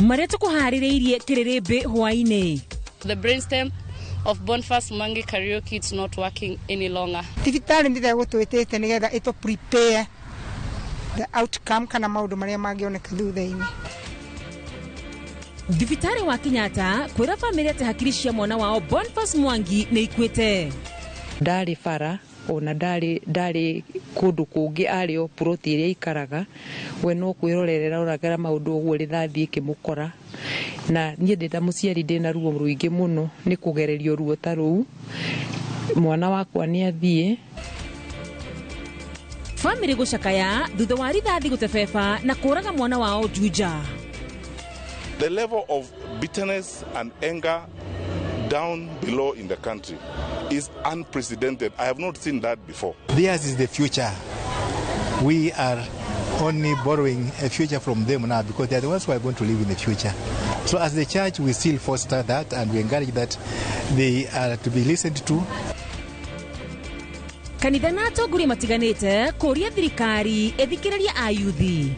Marĩa tũkũharĩrĩirie kĩrĩrĩmbĩ hwaĩ-inĩ. The brainstem of Boniface Mwangi Kariuki is not working any longer. Thibitarĩ nĩ gũtwĩtĩte nĩgetha ĩtũ prepare the outcome kana maũndũ marĩa mangĩoneka thutha-inĩ. Thibitarĩ wa Kenyatta kwĩra bamĩrĩ atĩ hakiri cia mwana wao Boniface Mwangi nĩ ikuĩte. Ndarĩ bara ona ndarĩ kũndũ kũngĩ, arĩ o ploti ĩrĩa aikaraga, we no kwĩrorera oragera maũndũ ũguo rithathi ĩkĩmũkora. Na niĩ ndĩ ta mũciari ndĩna ruo rũingĩ mũno nĩ kũgererio ruo ta rũu. Mwana wakwa nĩ athiĩ. Bamĩrĩ gũcakaya thutha wa rithathi gũtebeba na kũraga mwana wao Juja. The level of bitterness and anger down below in the country is unprecedented. I have not seen that before. Theirs is the future. We are only borrowing a future from them now because they are the ones who are going to live in the future. So as the church, we still foster that and we encourage that they are to be listened to. Kanitha na atongoria matiganĩte kũria thirikari ĩthikĩrĩrie ayuthi.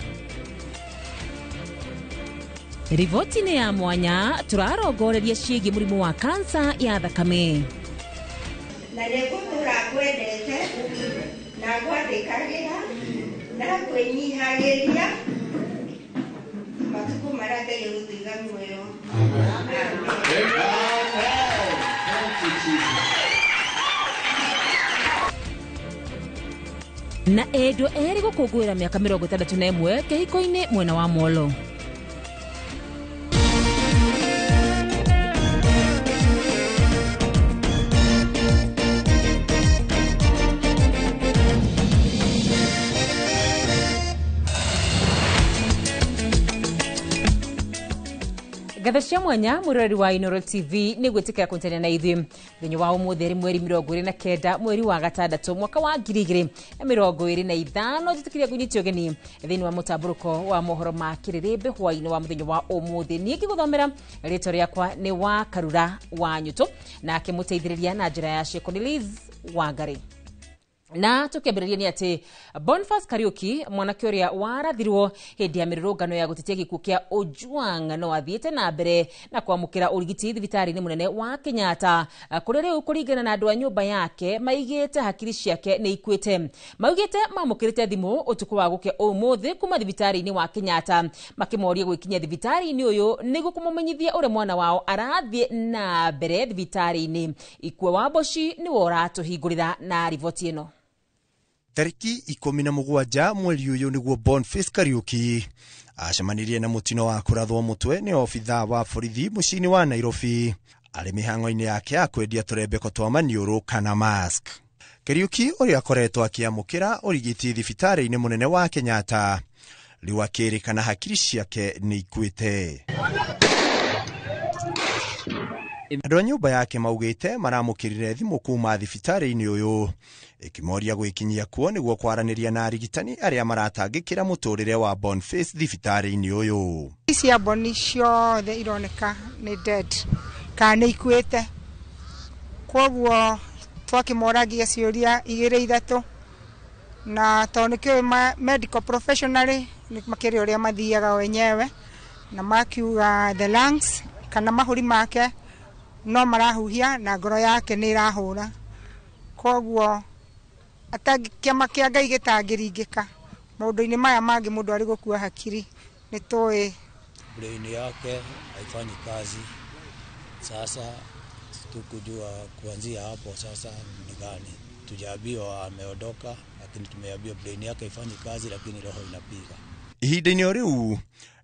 Riboti-inĩ ya mwanya tũrarongoreria ciĩgiĩ mũrimũ wa kansa ya thakame. Na nĩngũtũra ngwendete na ngwathĩkagĩra na ngwĩnyihagĩria matukũ marĩa Ngai egũtũiga muoyo. Na endwa erĩ gũkũngũĩra mĩaka 61 kĩhiko-inĩ mwena wa Molo. Ngatho cia mwanya mwĩroreri wa Inooro TV nĩ gwĩtĩkĩra kũnyitanĩra na ithuĩ mũthenya wa ũmũthĩ, arĩ mweri 29 mweri wa gatandatũ mwaka wa 2025. Njĩtĩkĩria ngũnyite ũgeni thĩinĩ wa mũtambũrũko wa mohoro ma kĩrĩrĩmbĩ hwaĩ-inĩ wa mũthenya wa ũmũthĩ. Niĩ ngĩgũthomera rĩtwa rĩakwa nĩ wa Karura wa Nyũtũ, nake mũteithĩrĩria na njĩra ya ciĩko nĩ Liz Wangari. Na tukiambĩrĩria nĩ atĩ Boniface Kariuki, mwanake ũrĩa warathirwo hĩndĩ ya mĩrũrũngano ya gũtetia gĩkuũ kĩa Ojwang, no athiĩte na mbere na kwamũkĩra ũrigiti thibitarĩ-inĩ mũnene wa Kenyatta, kũrĩa rĩu kũringana na andũ a nyũmba yake maigĩte hakiri ciake nĩ ikuĩte. Maugĩte mamũkĩrĩte thimũ ũtukũ wa gũkĩa ũmũthĩ kuma thibitarĩ-inĩ wa Kenyatta, makĩmoria gwĩkinyia thibitarĩ-inĩ ũyũ nĩguo kũmũmenyithia ũrĩa mwana wao arathiĩ na mbere thibitarĩ-inĩ. Ikue wa Mboci nĩwe ũratũhingũrĩra na riboti ĩno. Tariki 17 mweri ũyũ nĩguo Boniface Kariuki acemanirie na mũtino wa kũrathwo mũtwe nĩ obithaa wa borithi mũciĩ-inĩ wa Nairobi arĩ mĩhang'o-inĩ yake ya kwendia tũrembeko twa maniũrũ kana mask. Kariuki ũrĩa akoretwo akĩamũkĩra ũrigiti thibitarĩ-inĩ mũnene wa Kenyatta rĩu akĩrĩkana hakiri ciake nĩ ikuĩte. Andũ a nyũmba yake maugĩte maramũkĩrire thimũ kuma thibitarĩ-inĩ ũyũ ĩkĩmoria gwĩkinyia kuo nĩguo kwaranĩria na arigitani arĩa maratangĩkĩra mũtũrĩre wa Boniface thibitarĩ-inĩ ũyũ. Cia Boni ciothe ironeka nĩ dead kana nĩ ikuĩte, kwoguo twakĩmoragia ciũria igĩrĩ ithatũ, na tondũ nĩkĩũĩ medical professionally nĩ makĩrĩ ũrĩa mathiaga wenyewe, na makiuga the lungs kana mahũri make no marahuhia na ngoro yake nĩ ĩrahũra, kwoguo kĩama kĩa Ngai gĩtangĩringĩka maũndũ-inĩ maya mangĩ mũndũ arĩ gũkua hakiri nĩ tũĩ. Brain yake haifanyi kazi sasa, tukujua kuanzia hapo sasa ni gani. Tujaambiwa ameondoka, lakini tumeambiwa brain yake haifanyi kazi, lakini roho inapiga. Ihinda-inĩ o rĩu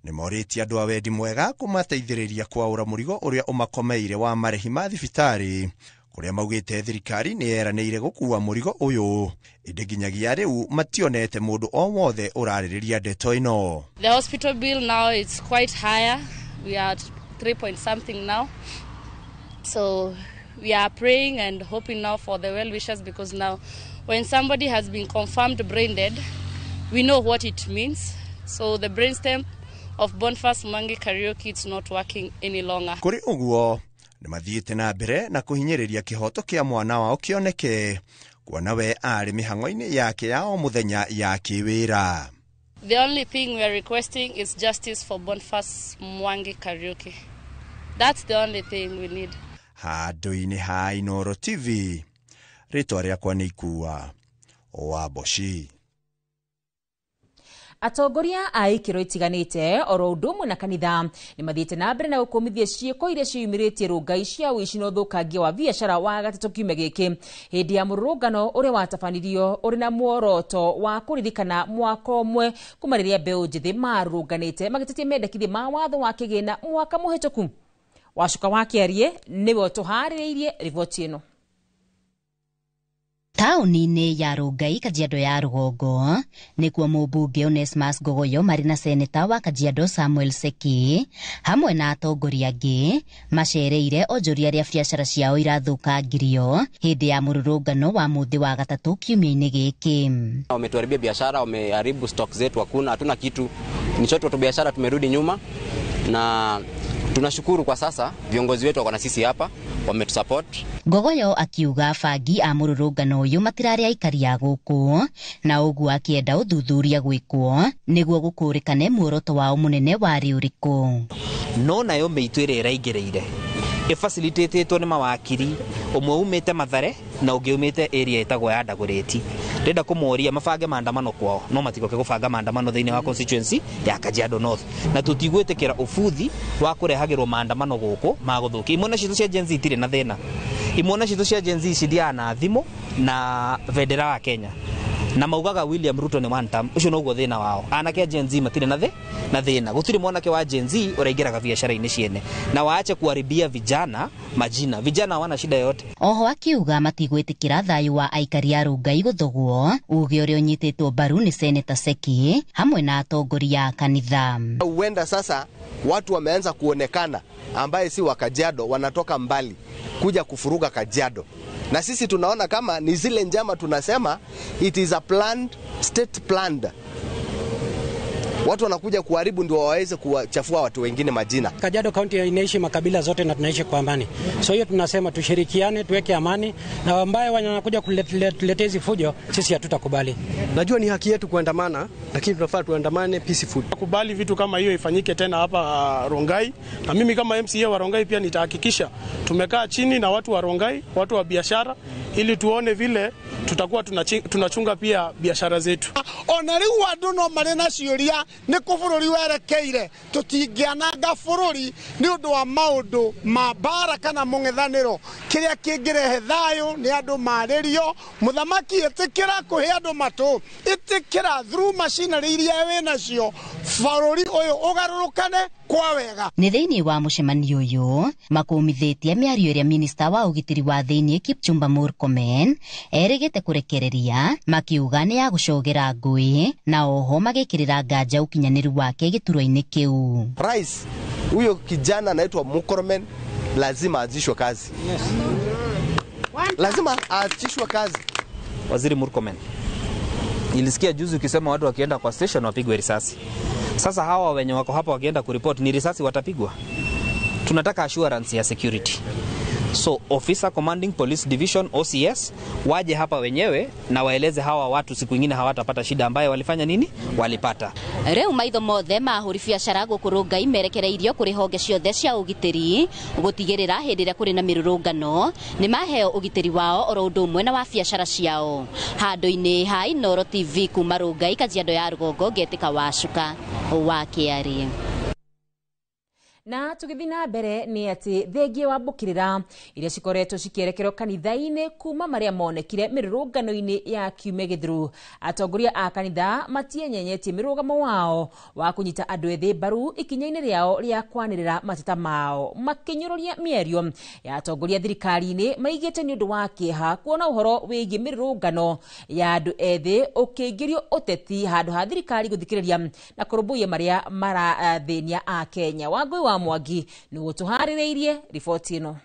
nĩ morĩtie andũ a wendi mwega kũmateithĩrĩria kwaũra mũrigo ũrĩa ũmakomeire wa marĩhi ma thibitarĩ, kũrĩa maugĩte thirikari nĩ yeranĩire gũkua mũrigo ũyũ, ĩndĩ nginyagia rĩu mationete mũndũ o wothe ũrarĩrĩria ndeto ĩno. The hospital bill now is quite higher. We are at 3 point something now. So we are praying and hoping now for the well wishers, because now when somebody has been confirmed brain dead, we know what it means. So the brainstem of Boniface Mwangi Kariuki is not working any longer. Kũrĩ ũguo nĩ mathiĩte na mbere na kũhinyĩrĩria kĩhoto kĩa mwana wao kĩoneke, kuona we arĩ mĩhang'o-inĩ yake ya o mũthenya ya kĩwĩra. The only thing we are requesting is justice for Boniface Mwangi Kariuki. That's the only thing we need. Handũ-inĩ ha Inooro TV, rĩtwa rĩakwa nĩ Ikua wa Mboci. Atongoria a ikĩro itiganĩte oro ũndũ ũmwe na kanitha nĩ mathiĩte na mbere na gũkũmithia ciĩko iria ciĩyumĩrĩtie Rũngai cia ũici na ũthũkangia wa biacara wa gatatũ kiumia gĩkĩ hĩndĩ ya mũrũrũngano ũrĩa watabanirio ũrĩ na muoroto wa kũririkana mwaka ũmwe kuma rĩrĩa mbeũ njĩthĩ marũrũnganĩte magĩtetia mendekithia ma watho wa kĩgĩna mwaka mũhĩtũku. Wacuka wa Kĩarie nĩwe ũtũharĩrĩirie riboti ĩno. Taũni-inĩ ya Rongai, Kajiado ya rũgongo, nĩkuo mũmbunge Onesmus Ngogoyo marĩ na seneta wa Kajiado Samuel Seki hamwe na atongoria angĩ macereire onjoria arĩa biacara ciao irathũkangirio hĩndĩ ya mũrũrũngano wa mũthĩ wa gatatũ kiumia-inĩ gĩkĩ. Wametuharibia biashara, wameharibu stock zetu, hakuna, hatuna kitu. Ni chote watu biashara tumerudi nyuma, na tunashukuru kwa sasa viongozi wetu wako na sisi hapa, wametusupport. Ngogoyo akiuga bangi a mũrũrũngano ũyũ matirarĩ aikari a gũkũ, na ũguo akĩenda ũthuthuria gwĩkwo nĩguo gũkũrĩkane muoroto wao mũnene warĩ ũrĩkũ. No nayo mĩitũ ĩrĩa ĩraingĩrĩire ĩfacilitatĩtwo nĩ mawakiri, ũmwe umĩte Mathare na ũngĩ umĩte area ĩtagwo ya Ndagũrĩti. Ndĩrenda kũmoria mabange maandamano kwao, no matigoke gũbanga maandamano thĩinĩ wa constituency ya Kajiado North, na tũtigwĩtĩkĩra ũbuthi wa kũrehagĩrwo maandamano gũkũ ma gũthũkia. Imwana citũ cia Gen Z itirĩ na thĩna, imwana citũ cia Gen Z cithiaga na thimũ na bendera wa Kenya na maugaga William Ruto ni one term. Ucio noguo thina wao. Anake a Gen Z matirĩ na thĩna. Gũtirĩ mwanake wa Gen Z ũraingĩraga biacara-inĩ ciene na waache kuharibia vijana majina. Vijana hawana shida yote. Oho akiuga matigwĩtĩkĩra thayũ wa aikari a Rongai gũthogwo, uge ũrĩa ũnyitĩtwo mbaru nĩ Seneta Seki hamwe na atongoria a kanitha. Huenda sasa watu wameanza kuonekana ambaye si wa Kajiado, wanatoka mbali kuja kufuruga Kajiado. Na sisi tunaona kama ni zile njama, tunasema it is a planned, state planned. Watu wanakuja kuharibu ndio waweze kuwachafua watu wengine majina. Kajiado County inaishi makabila zote na tunaishi kwa amani. So hiyo tunasema tushirikiane, tuweke amani, na ambaye wanakuja kuletea hizi fujo sisi hatutakubali. Najua ni haki yetu kuandamana, lakini tunafaa tuandamane peaceful. Kubali vitu kama hiyo ifanyike tena hapa Rongai, na mimi kama MCA wa Rongai pia nitahakikisha tumekaa chini na watu wa Rongai, watu wa biashara, ili tuone vile tutakuwa tunachunga pia biashara zetu. Ona riu andu no mari na ciuria ni ku bururi werekeire, tutingiananga bururi ni undu wa maundu ma mbara kana mung'ethaniro. Kiria kingirehe thayu ni andu maririo. Muthamaki itikira kuhe andu matu, itikira through machinery iria winacio, bururi uyu ugarurukane kwa wega. Nĩ thĩinĩ wa mũcemanio ũyũ makũmithĩtie mĩario ĩrĩa minista wa ũgitĩri wa thĩinĩ Kipchumba Murkomen erĩgĩte kũrekereria, makiuga nĩ ya gũcogera ngũĩ na oho magĩkĩrĩra nganja ũkinyanĩru wake gĩturwa-inĩ kĩu. Rais, huyo kijana anaitwa Murkomen lazima aachishwe kazi. Yes. Lazima aachishwe kazi. Waziri Murkomen, nilisikia juzi ukisema watu wakienda kwa station wapigwe risasi. Sasa hawa wenye wako hapa wakienda kuripoti ni risasi watapigwa? Tunataka assurance ya security. So officer commanding police division OCS waje hapa wenyewe na waeleze hawa watu siku nyingine hawatapata shida ambayo walifanya nini? Walipata. Rĩu maitho mothe ma ahũri biacara gũkũ Rongai merekereirio kũrĩ honge ciothe cia ũgitĩri gũtigĩrĩra hĩndĩ ĩrĩa kũrĩ na mĩrũrũngano nĩ maheo ũgitĩri wao oro ũndũ ũmwe na wa biacara ciao. Handũ-inĩ ha Inooro TV kuma Rongai, Kajiado ya rũgongo, ngetĩka Wacuka wa Kĩarie. Na tũgĩthiĩ na mbere nĩ atĩ thengia wa mbũkĩrĩra iria cikoretwo cikĩerekerwo kanitha-inĩ kuma marĩa monekire mĩrũrũngano-inĩ ya kiumia gĩthiru, atongoria a kanitha matienyenyetie mĩrũgamo wao wa kũnyita andũ ethĩ mbaru ikinya-inĩ rĩao rĩa kwanĩrĩra mateta mao, makĩnyũrũria mĩario ya atongoria thirikari-inĩ maigĩte nĩ ũndũ wa kĩeha kuona ũhoro wĩgiĩ mĩrũrũngano ya andũ ethĩ ũkĩingĩrio ũteti handũ ha thirikari gũthikĩrĩria na kũrũmbũiya marĩa marathĩnia a Kenya. Wangũi wa Mwangi nĩguo tũharĩrĩirie riboti ĩno.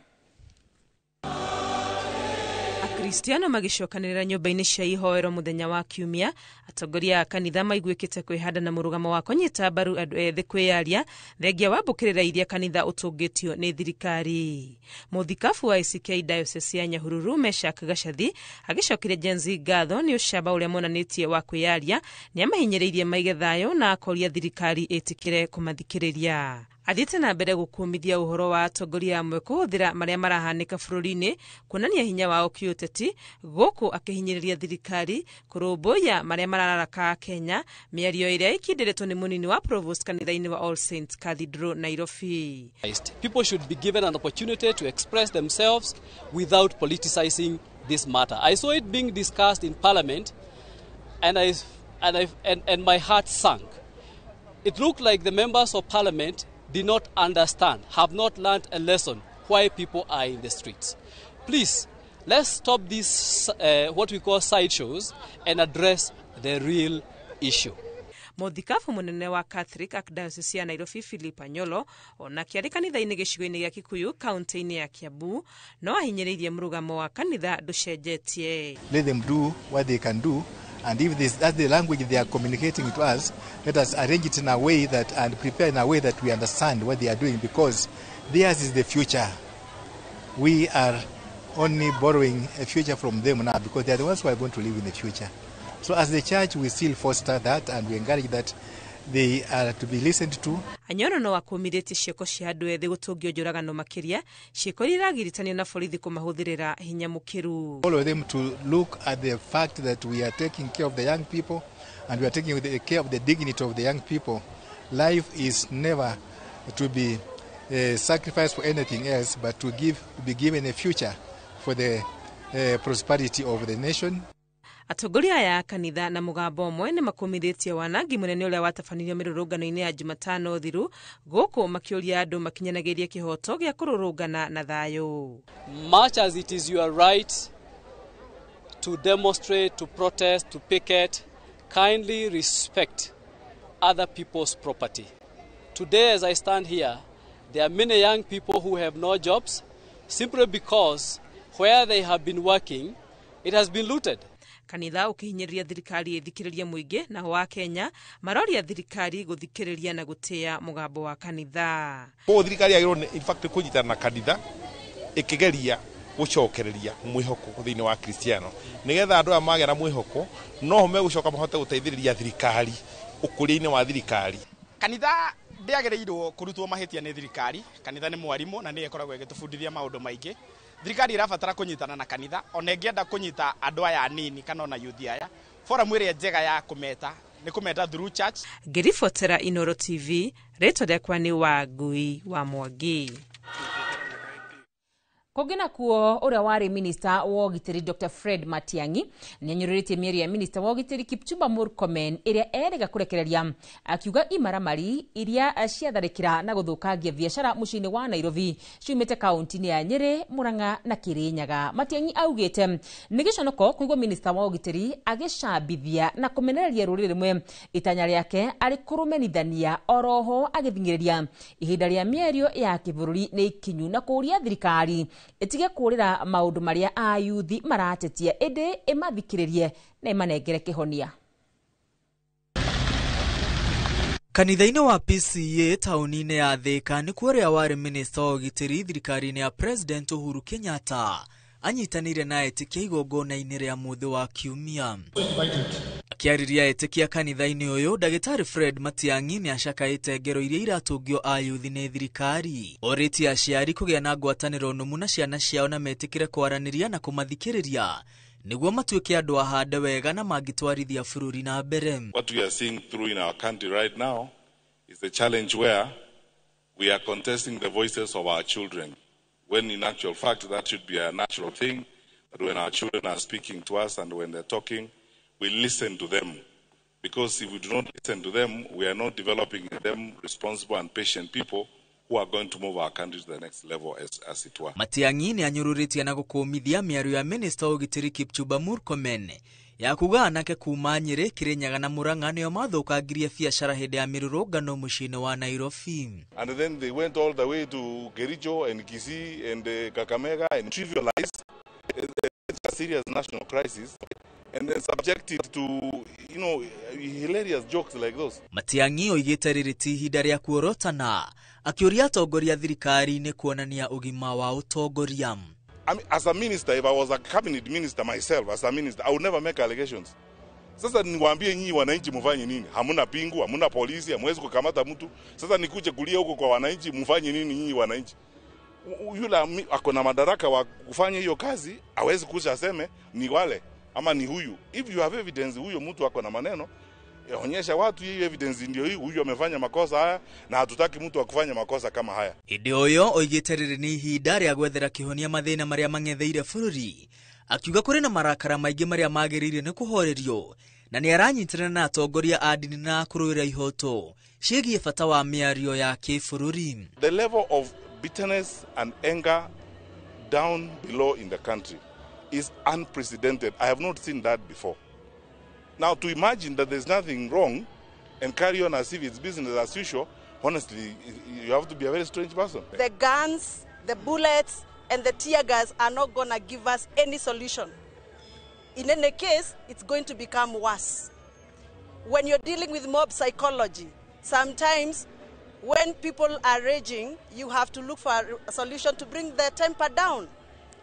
Akristiano magĩcokanĩrĩra nyũmba-inĩ cia ihoero mũthenya wa Kiumia, atongoria a kanitha maiguĩkĩte kwĩhanda na mũrũgamo wa kũnyita mbaru andũ ethĩ kwĩyaria thengia wa mbũkĩrĩra iria kanitha ũtũngĩtio nĩ thirikari. Mũthikabu wa ACK Diocese ya Nyahururu Meshak Gacathi agĩcokeria Gen Z ngatho nĩ ũcamba ũrĩa monanĩtie wa kwĩyaria, nĩamahinyĩrĩirie maige thayũ na akoria thirikari ĩtĩkĩre kũmathikĩrĩria. Athiĩte na mbere gũkũmithia ũhoro wa atongoria amwe kũhũthĩra marĩa marahanĩka bũrũri-inĩ kuonania hinya wao kĩũteti, gũkũ akĩhinyĩrĩria thirikari kũrũmbũiya marĩa marararaka Kenya, mĩario ĩrĩa ĩkindĩrĩtwo nĩ mũnini wa Provost kanitha-inĩ wa All Saints Cathedral Nairobi. People should be given an opportunity to express themselves without politicizing this matter. I saw it being discussed in Parliament and my heart sank. It looked like the members of Parliament did not understand, have not learned a lesson why people are in the streets. Please, let's stop these what we call sideshows and address the real issue. Mũthikabu mũnene wa Catholic Archdiocese ya Nairobi Philip Anyolo onake arĩ kanitha-inĩ gĩcigo-inĩ gĩa Kikuyu kaunti-inĩ ya Kiambu no ahinyĩrĩirie mũrũgamo wa kanitha ndũcenjetie. Let them do what they can do, and if this, that's the language they are communicating to us, let us arrange it in a way that and prepare in a way that we understand what they are doing, because theirs is the future. We are only borrowing a future from them now, because they are the ones who are going to live in the future. So as the church, we still foster that and we encourage that they are to be listened to. Anyoro no akumithĩtie ciĩko cia andũ ethĩ gũtũngio njũragano makĩria, ciĩko iria iragiritania na borithi kũmahũthĩrĩra hinya mũkĩru. All of them to look at the fact that we are taking care of the young people and we are taking care of the dignity of the young people. Life is never to be sacrificed for anything else, but to be given a future for the prosperity of the nation. Atongoria aya a kanitha na mũgambo ũmwe nĩ makũmithĩtie wanangi mũnene ũrĩa watabanirio mĩrũrũngano-inĩ ya Jumatano thiru, gũkũ makĩũria andũ makinyanagĩrie kĩhoto gĩa kũrũrũngana na thayũ. Much as it is your right to demonstrate, to protest, to picket, kindly respect other people's property. Today, as I stand here, there are many young people who have no jobs simply because where they have been working, it has been looted. Kanitha ũkĩhinyĩrĩria thirikari ĩthikĩrĩrie mũingĩ, naho wa Kenya maroria thirikari gũthikĩrĩria na gũtĩĩa mũgambo wa kanitha. Koguo thirikari yagĩrĩirwo in fact kũnyitana na kanitha ĩkĩgeria gũcokereria mwĩhoko thĩinĩ wa Kristiano, nĩgetha andũ aya magĩa na mwĩhoko no megũcoka mahote gũteithĩrĩria thirikari ũkũria-inĩ wa thirikari. Kanitha ndĩagĩrĩirwo kũrutwo mahĩtia nĩ thirikari. Kanitha nĩ mwarimũ na nĩyo ĩkoragwo ĩgĩtũbundithia maũndũ maingĩ. Thirikari ĩrabatara kũnyitana na kanitha, ona ĩngĩenda kũnyita andũ aya anini kana ona youth aya, forum ĩrĩa njega ya kũmeta nĩ kũmeta through church. Ngĩribotera Inoro TV, rĩtwa rĩakwa nĩ Wangui wa Mwangi. Kũngĩ nakuo, ũrĩa warĩ minista wa ũgitĩri Dr. Fred Matiang'i nĩanyũrũrĩtie mĩario ya minista wa ũgitĩri Kipchumba Murkomen ĩrĩa erĩga kũrekereria, akiuga imaramari iria ciatharĩkĩra na gũthũkangia biacara mũciĩ-inĩ wa Nairobi ciumĩte kaunti-inĩ ya Nyĩrĩ, Murang'a na Kĩrĩnyaga. Matiang'i augĩte nĩ gĩconoko kũigua minista wa ũgitĩri agĩcambithia na kũmenereria rũrĩrĩ rũmwe itanya rĩake arĩ kũrũmenithania, oroho agĩthing'ĩrĩria ihinda rĩa mĩario ya kĩbũrũri nĩ ikinyu na kũũria thirikari ĩtige kũũrĩra maũndũ marĩa ayuthi maratetia, ĩndĩ ĩmathikĩrĩrie na ĩmanengere kĩhonia. Kanitha-inĩ wa PCA taũni-inĩ ya Thika nĩkuo ũrĩa warĩ minista wa ũgitĩri thirikari-inĩ ya President Uhuru Kenyatta anyitanĩire na etĩkia igongona-inĩ rĩa mũthĩ wa Kiumia. Akĩarĩria etĩkia kanitha-inĩ ũyũ, Ndagĩtarĩ Fred Matiang'i nĩacakaĩte ngero iria iratũngio ayuthi nĩ thirikari. Orĩtie aciari kũgĩa na ngwatanĩro nũmu na ciana ciao na metĩkĩre kwaranĩria na kũmathikĩrĩria nĩguo matuĩke andũ ahande wega na mangĩtwarithia bũrũri na mbere. What we are seeing through in our country right now is the challenge where we are contesting the voices of our children, when in actual fact that should be a natural thing, that when our children are speaking to us and when they're talking, we listen to them. Because if we do not listen to them, we are not developing them responsible and patient people who are going to move our country to the next level as it were. Matiang'i nĩanyũrũrĩtie na gũkũmithia mĩario ya minista wa ũgitĩri Kipchumba Murkomen ya kuga anake kuma Nyĩrĩ, Kĩrĩnyaga na Murang'a nĩo mathũkangirie biacara hĩndĩ ya mĩrũrũngano mũciĩ-inĩ wa Nairobi. And then they went all the way to Kericho and Kisii and Kakamega and trivialized serious national crisis and then subject it to, you know, hilarious jokes like those. Matiang'i oigĩte rĩrĩ ti ihinda rĩa kuorotana, akĩũria atongoria thirikari-inĩ kuonania ũgima wa ũtongoria. I mean, as a minister, if I was a cabinet minister myself, as a minister, I would never make allegations. Sasa niwaambie nyinyi wananchi mfanye nini? Hamuna pingu, hamuna polisi, hamwezi kukamata mtu. Sasa nikuje kulia huko kwa wananchi, mfanye nini nyinyi wananchi? Yule ako na madaraka wa kufanya hiyo kazi, hawezi kuja aseme ni wale ama ni huyu. If you have evidence huyo mtu ako na maneno, onyesha watu hiyo evidence ndio hii, huyu amefanya makosa haya na hatutaki mtu akufanya makosa kama haya. Hĩndĩ o ĩyo oigĩte rĩrĩ nĩ ihinda rĩa gwethera kĩhonia mathĩna marĩa mang'etheire bũrũri, akiuga kũrĩ na marakara maingĩ marĩa magĩrĩire nĩ kũhorerio na nĩ aranyitanĩra na atongoria a ndini na kũrũĩra ihoto ciĩgiĩ bata wa mĩario ya kĩbũrũri. The level of bitterness and anger down below in the country is unprecedented. I have not seen that before. Now, to imagine that there's nothing wrong and carry on as if it's business as usual, honestly, you have to be a very strange person. The guns, the bullets, and the tear gas are not going to give us any solution. In any case, it's going to become worse. When you're dealing with mob psychology, sometimes when people are raging, you have to look for a solution to bring their temper down.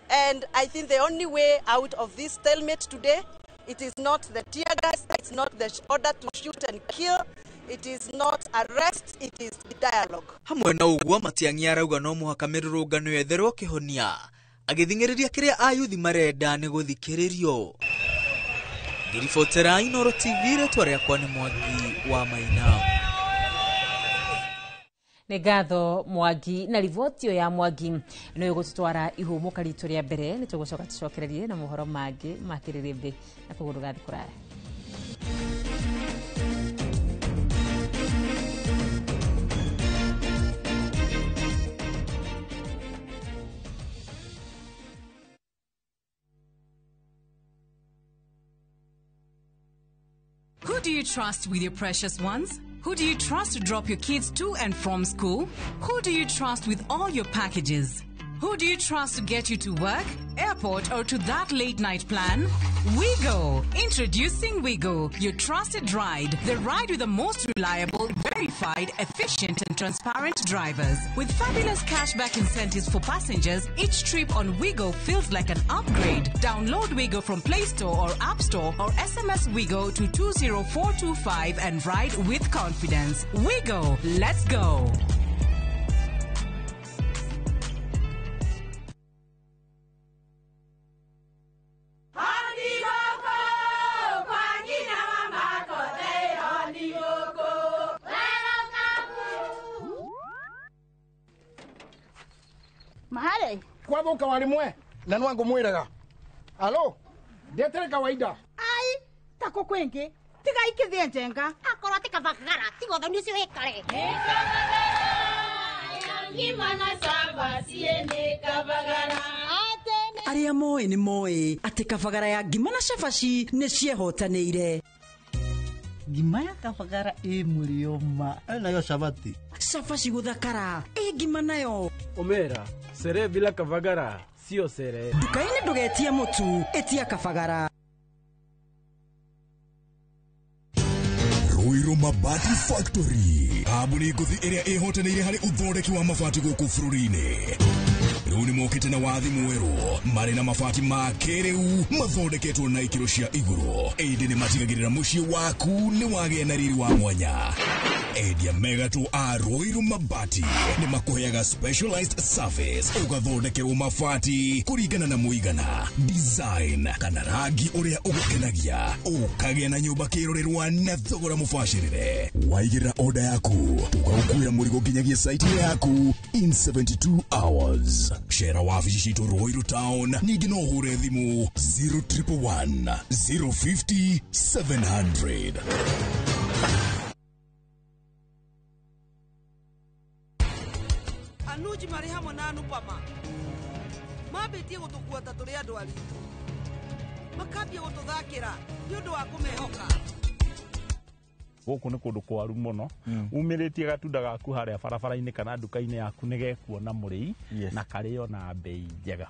And I think the only way out of this stalemate today, it is not the tear gas, it's not the order to shoot and kill, it is not arrest, it is dialogue. Hamwe na ũguo Matiang'i arauga no mũhaka mĩrũrũngano yetherwo kĩhonia, agĩthing'ĩrĩria kĩrĩa ayuthi marenda nĩ gũthikĩrĩrio. Ngĩribotera Inooro TV, rĩtwa rĩakwa nĩ Mwangi wa Maina. Nĩ ngatho Mwangi na riboti ya Mwangi no ĩgũtũtwara ihũmũka ritũ rĩa mbere. Nĩ tũgũcoka tũcokererie na mohoro mangĩ ma kĩrĩrĩmbĩ na koguo ndũgathiĩ kũraya. Who do you trust with your precious ones? Who do you trust to drop your kids to and from school? Who do you trust with all your packages? Who do you trust to get you to work, airport, or to that late night plan? WeGo! Introducing WeGo, your trusted ride. The ride with the most reliable, verified, efficient, and transparent drivers. With fabulous cashback incentives for passengers, each trip on WeGo feels like an upgrade. Download WeGo from Play Store or App Store or SMS WeGo to 20425 and ride with confidence. WeGo! Let's go! Mahale kwathuka wari mwe na nwangu mwiraga alo ndetere kawaida ai tako kwingi tiga ikithie njenga akorwo ti kabagara tiga uthoni ucio wikare Arĩa moĩ nĩ moĩ atĩ kabagara ya ngima na cabaci nĩ ciehotanĩire. Ngima ya kabagara ĩ mũrĩo ma nayo cabati cabaci gũthakara ĩ ngima nayo Omera sere bila kabagara sio sere. Nduka-inĩ ndũgetie mũtu, ĩtia kabagara. Ruiru Mabati Factory, kambuni ngũthi ĩrĩa ĩhotanĩire harĩ ũthondeki wa mabati gũkũ bũrũri-inĩ. Rĩu nĩ mokĩte na wathi mwerũ marĩ na mabati ma kĩrĩu mathondeketwo na ikĩro cia igũrũ, ĩndĩ nĩ matigagĩrĩra mũciĩ waku nĩ wagĩa na riri wa mwanya. Endia mega tu a Ruiru Mabati nĩ makũheaga specialized service, ũgathondekerwo mabati kũringana na mũigana, design kana rangi ũrĩa ũgũkenagia, ũkagĩa na nyũmba kĩrorerwa na thogora mũbacĩrĩre. Waigĩrĩra order yaku tũgagũkuĩra mũrigo nginyagia site yaku in 72 hours. Cera wabici citũ Ruiru Town, ningĩ no ũhũre thimũ 0111 050 700. Anuji marĩ hamwe na Anupama mambĩtie gũtũkua ta tũrĩ andũ aritũ, makambia gũtũthakĩra nĩ ũndũ wa kũmehoka. Gũkũ nĩ kũndũ kwaru mũno, umĩrĩtie gatunda gaku harĩa barabara-inĩ kana nduka-inĩ yaku nĩ gekuona mũrĩi na karĩo na bei njega.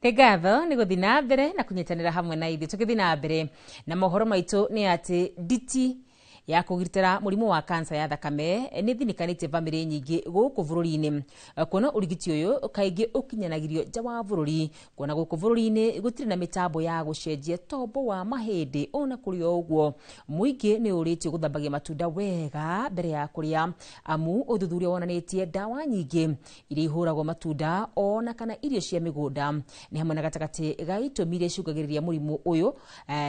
Nĩ ngatho nĩ gũthiĩ na mbere na kũnyitanĩra hamwe na ithuĩ. Tũgĩthiĩ na mbere na mohoro maitũ nĩ atĩ nditi ya kũgitĩra mũrimũ wa kansa ya thakame nĩ thinĩkanĩtie bamĩrĩ nyingĩ gũkũ bũrũri-inĩ, kuona ũrigiti ũyũ kaingĩ ũkinyanagĩrio nja wa bũrũri, kuona gũkũ bũrũri-inĩ gũtirĩ na mĩtambo ya gũcenjia tombo wa mahĩndĩ. Ona kũrĩ o ũguo, mũingĩ nĩ ũrĩtio gũthambagia matunda wega mbere ya kũrĩa, amu ũthuthuria wonanĩtie ndawa nyingĩ iria ihũragwo matunda ona kana irio cia mĩgũnda nĩ hamwe na gatagatĩ ga itũmi iria icũngagĩrĩria mũrimũ ũyũ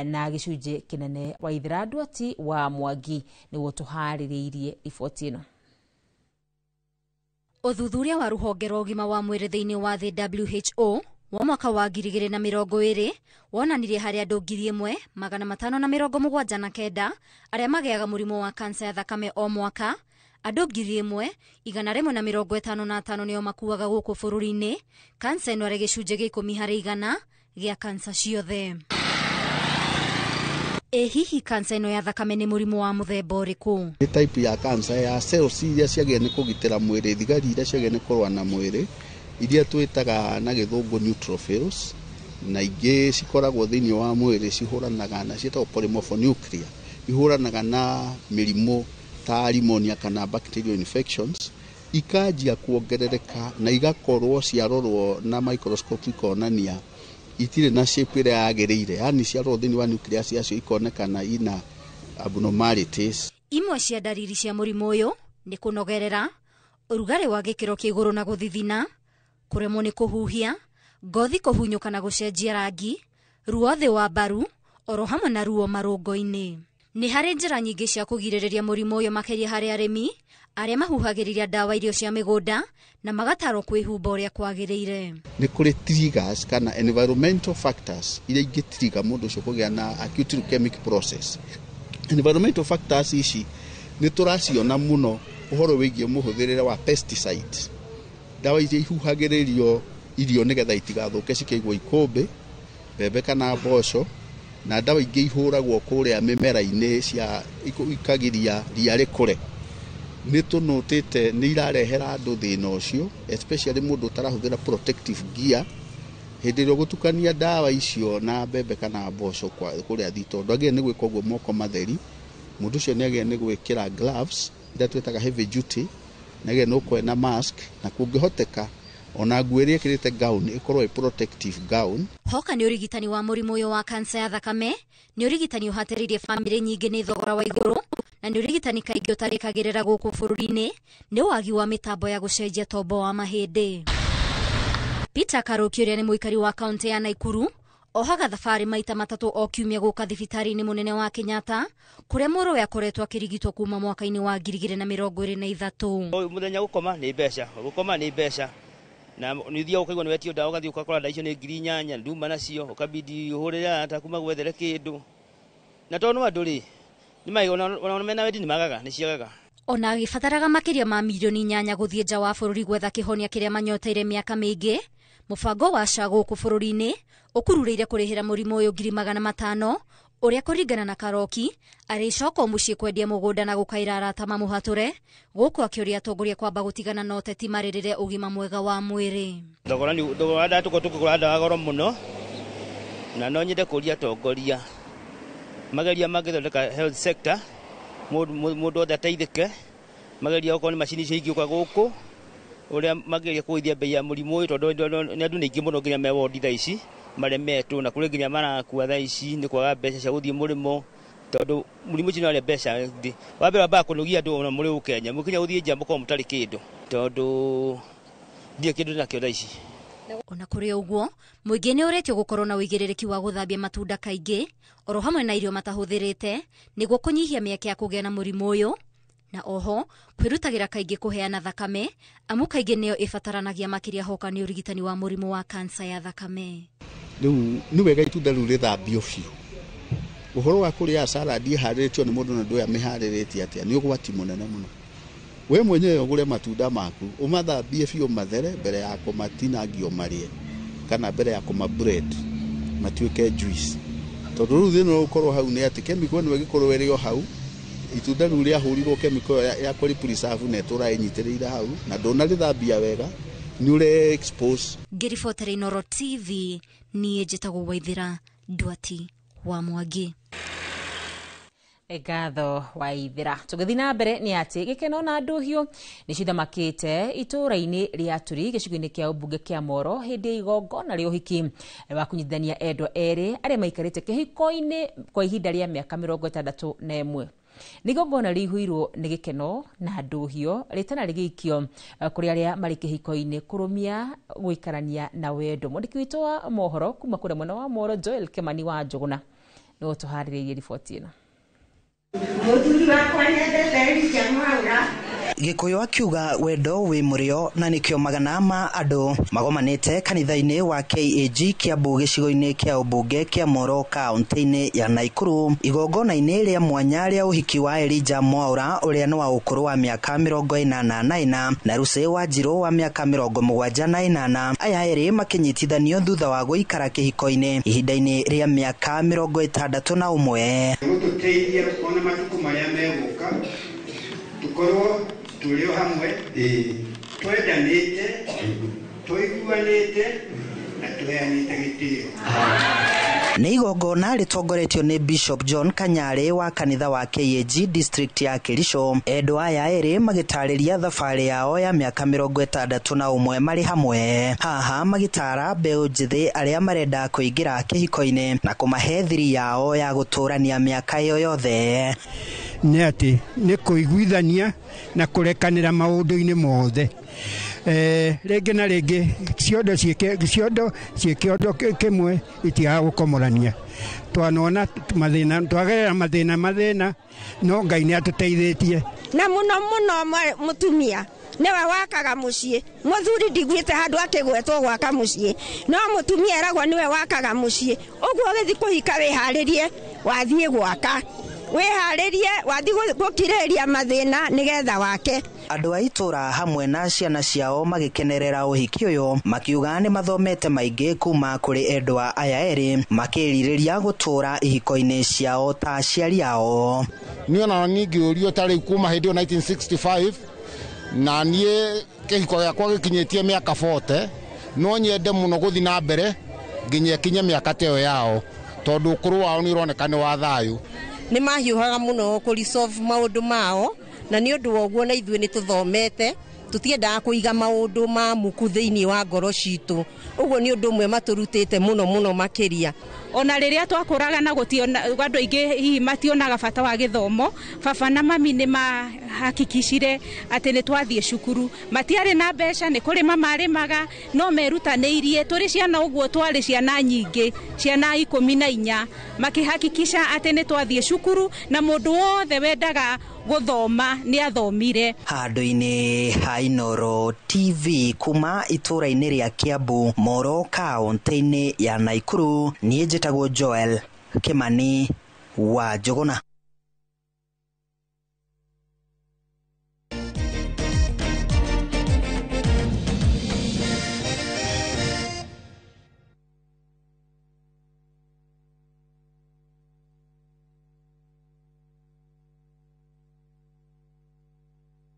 na gĩcunjĩ kĩnene. Waithera Ndwati wa Mwangi nĩguo tũharĩrĩirie riboti ĩno. Ũthuthuria wa rũhonge rwa ũgima wa mwĩrĩ thĩinĩ wa thĩ WHO wa mwaka wa 2020 wonanirie harĩ andũ 1579 arĩa magĩaga mũrimũ wa kansa ya thakame o mwaka, andũ 1155 nĩo makuaga gũkũ bũrũri-inĩ. Kansa ĩno arĩ gĩcunjĩ gĩa 10 harĩ igana gĩa kansa ciothe. Ĩ hihi kansa ĩno ya thakame nĩ mũrimũ wa mũthemba ũrĩkũ? Nĩ type ya cancer ya cells iria ciagĩrĩire nĩ kũgitĩra mwĩrĩ, thigari iria ciagĩrĩire nĩ kũrũa na mwĩrĩ, iria twĩtaga na gĩthũngũ neutrophils, na ingĩ cikoragwo thĩinĩ wa mwĩrĩ cihũranaga na ciĩtagwo polymorphonuclear, ihũranaga na mĩrimũ ta pneumonia kana bacterial infections, ikanjia kuongerereka na igakorwo ciarorwo na microscope ikonania itirĩ na shape ĩrĩa yagĩrĩire, yani ciarorwo thĩinĩ wa nucleus yacio ikonekana ina abnormalities. Imwe cia ndariri cia mũrimũ ũyũ nĩ kũnogerera, ũrugarĩ wa gĩkĩro kĩa igũrũ na gũthithina, kũremwo nĩ kũhuhia, ngothi kũhunyũka na gũcenjia rangi, ruo thĩ wa mbaru, oro hamwe na ruo marũngo-inĩ. Nĩ harĩ njĩra nyingĩ cia kũgirĩrĩria mũrimũ ũyũ makĩria harĩ arĩmi arĩa mahuhagĩrĩria ndawa irio cia mĩgũnda na magatarwo kwĩhumba ũrĩa kwagĩrĩire. Nĩ kũrĩ triggers kana environmental factors iria ingĩtrigger mũndũ ũcio kũgĩa na acute leukemic process. Environmental factors ici nĩ tũraciona mũno ũhoro wĩgiĩ mũhũthĩrĩre wa pesticides, ndawa iria ihuhagĩrĩrio irio nĩgetha itigathũke cikĩigwo ikũmbĩ, mbembe kana mboco, na ndawa ingĩ ihũragwo kũrĩa mĩmera-inĩ cia ikagiria ria rĩkũre. Nĩ tũnotĩte nĩ irarehera andũ thĩna ũcio, especially mũndũ ũtarahũthĩra protective gear hĩndĩ ĩrĩa ũgũtukania ndawa icio na mbembe kana mboco kũrĩa thito. Ndwagĩrĩire nĩ gwĩka ũguo moko matheri, mũndũ ũcio nĩ agĩrĩire nĩ gwĩkĩra gloves iria twĩtaga heavy duty, nĩ agĩrĩire nĩ gũkorwo na mask, na kũngĩhoteka ona nguo ĩrĩa ĩkĩrĩte gown ĩkorwo ĩ protective gown. Hoka nĩ ũrigitani wa mũrimũ ũyũ wa kansa ya thakame nĩ ũrigitani ũhatĩrĩirie bamĩrĩ nyingĩ nĩ thogora wa igũrũ, na nĩ ũrigitani kaingĩ ũtarĩkagĩrĩra gũkũ bũrũri-inĩ nĩ wagi wa mĩtambo ya gũcenjia tombo wa mahĩndĩ. Peter Karoki ũrĩa nĩ mũikari wa kaunti ya Naikuru ohaga thabarĩ maita matatũ o kiumia gũka thibitarĩ-inĩ mũnene wa Kenyatta kũrĩa mũrũwe akoretwo akĩrigitwo kuma mwaka-inĩ wa 2023. Mũthenya gũkoma nĩ mbeca, gũkoma nĩ mbeca, na nĩ ũthiaga ũkaigua nĩ wetio ndawa ũgathiĩ ũgakora ndawa icio nĩ 8,000 nduma nacio, ũkabidi ũhũrĩre arata kuma gwethere kĩndũ, na tondũ no andũ rĩ ona mena wendi nĩ magaga, nĩ ciagaga. Ona agĩbataraga makĩria ma milioni 8 gũthiĩ nja wa bũrũri gwetha kĩhonia kĩrĩa manyoteire mĩaka mĩingĩ, mũbango wa SHA gũkũ bũrũri-inĩ ũkururĩire kũrĩhĩra mũrimũ ũyũ 500,000 ũrĩa kũringana na Karoki arĩcoka mũciĩ kwendia mũgũnda na gũkaĩra arata mamũhatũre gũkũ akĩũria atongoria kwamba gũtigana na ũteti marĩrĩre ũgima mwega wa mwĩrĩ. Thogora nĩ thogora ndawa tũkorwo tũkĩgũra ndawa goro mũno, na no nyende kũria atongoria mageria mangĩthondeka health sector mũndũ othe ateithĩke, mageria okorwo nĩ macini icio ingĩũka gũkũ ũrĩa mageria kũgũithia bei ya mũrimũ ũyũ, tondũ nĩ andũ nĩ aingĩ mũno nginya me wondi thaa ici maremetwo, na kũrĩ nginya marakua thaa ici nĩ kwaga mbeca cia gũthiĩ mũrĩmo, tondũ mũrimũ ũcio nĩ warĩa mbeca thĩ. Wa mbere wambaga kũnogia andũ ona mũrĩ gũkũ Kenya, mũkinya gũthiĩ nja mũkorwo mũtarĩ kĩndũ, tondũ ndirĩ kĩndũ nakĩo thaa ici. Ona kũrĩ ũguo, mũingĩ nĩ ũrĩtio gũkorwo na ũigĩrĩrĩki wa gũthambia matunda kaingĩ oro hamwe na irio matahũthĩrĩte nĩguo kũnyihia mĩeke ya kũgĩa na mũrimũ ũyũ, na oho kwĩrutagĩra kaingĩ kũheana thakame amu kaingĩ nĩyo ĩbataranagia makĩria hoka nĩ ũrigitani wa mũrimũ wa kansa ya thakame. Rĩu nĩ wega itunda rĩu rĩthambio biũ. Ũhoro wa kũrĩa salad ĩharĩrĩtio nĩ mũndũ na ndũĩ amĩharĩrĩtie atĩa nĩ ũgwati mũnene mũno. We mwenyewe ũgũre matunda maku ũmathambie biũ mathere mbere ya kũmatinangia ũmarĩe kana mbere ya kũma blend matuĩke juice, tondũ rĩu thĩna ũkorwo hau nĩ atĩ chemical ĩno ĩgĩkorwo ĩrĩ o hau, itunda rĩu rĩahũrirwo chemical ya kũrĩ preserve na ĩtũra ĩnyitĩrĩire hau na ndũnarĩthambia wega, Nĩ ũre expose. Ngĩribotera Inooro TV, niĩ njĩtagwo Waithĩra Ndwati wa Mwangi. Ngatho Waithĩra. Tũgĩthiĩ na mbere nĩ atĩ gĩkeno na ndũhiũ nĩ cithamakĩte itũũra-inĩ rĩa Turi gĩcigo-inĩ kĩa ũmbunge kĩa Moro hĩndĩ ya igongona rĩa ũhiki wa kũnyitithania endwa erĩ arĩa maikarĩte kĩhiko-inĩ kwa ihinda rĩa mĩaka 61. Nĩ igongona rĩihũirwo nĩ gĩkeno na ndũhiũ rĩtana rĩgĩikio kũrĩ arĩa marĩ kĩhiko-inĩ kũrũmia gũikarania na wendo. Mwandĩki witũ wa mohoro kuma kũrĩa mwena wa Moro Joel Kimani wa Njũgũna nĩwe ũtũharĩrĩirie riboti ĩno. Gikuyu akiuga wendo wi murio na nikio magana ma andu magomanite kanitha-ini wa KAG Kiambu gicigo-ini kia ubunge kia Moro kaunti-ini ya Nakuru igongona-ini ria mwanya ria uhiki wa Elijah Mwaura uria ni wa ukuru wa miaka 84 na Ruce wa Njiru wa miaka 78. Aya eri makinyitithanio thutha wa guikara kihiko-ini ihinda-ini ria miaka 61. Gututeithia ona matuku maria meguka tukorwo turi hamwe twendanite tuiguanite na tuheanite gitio. Nĩ igongona rĩtongoretio nĩ Bishop John Kanyarĩ wa kanitha wa KAG district ya Kericho. Endwa aya erĩ magĩtarĩria thabarĩ yao ya mĩaka 61 marĩ hamwe, haha magĩtara mbeũ njĩthĩ arĩa marenda kũingĩra kĩhiko-inĩ na kũmahe thiri yao ya gũtũrania mĩaka ĩyo yothe. Nĩ atĩ nĩ kũiguithania na kũrekanĩra maũndũ-inĩ mothe. Rĩngĩ na rĩngĩ ciondo ciĩ kĩondo kĩmwe itigaga gũkomorania. Twanona mathĩna, twagerera mathĩna, no Ngai nĩ atũteithĩtie. Na mũno mũno mũtumia nĩwe wakaga mũciĩ. Mũthuri ndiguĩte handũ akĩgwetwo gwaka mũciĩ, no mũtumia eragwo nĩwe wakaga mũciĩ. Ũguo ũgĩthiĩ kũhika wĩharĩrie wathiĩ gwaka, wĩharĩrie wathiĩ gũkirĩrĩria mathĩna nĩgetha wake. Andũ a itũra hamwe na ciana ciao magĩkenerera ũhiki ũyũ, makiuga nĩ mathomete maingĩ kuma kũrĩ endwa aya erĩ, makĩrirĩria gũtũra ihiko-inĩ ciao ta aciari ao. Niĩ ona niĩ ngĩũrio ta rĩu kuma hĩndĩ ĩyo 1965 na niĩ kĩhiko gĩakwa gĩkinyĩtie mĩaka 40, no nyende mũno gũthiĩ na mbere nginya ĩkinye mĩaka ta ĩyo yao, tondũ ũkũrũ wao nĩ ũroneka nĩ wa thayũ. Nĩ mahiũhaga mũno kũ resolve maũndũ mao, na nĩ ũndũ wa ũguo na ithuĩ nĩ tũthomete, tũtiendaga kũiga maũndũ ma muku thĩinĩ wa ngoro citũ. Ũguo nĩ ũndũ ũmwe matũrutĩte mũno mũno makĩria. Ona rĩrĩa twakũraga na gũtiona andũ aingĩ hihi mationaga bata wa gĩthomo, baba na mami nĩ mahakikicire atĩ nĩ twathiĩ cukuru. Matiarĩ na mbeca, nĩ kũrĩma marĩmaga, no merutanĩirie. Tũrĩ ciana ũguo twarĩ ciana nyingĩ, ciana 14, makĩhakikisha atĩ nĩ twathiĩ cukuru na mũndũ wothe wendaga gũthoma nĩ athomire. Handũ-inĩ ha Inooro TV kuma itũra-inĩ rĩa Kiambu, Moro kaunti-inĩ ya Nakuru, niĩ njĩtagwo Joel Kimani wa Njũgũna.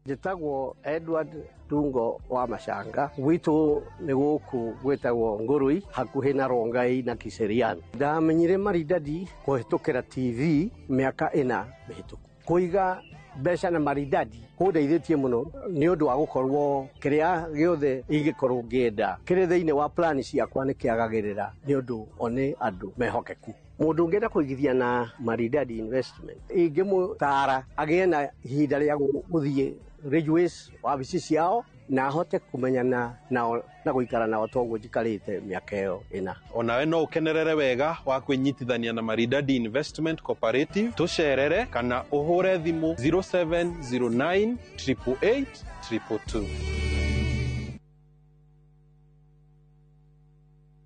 Njĩtagwo Edward Tungo wa Macanga, gwitũ nĩ gũkũ gwĩtagwo Ngũrũi, hakuhĩ na Rongai na Kiserian. Ndamenyire Maridadi kũhĩtũkĩra TV mĩaka 4 mĩhĩtũku. Kũiga mbeca na Maridadi kũndeithĩtie mũno nĩ ũndũ wa gũkorwo kĩrĩa gĩothe ingĩkorwo ngĩenda kĩrĩ thĩinĩ wa plani ciakwa nĩ kĩagagĩrĩra nĩ ũndũ o nĩ andũ mehokeku. Mũndũ ũngĩenda kũigithia na Maridadi Investment, ingĩmũtara agĩe na ihinda rĩa gũthiĩ Ridgeways wabici ciao na ahote kũmenyana nao na gũikara nao toguo njikarĩte mĩaka ĩyo 4. Onawe no ũkenerere wega wa kwĩnyitithania na Maridadi Investment Cooperative, tũcerere kana ũhũre thimũ 0709 888 222.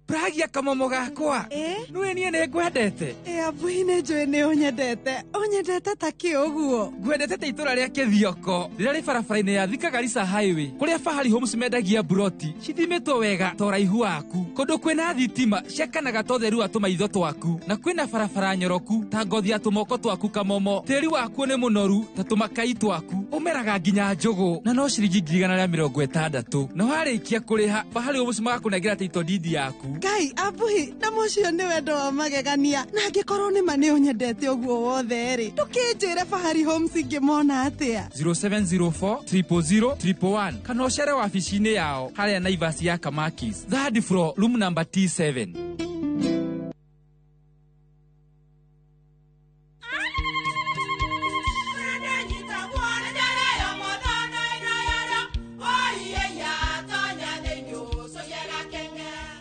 Pragia kamomo gakwa. Nĩwe niĩ nĩ ngwendete. Abuhi nĩ njũĩ nĩ ũnyendete. Ũnyendete ta kĩ ũguo? Ngwendete ta itũra rĩa Kĩthioko rĩrĩa rĩ barabara-inĩ ya Thika Garissa Highway, kũrĩa Fahari Homes mendagia mburoti cithimĩtwo wega ta ũraihu waku, kũndũ kwĩna thitima ciakanaga ta ũtheru wa tũmaitho twaku, na kwĩna barabara nyoroku ta ngothi ya tũmoko twaku kamomo. Tĩri wakuo nĩ mũnoru ta tũmakai twaku. Ũmeraga nginya njũgũ na no ciringi 160 na warĩkia kũrĩha Fahari Homes magakũnengera title deed yaku. Ngai abuhi na mũcio nĩ wendo wa magegania na angĩkorwo nĩ ma nĩ ũnyendete ũguo wothe rĩ ndũkĩnjĩre Fahari Homes ingĩmona atĩa? 0704 000 111 kana ũcere wabici-inĩ yao harĩa Naivas ya Kamakis, third floor, room number T7.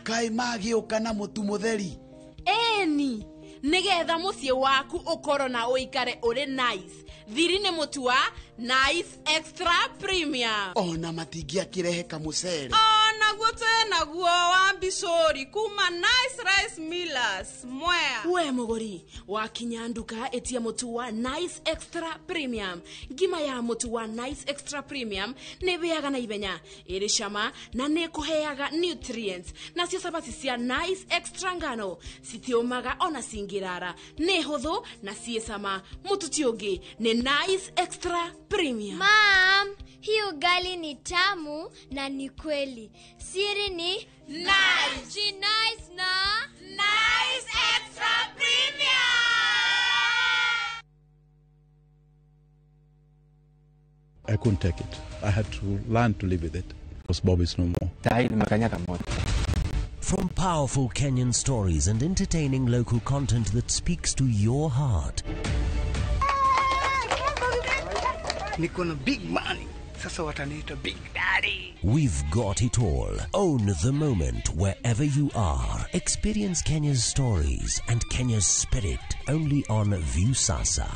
Kai magĩũka na mũtu mũtheri. Ĩni nĩgetha mũciĩ waku ũkorwo na ũikare ũrĩ nice. Thiri nĩ mũtu wa Nice Extra Premium. Ona matingĩakĩrehe kamũcere. Onaguo twĩnaguo wa mbicũri kuma Nice Rice Millers Mwea. We mũgũri wakinya nduka ĩtia mũtu wa Nice Extra Premium. Ngima ya mũtu wa Nice Extra Premium nĩ ĩhĩaga na ihenya, ĩrĩ cama na nĩ ĩkũheaga nutrients. Nacio cabaci cia Nice Extra ngano citiũmaga ona cingĩrara, nĩ hũthũ na ciĩ cama. Mũtu ti ũngĩ nĩ Nice Extra Premium. Mom, hii ugali ni tamu na ni kweli. Siri ni Nice. Nice na Nice Extra Premium. I couldn't take it. I had to learn to live with it because Bob is no more. From powerful Kenyan stories and entertaining local content that speaks to your heart. Niko na big money. Sasa wataniita Big Daddy. We've got it all. Own the moment wherever you are. Experience Kenya's stories and Kenya's spirit only on Viusasa.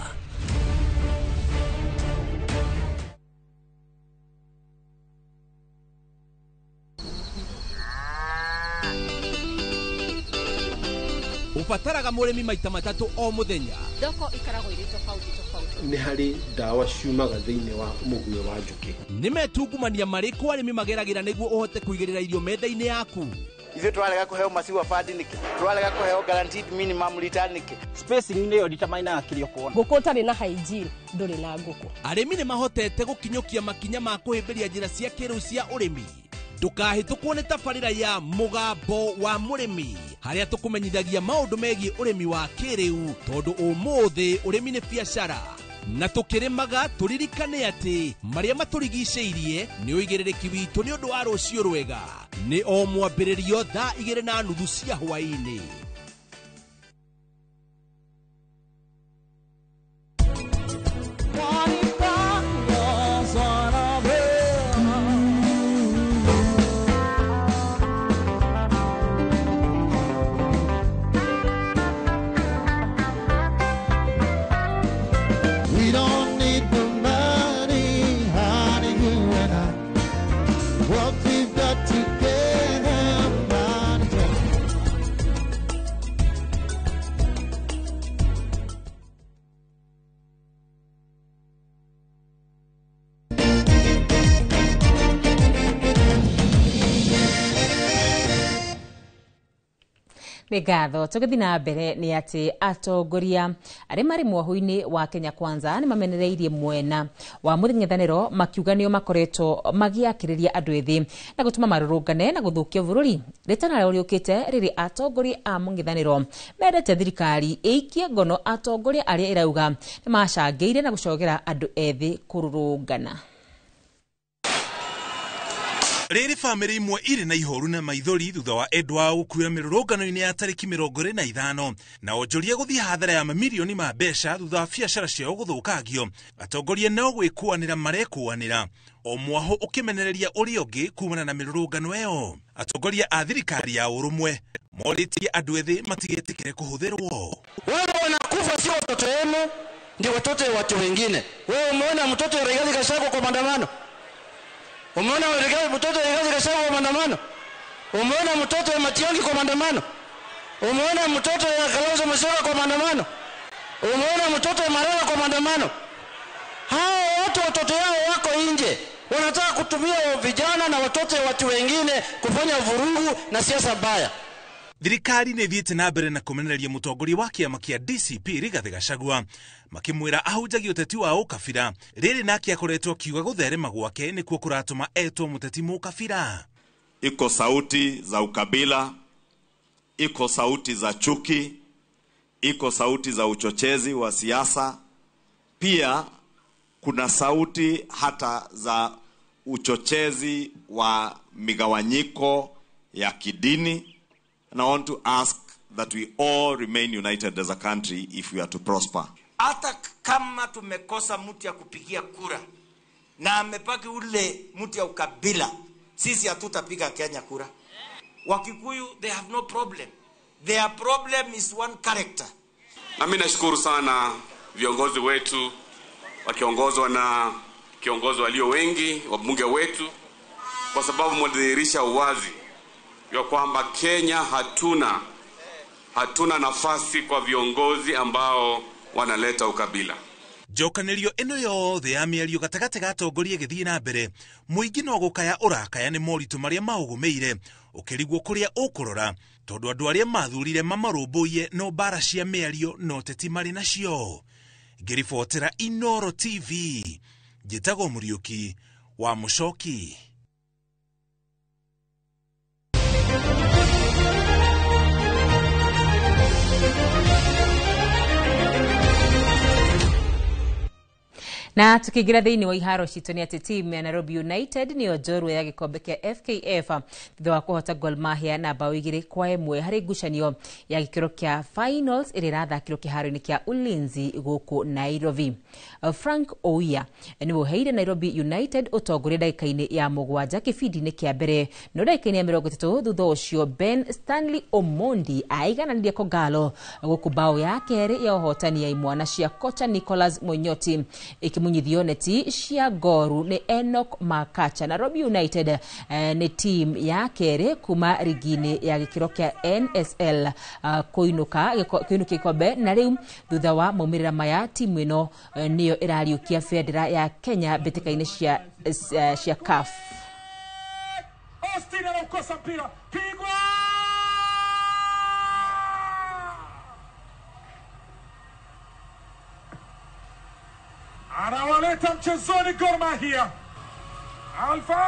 Ubataraga mũrĩmi maita matatũ o mũthenya. Thoko ikaragwo irĩ tofauti tofauti. Nĩ harĩ ndawa ciumaga thĩinĩ wa mũguĩ wa njũkĩ. Nĩ metungumania marĩkũ arĩmi mageragĩra nĩguo ũhote kũigĩrĩra irio metha-inĩ yaku? Ithuĩ twarega kũheo maziwa fund nĩkĩ? Twarega kũheo guaranteed minimum return nĩkĩ? Spacing nĩyo determinaga kĩrĩa ũkuona. Ngũkũ ũtarĩ na hygiene ndũrĩ na ngũkũ. Arĩmi nĩ mahotete gũkinyũkia makinya ma kũhĩmbĩria njĩra cia kĩrĩu cia ũrĩmi. Ndũkahĩtũkwo nĩ tabarĩra ya Mũgambo wa Mũrĩmi harĩa tũkũmenyithagia maũndũ megiĩ ũrĩmi wa kĩrĩu tondũ ũmũthĩ ũrĩmi nĩ biacara na tũkĩrĩmaga tũririkane atĩ marĩa matũrigicĩirie nĩ ũigĩrĩrĩki witũ nĩ ũndũ wa rũciũ rwega. Nĩ o mwambĩrĩrio thaa 2:30 cia hwaĩ-inĩ. Nĩ ngatho tũgĩthiĩ na mbere nĩ atĩ atongoria arĩa marĩ mwoho-inĩ wa Kenya Kwanza nĩ mamenereirie mwena wa mũng'ethanĩro makiuga nĩo makoretwo magĩakĩrĩria andũ ethĩ na gũtũma marũrũngane na gũthũkia bũrũri. Rĩtana rĩao rĩũkĩte rĩrĩ atongoria a mũng'ethanĩro mendete thirikari ĩikie ngono atongoria arĩa ĩrauga nĩ macangĩire na gũcogera andũ ethĩ kũrũrũngana. Rĩrĩ bamĩrĩ imwe irĩ na ihoru na maithori thutha wa endwa ao gũkuĩra mĩrũrũngano-inĩ ya tarĩki 25 na onjoria gũthiĩ hathara ya mamirioni ma mbeca thutha wa biacara ciao gũthũkangio. Atongoria nao gwĩkũanĩra marekũanĩra o mwaho ũkĩmenereria ũrĩa ũngĩ kumana na mĩrũrũngano ĩyo. Atongoria a thirikari ya ũrũmwe morĩtie andũ ethĩ matigetĩkĩre kũhũthĩrwo. Wale wanakufa sio watoto wenu, ndio watoto wa watu wengine. Wewe umeona mtoto wa Rigathi Gachagua kwa maandamano? Umeona mtoto wa Rigathi Gachagua kwa maandamano? Umeona mtoto wa Matiang'i kwa maandamano? Umeona mtoto wa Kalonzo Musyoka kwa maandamano? Umeona mtoto wa Marara kwa maandamano? Hao watu watoto yao wako nje. Wanataka kutumia vijana na watoto wa watu wengine kufanya vurugu na siasa mbaya. Thirikari nĩ ĩthiĩte na mbere na kũmenereria mũtongoria wa kĩama kĩa DCP Rigathĩ Gachagua, makĩmwĩra ahunjagia ũteti wa ũkabira. Rĩrĩ nake akoretwo akiuga gũtherema gwake nĩkuo kũratũma etwo mũteti mũkabira. Iko sauti za ukabila, iko sauti za chuki, iko sauti za uchochezi wa siasa, pia kuna sauti hata za uchochezi wa migawanyiko ya kidini. And I want to ask that we all remain united as a country if we are to prosper. Hata kama tumekosa mtu ya kupigia kura na amepaki ule mtu ya ukabila, sisi hatutapiga Kenya kura. Wakikuyu, they have no problem. Their problem is one character. Na mimi nashukuru sana viongozi wetu wakiongozwa na kiongozi walio wengi, wabunge wetu, kwa sababu mwadhihirisha uwazi ya kwamba Kenya hatuna nafasi kwa viongozi ambao wanaleta ukabila. Njokanĩrio ĩno yothe ya mĩario gatagatĩ ga atongoria ĩgĩthiĩ na mbere, mũingĩ no gũkaya ũrakaya nĩ moritũ marĩa maũgũmĩire, ũkĩrigwo kũrĩa ũkũrora, tondũ andũ arĩa mathurire mamarũmbũiye no mbara cia mĩario na ũteti marĩ nacio. Ngĩribotera Inooro TV, njĩtagwo Mũriũki wa Mũcoki. Na tukiingira thiini wa iharo citũ nĩ atĩ timu ya Nairobi United nĩyo njorua ya gĩkombe kĩa FKF thutha wa kũhota Gor Mahia na bao 2-1 harĩ ngucanio ya gĩkĩro kĩa finals ĩrĩa ĩrathakirwo kĩharo-inĩ kĩa Ulinzi gũkũ Nairobi. Frank Ouya nĩwe ũheire Nairobi United ũtongoria ndagĩka-inĩ ya 7 kĩbindi-inĩ kĩa mbere, no ndagĩka-inĩ ya 30 thutha ũcio Ben Stanley Omondi aigananirie Kogalo gũkũ bao ya kerĩ ya ũhotani ya imwana cia kocha Nicholas Munyoti ikimunyithio neti cia goru ni Enoch Makacha. Nairobi United ni team ya kerĩ kuma rigi-inĩ ya gĩkĩro kĩa NSL kũinũka gĩkombe, na rĩu thutha wa maumĩrĩra maya timu ĩno nĩyo ĩrariũkia bendera ya Kenya mbĩtĩka-inĩ cia CAF. Austin anaukosa mpira, pigwa anawaleta mchezoni Gor Mahia. Alfa,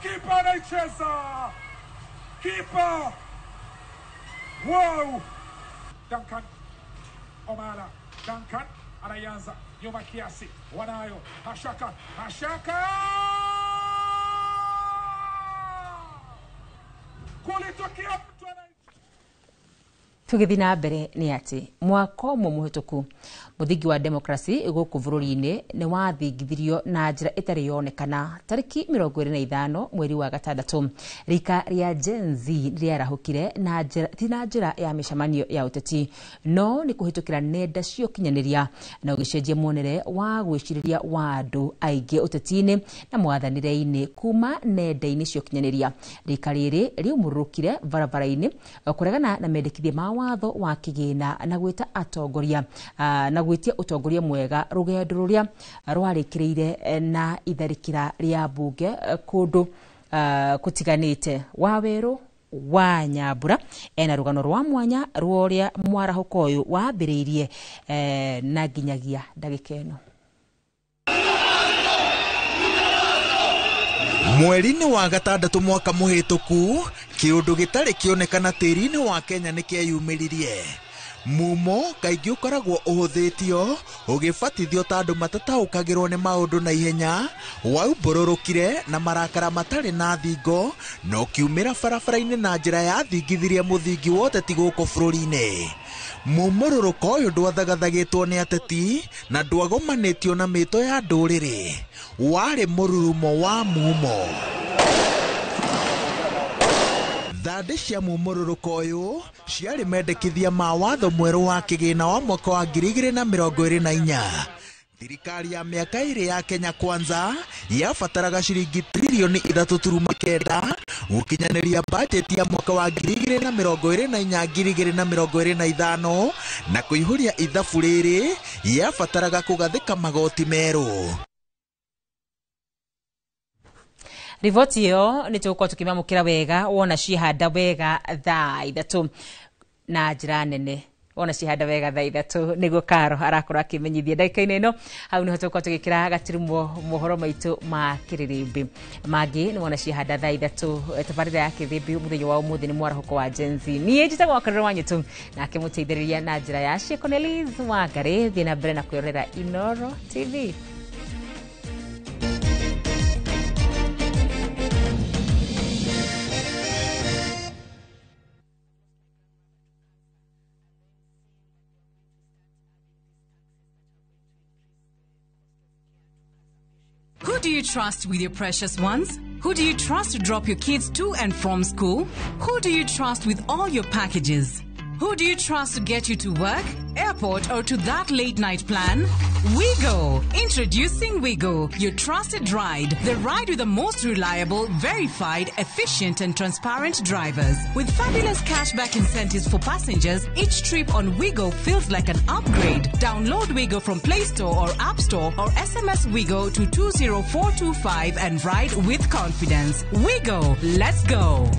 kipa anaicheza, kipa, wow. Duncan Omala, Duncan anaianza nyuma kiasi, wanayo Mashaka, Mashaka kulitokea mtu. Tũgĩthiĩ na mbere nĩ atĩ mwaka ũmwe mũhĩtũku mũthingi wa demokrasi gũkũ bũrũri-inĩ nĩ wathingithirio na njĩra ĩtarĩ yonekana. Tarĩki 25 mweri wa gatandatũ rika rĩa Gen Z rĩarahũkire na njĩra ti na njĩra ya mĩcemanio ya ũteti, no nĩ kũhĩtũkĩra nenda cia ũkinyanĩria na ũgĩcenjia muonere wa gwĩcirĩria wa andũ aingĩ ũteti-inĩ na mwathanĩre-inĩ kuma nenda-inĩ cia ũkinyanĩria. Rika rĩrĩ rĩumũrũrũkire barabara-inĩ kũregana na mendekithia ma watho wa kĩgĩna na gwĩta atongoria na gwĩtia ũtongoria mwega, rũgendo rũrĩa rwarĩkĩrĩire na itharĩkĩra rĩa mbunge kũndũ kũtiganĩte. Wawerũ wa Nyambura ena rũgano rwa mwanya rwa ũrĩa mwarahũko ũyũ wambĩrĩirie na nginyagia ndagĩka ĩno. Mweri-inĩ wa gatandatũ mwaka mũhĩtũku, kĩũndũ gĩtarĩ kĩonekana tĩri-inĩ wa Kenya nĩ kĩeyumĩririe. Mumo kaingĩ ũkoragwo ũhũthĩtio ũgĩbatithio ta andũ matataũkagĩrwo nĩ maũndũ na ihenya, waumbũrũrũkire na marakara matarĩ na thingo na ũkiumĩra barabara-inĩ na njĩra yathingithirie mũthingi wa ũteti gũkũ bũrũri-inĩ. Mumũrũrũko ũyũ ndwathagathagĩtwo nĩ ateti na ndwagomanĩtio na mĩto ya ndũrĩrĩ, warĩ mũrurumo wa mumo. Thandĩ cia mumũrũrũko ũyũ ciarĩ mendekithia ma watho mwerũ wa kĩgĩna wa mwaka wa 2024. Thirikari ya mĩaka ĩrĩ ya Kenya Kwanza yabataraga ciringi tririoni 3.9 gũkinyanĩria bajeti ya mwaka wa 2024 2025 na kũihũria ithabu rĩrĩ yabataraga kũgathĩka magoti merũ. Riboti ĩyo nĩ tũgũkorwo tũkĩmamũkĩra wega wona ciehanda wega thaa 3 na njĩra nene. Wona cihanda wega thaa 3 nĩguo Karo arakorwo akĩmenyithia ndagĩka-inĩ ĩno. Hau nĩho tũgũkorwo tũgĩkĩra gatirumo mohoro maitũ ma kĩrĩrĩmbĩ mangĩ. Nĩ wona cihanda thaa 3 tabarĩra ya kĩrĩrĩmbĩ mũthenya wa ũmũthĩ nĩ mwarahũko wa Gen Z. Niĩ njĩtagwo Wakarĩro wa Nyĩtũ, nake mũteithĩrĩria na njĩra ya ciĩko nĩ Liz Wangari. Thiĩ na mbere na kwĩrorera Inooro TV. Who do you trust with your precious ones? Who do you trust to drop your kids to and from school? Who do you trust with all your packages? Who do you trust to get you to work, airport, or to that late night plan? Wigo! Introducing Wigo, your trusted ride. The ride with the most reliable, verified, efficient, and transparent drivers. With fabulous cashback incentives for passengers, each trip on Wigo feels like an upgrade. Download Wigo from Play Store or App Store or SMS Wigo to 20425 and ride with confidence. Wigo, let's go!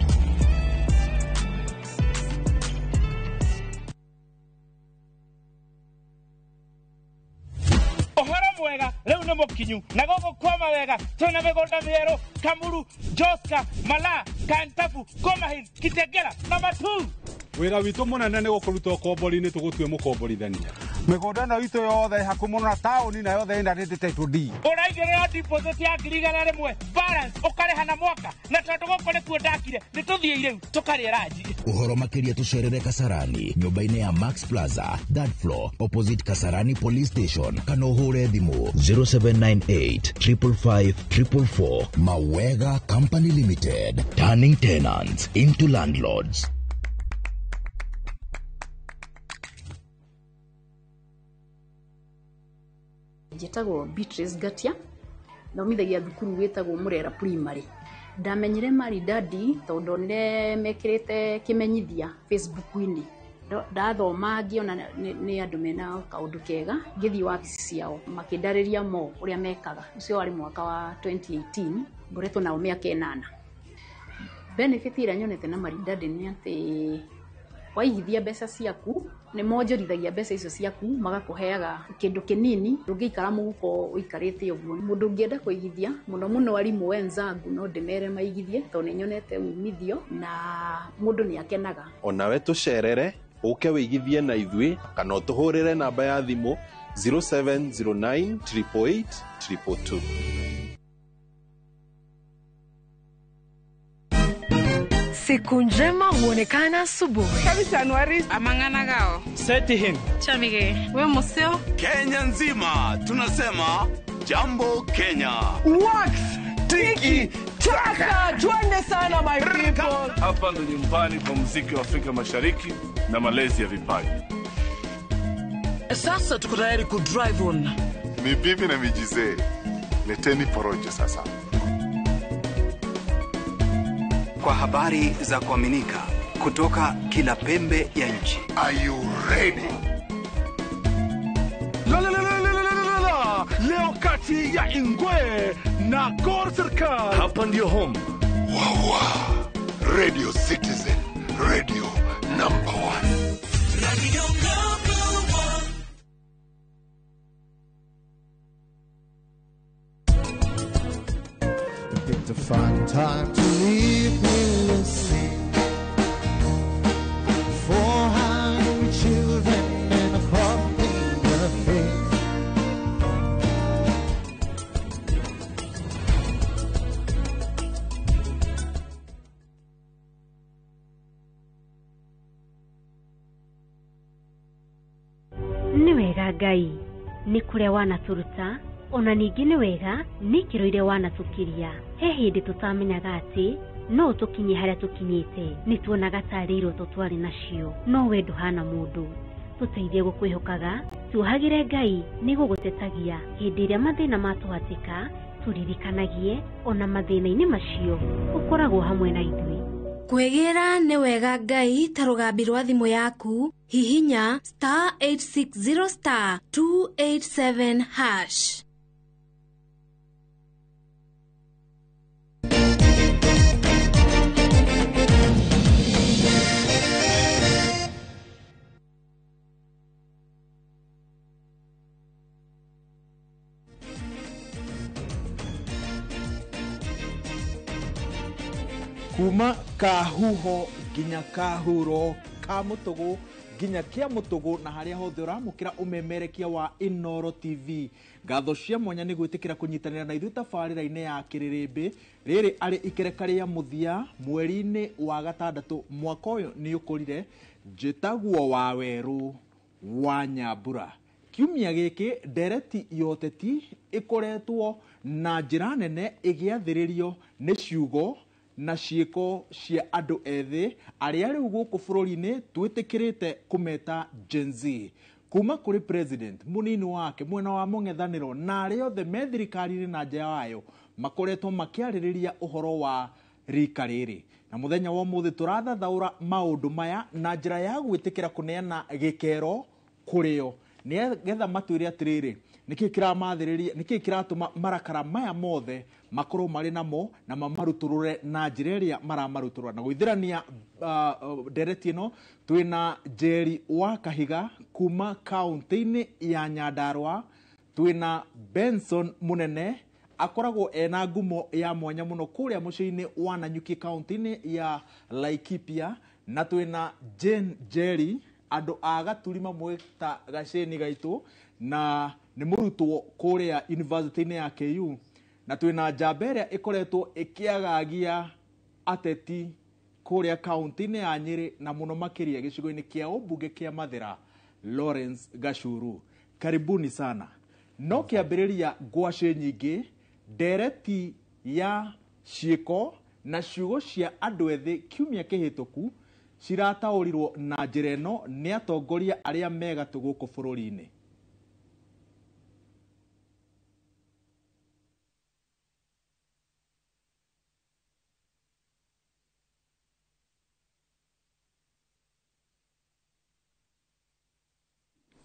Mwega leo nĩ mũkinyu na gũkũ kwama wega twĩna mĩgũnda mĩerũ Kamuru, Joska, Mala, Kantafu, Komahin, Kitegera na Matu. Wĩra witũ mũnene nĩ gũkũruta ũkombori-inĩ tũgũtue mũkomborithania. Mĩgũnda ĩno itũ yothe ĩ hakuhĩ mũno na taũni na yothe ĩna title deed. Ũraigĩrĩra deposit ya 100,000 balance ũkarĩha na mwaka, na tondũ gũkũ nĩkuo ndakire nĩ tũthiĩ rĩu tũkarĩe ranji. Ũhoro makĩria tũcerere Kasarani nyũmba-inĩ ya Max Plaza third floor opposite Kasarani Police Station, kana ũhũre thimũ 0798 555 444. Mawega Company Limited, turning tenants into landlords. Njĩtagwo Beatrice Gatia, thomithagia thukuru wĩtagwo Murera Primary. Ndamenyire Maridadi tondũ ndonire mekĩrĩte kĩmenyithia Facebook-inĩ. Ndathoma ngĩona nĩ andũ mena kaũndũ kega, ngĩthiĩ wabici ciao makĩndarĩria mo ũrĩa mekaga. Ũcio warĩ mwaka wa 2018, ngoretwo nao mĩaka 8. Benefit ĩrĩa nyonete na Maridadi nĩ atĩ waigithia mbeca ciaku nĩ monjorithagia mbeca icio ciaku magakũheaga kĩndũ kĩnini ndũngĩikara mũhuko ũikarĩte ũguo. Mũndũ ũngĩenda kũigithia mũno mũno arimũ wenzangu no ndĩmere maigithie tondũ nĩ nyonete umithio na mũndũ nĩ akenaga. Onawe tũcerere ũke wĩigithie na ithuĩ kana ũtũhũrĩre namba ya thimũ 0709 888 222. Siku njema huonekana asubuhi. Amanganagao. Setihin. Chamige. We museo. Kenya nzima tunasema jambo Kenya. Wax tiki taka. Twende sana my people. Hapa ndo nyumbani kwa muziki wa Afrika Mashariki na malezi ya vipaji. Sasa tuko tayari ku drive on. Ni bibi na mijize. Leteni porojo sasa. Kwa habari za kuaminika kutoka kila pembe ya nchi. Are you ready? La la la la la la la. Leo kati ya Ingwe na Gor Serikal. Hapa ndio home. Wawa. Radio Citizen, radio number 1. Radio number 1. Picked a fine time to leave me see. 4 hungry children and a puppy cafe. Nĩ wega Ngai nĩ kũrĩa wanatũruta ona ningĩ nĩ wega nĩ ikĩro iria wanatũkiria. He hĩndĩ tũtamenyaga atĩ no tũkinye harĩa tũkinyĩte, nĩ tuonaga tarĩ iroto twarĩ nacio, no we ndũhana mũndũ. Tũteithie gũkwĩhokaga, tuohagĩre Ngai nĩ gũgũtetagia hĩndĩ ĩrĩa mathĩna matũhatĩka, tũririkanagie ona mathĩna-inĩ macio ũkoragwo hamwe na ithuĩ. Kwĩgĩra nĩ wega Ngai ta rũgambi rwa thimũ yaku, hihinya *860*287#. Kuma kahuho nginya kahuro, ka mutugu nginya kia mutugu, na haria hothe uramukira umemerekia wa Inooro TV. Ngatho cia mwanya nĩ gwĩtĩkĩra kũnyitanĩra na ithuĩ tabarĩra-inĩ ya Kĩrĩrĩmbĩ. Rĩrĩ arĩ ikereka rĩa mũthia mweri-inĩ wa gatandatũ mwaka ũyũ nĩ ũkũrire. Njĩtagwo Wawerũ wa Nyambura. Kiumia gĩkĩ ndereti ya ũteti ĩkoretwo na njĩra nene ĩgĩathĩrĩrio nĩ ciugo na ciĩko cia andũ ethĩ arĩa rĩu gũkũ bũrũri-inĩ twĩtĩkĩrĩte kũmeta Gen Z. Kuma kũrĩ president mũnini wake mwena wa mũng'ethanĩro na arĩa othe me thirikari-inĩ na nja wayo makoretwo makĩarĩrĩria ũhoro wa rika rĩrĩ. Na mũthenya wa ũmũthĩ tũrathathaũra maũndũ maya na njĩra ya gwĩtĩkĩra kũneana gĩkero kũrĩo nĩgetha matwĩre atĩrĩrĩ, nĩkĩĩ kĩramathĩrĩria, nĩkĩĩ kĩratũma marakara maya mothe makorwo marĩ namo na mamarutũrũre na njĩra ĩrĩa maramarutũrũra. Na gwĩthĩrania ndereti ĩno twĩna Njeri wa Kahiga kuma kaunti-inĩ ya Nyandarua, twĩna Benson Munene akoragwo ena ngumo ya mwanya mũno kũrĩa mũciĩ-inĩ wa Nanyuki kaunti-inĩ ya Laikipia, na twĩna Jane Njeri andũ a Gaturi mamwĩta Gaceni gaitũ na nĩ mũrutwo kũrĩa university-inĩ ya KU, na twĩna njamba ĩrĩa ĩkoretwo ĩkĩagagia ateti kũrĩa kaunti-inĩ ya Nyĩrĩ na mũno makĩria gĩcigo-inĩ kĩa ũmbunge kĩa Mathĩra, Lawrence Gachuru. Karibuni sana. No kĩambĩrĩria ngwacĩ nyingĩ, ndereti ya ciĩko na ciugo cia andũ ethĩ kiumia kĩhĩtũku cirataũrirwo na njĩra ĩno nĩ atongoria arĩa me gatũ gũkũ bũrũri-inĩ.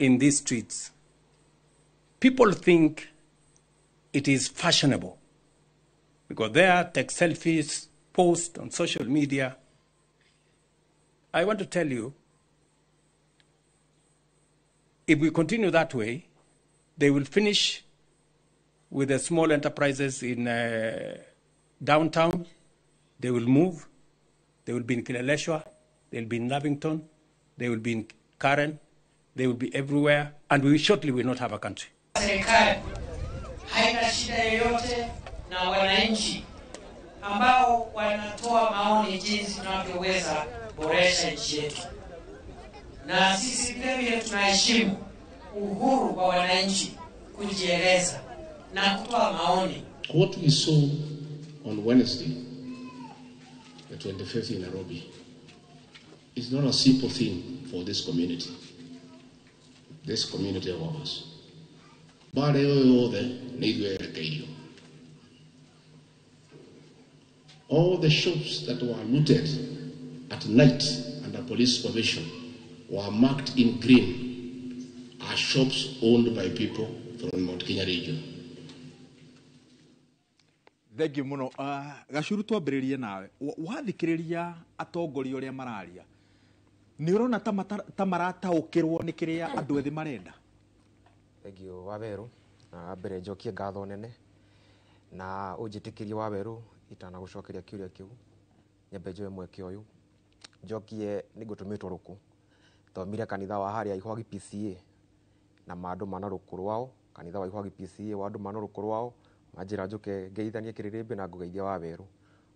In these streets, people think it is fashionable. We go there, take selfies, post on social media. I want to tell you, if we continue that way, they will finish with the small enterprises in downtown. They will move. They will be in Kileleshwa. They will be in Lavington. They will be in Karen. They will be everywhere, and we shortly will not have a country. Serikali haina shida yoyote na wananchi ambao wanatoa maoni jinsi tunavyoweza boresha nchi yetu, na sisi vile vile tunaheshimu uhuru wa wananchi kujieleza na kutoa maoni. What we saw on Wednesday, the 25th in Nairobi, is not a simple thing for this community. This community of ours. All the shops that were looted at night under police supervision were marked in green as shops owned by people from Mount Kenya region. Thank you muno. Gachuru twambĩrĩrie nawe. Wathikĩrĩria atongoria ũrĩa mararia, nĩ ũrona ta marataũkĩrwo nĩ kĩrĩa andũ ethĩ marenda? Thank you Wawerũ. Na mbere njokie ngatho nene na ũnjĩtĩkĩrie Wawerũ itanagũcokeria kĩũria kĩu, nyambe njoe mweke ũyũ njokie nĩ ngũtũmĩtwo rũkũ. Thomire kanitha wa harĩa Ihwagi PCA na mandũ mana rũkũ rwao, kanitha wa Ihwagi PCA wa andũ mana rũkũ rwao manjĩra njũke ngeithanie Kĩrĩrĩmbĩ na ngũgeithia Wawerũ.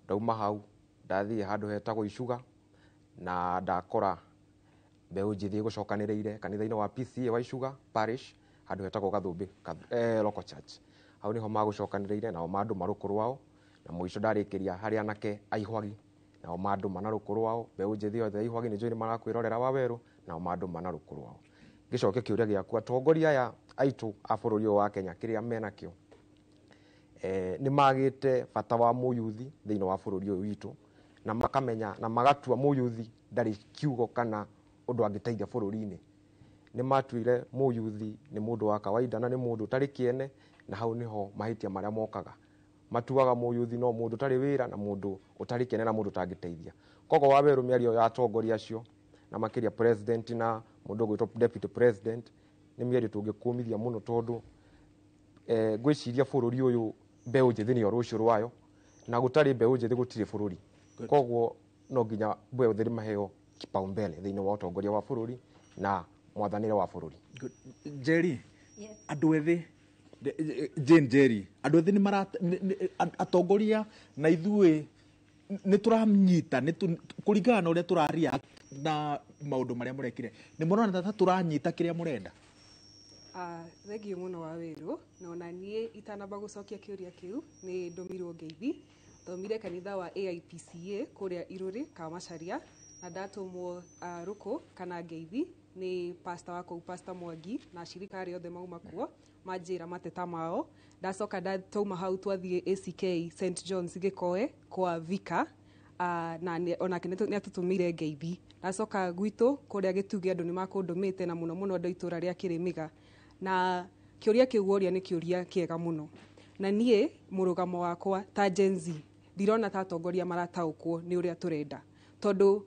Ndauma hau ndathiĩ handũ hetagwo Icuga na ndakora mbeũ njĩthĩ gũcokanĩrĩire kanitha-inĩ wa PCA wa Icuga Parish handũ hetagwo Gathũmbĩ Local Church. Hau niho magũcokanĩrĩire nao mandũ marũkũ rwao, na mũico ndarĩkĩria harĩ anake a Ihwagi nao mandũ mana rũkũ rwao, mbeũ njĩthĩ othe a Ihwagi nĩ njũĩ nĩ marakwĩrorera Wawerũ, nao mandũ mana rũkũ rwao. Ngĩcokia kĩũria gĩaku, atongoria aya aitũ a bũrũri ũyũ wa Kenya kĩrĩa menakĩo nĩ magĩte bata wa mũyuthi thĩinĩ wa bũrũri ũyũ witũ, na makamenya na magatua mũyuthi ndarĩ kiugo kana ũndũ angĩteithia bũrũri-inĩ. Nĩ matuire mũyuthi nĩ mũndũ wa kawaida na nĩ mũndũ ũtarĩ kĩene, na hau nĩho mahĩtia marĩa mokaga. Matuaga mũyuthi no mũndũ ũtarĩ wĩra na mũndũ ũtarĩ kĩene na mũndũ ũtangĩteithia. Koguo Wawerũ mĩario ya atongoria acio na makĩria president na mũndũ ũgwĩtwo deputy president nĩ mĩario tũngĩkũmithia mũno, tondũ ngwĩciria bũrũri ũyũ mbeũ njĩthĩ nĩyo rũciũ rwayo, na gũtarĩ mbeũ njĩthĩ gũtirĩ bũrũri. Koguo no nginya mbeũ njĩthĩ maheo kipaumbele thĩinĩ wa ũtongoria wa bũrũri na mwathanĩre wa bũrũri. Njeri, andũ ethĩ, Jane Njeri, andũ ethĩ nĩ mara atongoria na ithuĩ nĩ tũranyita kũringana na ũrĩa tũraria na maũndũ marĩa mũrekire, nĩ mũrona ta tũranyita kĩrĩa mũrenda? Thengiũ mũno wa wĩrũ, na ona niĩ itanamba gũcokia kĩũria kĩu nĩ ndũmirwo ngeithi. Thomire kanitha wa AIPCA kũrĩa Irũrĩ Kamacharia, na ndatũmwo rũkũ kana ngeithi nĩ pastor wa kũu, Pastor Mwangi, na ashirika arĩa othe mauma kuo manjĩra mateta mao. Ndacoka twauma hau twathiĩ ACK St John's Gĩkoe kwa Vika, na onake nĩ atũtũmĩire ngeithi. Ndacoka gwitũ kũrĩa Gĩtugĩ andũ nĩ makũndũmĩte, na mũno mũno andũ a itũra rĩa Kĩrĩmĩga. Na kĩũria kĩu woria nĩ kĩũria kĩega mũno, na niĩ mũrũgamo wakwa ta Gen Z ndirona ta atongoria marataũkwo nĩ ũrĩa tũrenda, tondũ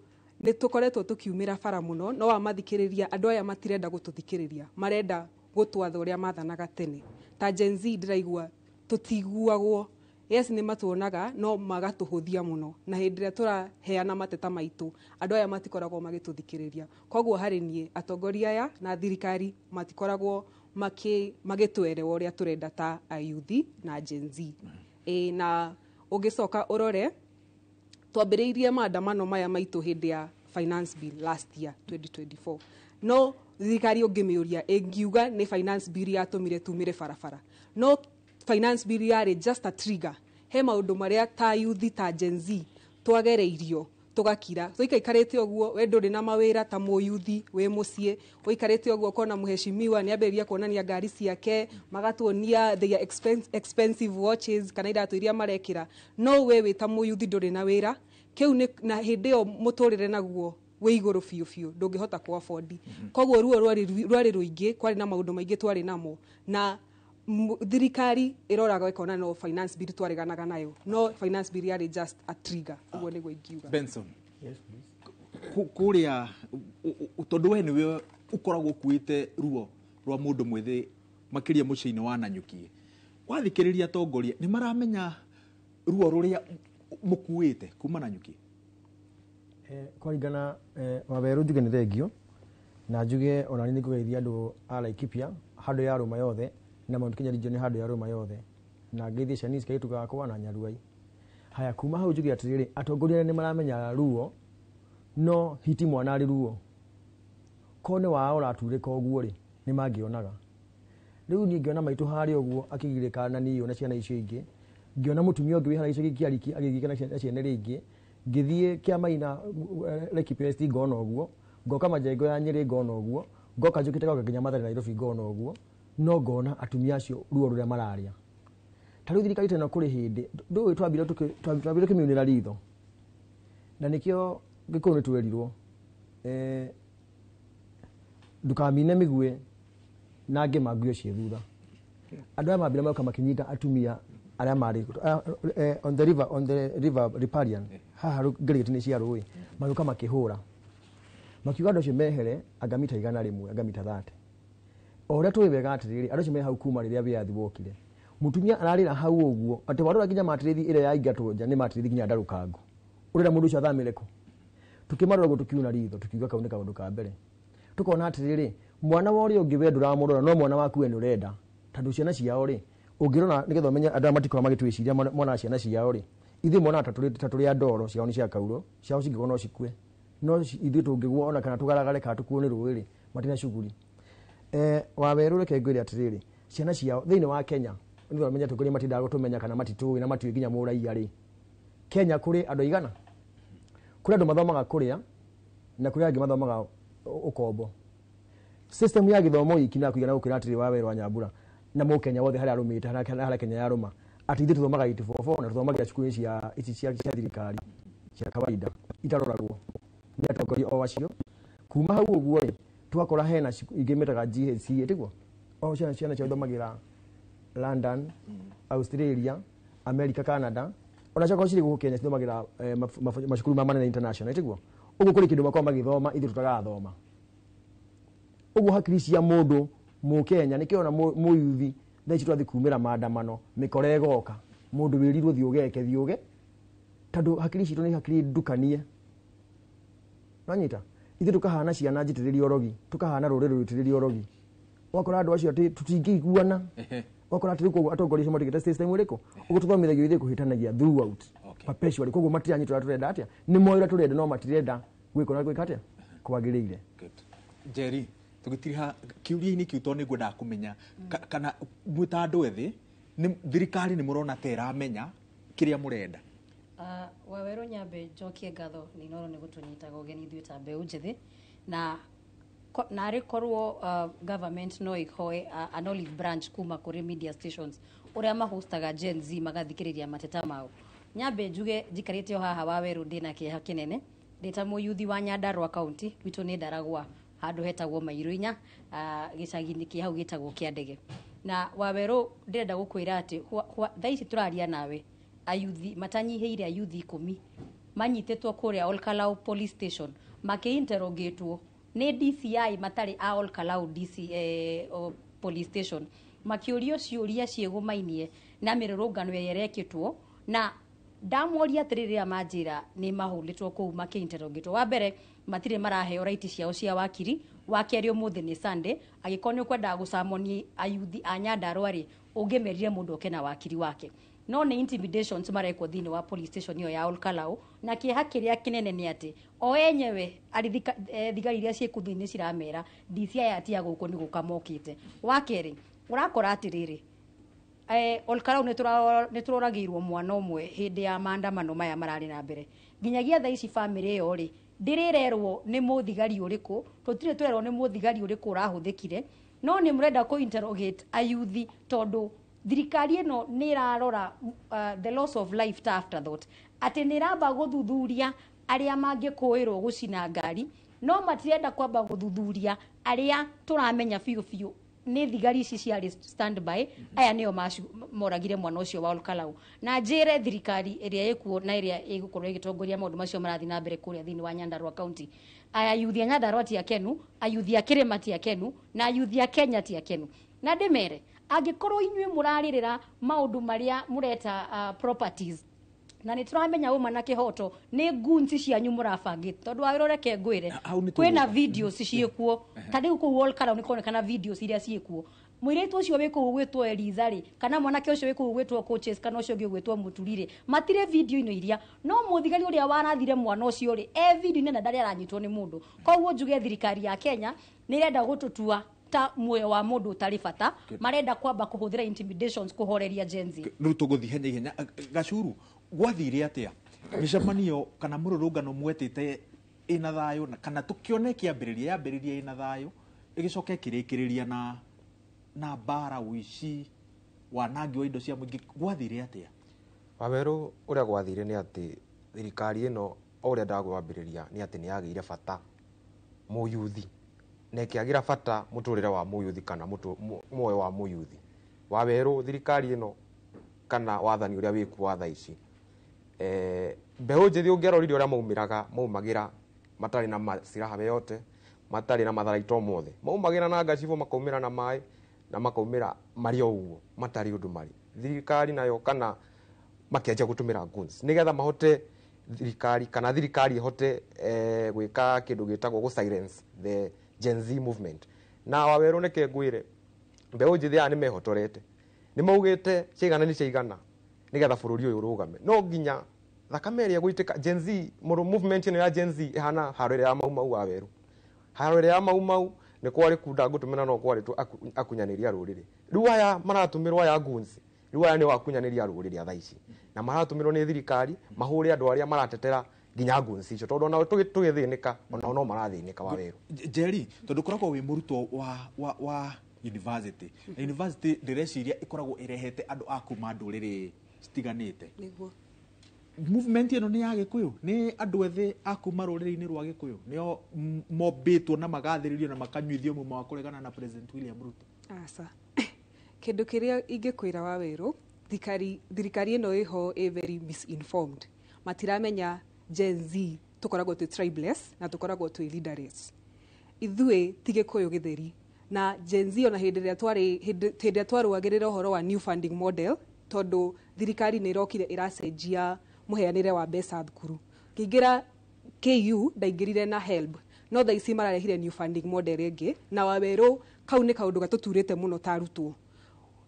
nĩ tũkoretwo tũkiumĩra bara mũno, no wamathikĩrĩria andũ aya matirenda gũtũthikĩrĩria, marenda gũtwatha ũrĩa mathanaga tene. Ta Gen Z ndĩraigua tũtiguagwo, yes nĩ matuonaga no magatũhũthia mũno, na hĩndĩ ĩrĩa tũraheana mateta maitũ andũ aya matikoragwo magĩtũthikĩrĩria. Koguo harĩ niĩ atongoria aya na thirikari matikoragwo magĩtwerewa ũrĩa tũrenda ta ayuthi na Gen Z. Na ũngĩcoka ũrore twambĩrĩirie maandamano maya maitũ hĩndĩ ya finance bill last year 2024, no thirikari ũngĩmĩũria ĩngiuga nĩ finance bill yatũmire tumĩre barabara, no finance bill yarĩ just a trigger. He maũndũ marĩa ta yuthi ta Gen Z twagereirio tũgakira, tũikaikarĩte ũguo, we ndũrĩ na mawĩra ta mũyuthi wĩ mũciĩ, ũikarĩte ũguo ũkona mũheshimiwa nĩ ambĩrĩria kuonania ngari ciake, magatuonia their expensive watches kana iratũ iria marekĩra, no we wĩ ta mũyuthi ndũrĩ na wĩra kĩu nĩ, na hĩndĩ ĩyo mũtũrĩre naguo wĩ igũrũ biũ biũ, ndũngĩhota kũ afford. Koguo ruo rwarĩ rũingĩ, kwarĩ na maũndũ maingĩ twarĩ namo, na thirikari ĩroraga ĩkona no finance bill twareganaga nayo, no finance bill yarĩ just a trigger. Ũguo nĩguo ingiuga. Benson. Yes, please. Kũrĩa tondũ we nĩwe ũkoragwo ũkuĩte ruo rwa mũndũ mwĩthĩ makĩria mũciĩ-inĩ wa Nanyuki, wathikĩrĩria atongoria nĩ maramenya ruo rũrĩa mũkuĩte kuma Nanyuki? Kũringana Wawerũ njuge nĩ thengio, na njuge ona nĩ ngũgeithia andũ a Laikipia handũ ya rũma yothe, na Mount Kenya region handũ ya rũma yothe, na ngeithie Shanice kaitu gakwa na Nyaruai. Haya, kuma hau njuge atĩrĩrĩ, atongoria nĩ maramenya ruo, no hiti mwana arĩ ruo ko nĩ wao ũraturĩka ũguo rĩ, nĩ mangĩonaga. Rĩu niĩ ngĩona maitũ harĩa ũguo akĩgirĩka na niĩ na ciana icio ingĩ, ngĩona mũtumia ũngĩ wĩ harĩa gĩcagi kĩa Riki agĩgirĩka na ciana iria ingĩ, ngĩthiĩ Kĩamaina Laikipia West ngona ũguo, ngoka Majengo ya Nyĩrĩ ngona ũguo, ngoka njũkĩte goka nginya Mathare Nairobi ngona ũguo, no ngona atumia acio ruo rũrĩa mararĩa. Ta rĩu thirikari ta ĩno kũrĩ hĩndĩ ndũĩ twambire tũkĩmĩunĩra ritho, na nĩkĩo Gĩkũyũ nĩ twerirwo ndũkamine mĩguĩ na ngĩma nguo ciĩ thutha. Andũ aya mambire moka makĩnyita atumia arĩa marĩ on the river, on the river riparian haha ngĩrĩgĩti-inĩ cia rũĩ, magĩũka makĩhũra, makiuga andũ acio mehere anga mita 100, anga mita 30. O ũrĩa tũĩ wega atĩrĩrĩ, andũ acio me hau kuma rĩrĩa wĩyathi wokire. Mũtumia ararĩra hau ũguo atĩ warora nginya matĩrĩthi ĩrĩa yaingatwo nja nĩ matĩrĩthi nginya ndarũkangu, ũrenda mũndũ ũcio athamĩre kũ? Tũkĩmarora ũguo tũkiuna ritho, tũkiuga kau nĩ kaũndũ ka mbere. Tũkona atĩrĩrĩ, mwana wa ũrĩa ũngĩ we ndũramũrora, no mwana waku we nĩ ũrenda, tondũ ciana ciao rĩ, ũngĩrora nĩgetha ũmenye andũ aya matikoragwo magĩtwĩciria mona ciana ciao rĩ, ithuĩ monaga ta tũrĩ andoro, ciao nĩ cia kauro, ciao cingĩgwo no cikue, no ithuĩ tũngĩgwo ona kana tũgaragare kana tũkuo nĩ rũĩ rĩ, matina cuguri. Wawerũ reke ngwĩre atĩrĩrĩ, ciana ciao thĩinĩ wa Kenya, nĩgetha ũmenye atongoria matindaga gũtũmenya kana matitũĩ na matiũĩ nginya mũraiya rĩ, Kenya kũrĩ andũ aigana? Kũrĩ andũ mathomaga kũrĩa na kũrĩ angĩ mathomaga ũkombo. System ya gĩthomo iki na kũigana gũkwĩra atĩrĩ Wawerũ wa Nyambura na mũkenya wothe harĩa arũmĩte, harĩa Kenya yarũma, atĩ ithuĩ tũthomaga 844 na tũthomagĩra cukuru cia ici cia thirikari cia kawaida itaroragwo nĩ atongoria o acio. Kuma hau ũguo rĩ, tũgakora hena ingĩ metaga GHC, tiguo? O ciana ciao ithomagĩra London, Australia, America, Canada, ona ciakorwo cirĩ gũkũ Kenya cithomagĩra macukuru ma manene international, tiguo? Ũguo kũrĩ kĩndũ makoragwo magĩthoma ithuĩ tũtarathoma. Ũguo hakiri cia mũndũ mũkenya nĩkĩo ona mũyuthi thaa ici twathiĩ kumĩra maandamano mĩkora ĩgoka, mũndũ wĩrirwo thiĩ ũgeke thiĩ ũge, Tondũ hakiri citũ nĩ hakiri ndukanie. Nanyita ithuĩ tũkahana ciana njitĩrĩrie ũrogi, tũkahana rũrĩrĩ rũitĩrĩrie ũrogi. Ũgakora andũ acio atĩ tũtingĩiguana. Ũgakora atĩ rĩu koguo atongoria acio matigĩte system ĩrĩkũ, ũguo tũthomithagio ithuĩ kũhĩtanagia throughout perpetually. Koguo matiranyita ũrĩa tũrenda atĩa, nĩ moĩ ũrĩa tũrenda no matirenda gwĩka ũrĩa gwĩka atĩa kwagĩrĩire. Njeri, tũgĩtiriha kĩũria-inĩ kĩu tondũ nĩngwendaga kũmenya kana mwĩ ta andũ ethĩ nĩ thirikari nĩ mũrona ta ĩramenya kĩrĩa mũrenda? Wawerũ, nyambe njokie ngatho nĩ Inooro nĩ gũtũnyitaga ũgeni ithuĩ ta mbeũ njĩthĩ, na narĩ korwo government no ĩhoe an olive branch kuma kũrĩ media stations ũrĩa mahostaga Gen Z magathikĩrĩria mateta mao. Nyambe njuge njikarĩte o haha Wawerũ ndĩna kĩeha kĩnene, ndĩ ta mũyuthi wa Nyandarua County. Gwitũ nĩ Ndaragwa, handũ hetagwo Mairũ inya, gĩcagi-inĩ kĩ hau gĩtagwo Kĩandege. Na Wawerũ, ndĩrenda gũkwĩra atĩ thaa ici tũraria nawe, ayuthi matanyihĩire ayuthi 10 manyitĩtwo kũrĩa Olkalau Police Station makĩinterrogatwo nĩ DCI matarĩ a Olkalau DC police station, makĩũrio ciũria ciĩgũmainie na mĩrũrũngano ĩrĩa ĩrekĩtwo. Na ndamoria atĩrĩrĩ, rĩrĩa manjĩra nĩ mahũrĩtwo kũu makĩinterrogatwo, wa mbere matirĩ maraheo right ciao cia wakiri, wa kerĩ ũmũthĩ nĩ Sunday, angĩkorwo nĩ ũkwendaga gũcamoni ayuthi a Nyandarua rĩ, ũngĩmerire mũndũ oke na wakiri wake. No nĩ intimidations marekwo thĩinĩ wa police station ĩyo ya Olkalau. Na kĩeha kĩrĩa kĩnene nĩ atĩ o enyewe arĩ thigari iria ciĩ kũu thĩinĩ ciramera DCI atia gũkũ nĩ gũka mokĩte. Wa kerĩ, ũrakora atĩrĩrĩ, Olkalau nĩ tũroragĩirwo mwana ũmwe hĩndĩ ya maandamano maya mararĩ na mbere. Nginyagia thaa ici bamĩrĩ ĩyo rĩ ndĩrĩrerwo nĩ mũthigari ũrĩkũ, tũtirĩ twerwo nĩ mũthigari ũrĩkũ ũrahũthĩkire, no nĩ mũrenda kũ interrogate ayuthi tondũ thirikari ĩno nĩ ĩrarora the loss of life ta afterthought, atĩ nĩ ĩramba gũthuthuria arĩa mangĩkũĩrwo gũcina ngari, no matirenda kwamba gũthuthuria arĩa tũramenya biũ biũ nĩ thigari ici ciarĩ standby, aya nĩo moragire mwana ũcio wa Olkalau. Na njĩre thirikari ĩrĩa ĩkuo na ĩrĩa ĩgũkorwo ĩgĩtongoria maũndũ macio marathiĩ na mbere kũrĩa thĩinĩ wa Nyandarua County, aya ayuthi a Nyandarua ti akenu, ayuthi a Kĩrĩma ti akenu, na ayuthi a Kenya ti akenu. Na ndĩmere angĩkorwo inyuĩ mũrarĩrĩra maũndũ marĩa mũreta properties, na nĩ tũramenya ũma na kĩhoto nĩ goons cianyu mũrabangĩte, tondũ wawĩra reke ngwĩre Hau nĩ kwĩna tũgũka. Videos ciĩkuo ta rĩu kũu Olkalau nĩ kuonekana videos iria ciĩkuo, mũirĩtu ũcio wĩ kũu gwĩtwo Eliza rĩ, kana mwanake ũcio wĩ kũu gwĩtwo Coaches, kana ũcio ũngĩ gwĩtwo Mũturi rĩ, matirĩ video-inĩ iria, no mũthigari ũrĩa warathire mwana ũcio rĩ e video-inĩ na ndarĩ aranyitwo nĩ mũndũ. Koguo njuge thirikari ya Kenya nĩ ĩrenda gũtũtua ta muoyo wa mũndũ ũtarĩ bata, marenda kwamba kũhũthĩra intimidations kũhoreria Gen Z. Rĩu tũgũthiĩ ihenya ihenya. Gacuru, gwathire atĩa mĩcemanio kana mũrũrũngano mwetĩte ĩna thayũ, kana tũkĩone kĩambĩrĩria yambĩrĩria ĩna thayũ ĩgĩcoka ĩkĩrĩkĩrĩria na mbara, ũici, wanangi wa indo cia mũingĩ? Gwathire atĩa? Wawerũ, ũrĩa gwathire nĩ atĩ thirikari ĩno, o ũrĩa ndagwambĩrĩria, nĩ atĩ nĩ yagĩire bata mũyuthi na ĩkĩagĩra bata mũtũrĩre wa mũyuthi kana muoyo wa mũyuthi. Wawerũ, thirikari ĩno kana wathani ũrĩa wĩkuo wa thaa ici, mbeũ njĩthĩ ũngĩarorire ũrĩa maumĩraga, maumagĩra matarĩ na masiraha yote, matarĩ na matharaita o mothe, maumagĩra na ngacibũ, makaumĩra na maĩ na makaumĩra marĩ o ũguo matarĩ ũndũ marĩ. Thirikari nayo kana makĩanjia gũtũmĩra guns nĩgetha mahote thirikari kana thirikari ĩhote gwĩka kĩndũ gĩtagwo gũ silence the Gen Z movement. Na Wawerũ, nĩke ngwĩre, mbeũ njĩthĩ aya nĩ mehotorete, nĩ maugĩte ciaigana nĩ ciaigana, nĩgetha bũrũri ũyũ ũrũgame no nginya thakame ĩrĩa ĩgũitĩka. Gen Z movement ĩno ya Gen Z ĩhana haro ĩrĩa ya Mau Mau. Wawerũ, haro ĩrĩa ya Mau Mau nĩ kwarĩ kunda ngũtũmĩra, no kwarĩ akunyanĩri a rũrĩrĩ. Rĩu aya maratũmĩrwo aya goons, rĩu aya nĩo akunyanĩri a rũrĩrĩ a thaa ici, na maratũmĩrwo nĩ thirikari mahũre andũ arĩa maratetera nginya goons icio, tondũ onao tũgĩthĩnĩka onao no marathĩnĩka, Wawerũ. Njeri, tondũ ũkoragwo wĩ mũrutwo wa university, na university ndĩreciria ĩkoragwo ĩrehete andũ a kuma ndũrĩrĩ citiganĩte. Nĩguo. Movement ĩno nĩ ya Gĩkũyũ, nĩ andũ ethĩ a kuma rũrĩrĩ-inĩ rwa Gĩkũyũ nĩo mombĩtwo na magathĩrĩrio na makanyuithio muma wa kũregana na President William Ruto? Aca. Kĩndũ kĩrĩa ingĩkwĩra, Wawerũ, thirikari ĩno ĩho ĩ very misinformed. Matiramenya Gen Z tũkoragwo twĩ tribeless na tũkoragwo twĩ leaderless. Ithuĩ ti Gĩkũyũ gĩtheri. Na Gen Z ona hĩndĩ ĩrĩa twarĩ hĩndĩ ĩrĩa twarũagĩrĩra ũhoro wa new funding model, tondũ thirikari nĩ ĩrokire ĩracenjia mũheanĩre wa mbeca thukuru. Ngĩingĩra KU ndaingĩrire na HELB, no thaa ici mararehire new funding model ĩngĩ, na Wawerũ kau nĩ kaũndũ gatũturĩte mũno ta arutwo.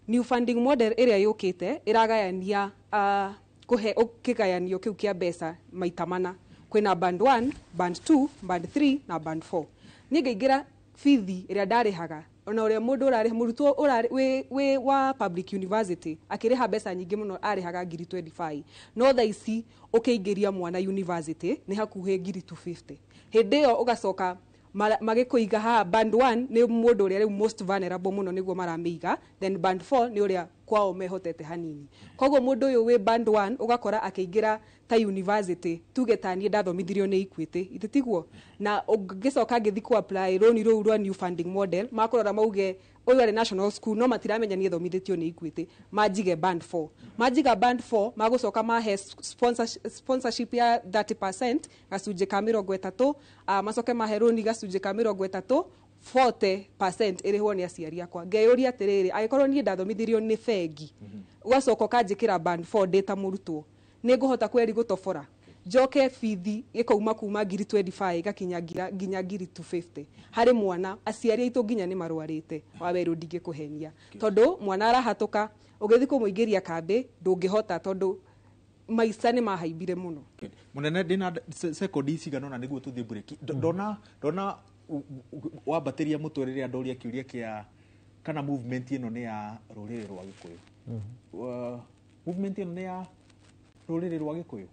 New funding model ĩrĩa yũkĩte ĩragayania kũhe kĩgayanio kĩu kĩa mbeca maita mana. Kwĩna band 1, band 2, band 3 na band 4. Niĩ ngĩingĩra bithi ĩrĩa ndarĩhaga, ona ũrĩa mũndũ ũrarĩha, mũrutwo ũrarĩ wĩ wa public university akĩrĩha mbeca nyingĩ mũno arĩhaga ngiri 25, no thaa ici ũkĩingĩria mwana university nĩ hakuhĩ ngiri 250. Hĩndĩ ĩyo ũgacoka magĩkũiga haha band 1 nĩ mũndũ ũrĩa rĩu most vulnerable mũno nĩguo maramĩiga, then band 4 nĩ ũrĩa kwao mehotete hanini. Koguo mũndũ ũyũ wĩ band 1 ũgakora akĩingĩra ta university, tuge ta niĩ ndathomithirio nĩ Equity, ithe tiguo? Na ũngĩcoka ngĩthiĩ ku apply rũni rũu rwa new funding model, makũrora mauge ũyũ arĩ national school, no matiramenya niĩ thomithĩtio nĩ Equity, manjige band 4. Manjiga band 4 magũcoka mahe sponsorship ya 30%, gacunjĩ ka 30, macoke mahe rũni gacunjĩ ka 30, 40% ĩrĩhwo nĩ aciari akwa. Ngeyũria atĩrĩrĩ, angĩkorwo niĩ ndathomithirio nĩ bengi, ũgacoka ũkanjĩkĩra band 4 ndĩ ta mũrutwo, nĩ ngũhota kweri gũtobora njoke bithi ĩkauma kuma ngiri 25 ĩgakinya nginya ngiri 250 harĩ mwana. Aciari aitũ nginya nĩ marwarĩte, Wawerũ ndingĩkũhenia, tondũ mwana arahatũka ũgĩthiĩ kũmũingĩria kambĩ ndũngĩhota, tondũ maica nĩ mahaimbire mũno. Mũnene, ndĩna sekondi cigana ũna nĩguo tũthiĩ break. Ndona wambatĩria mũtwe rĩrĩa ndoria kĩũria kĩa kana movement ĩno nĩ ya rũrĩrĩ rwa Gĩkũyũ. Movement ĩno nĩ ya rũrĩrĩ rwa Gĩkũyũ?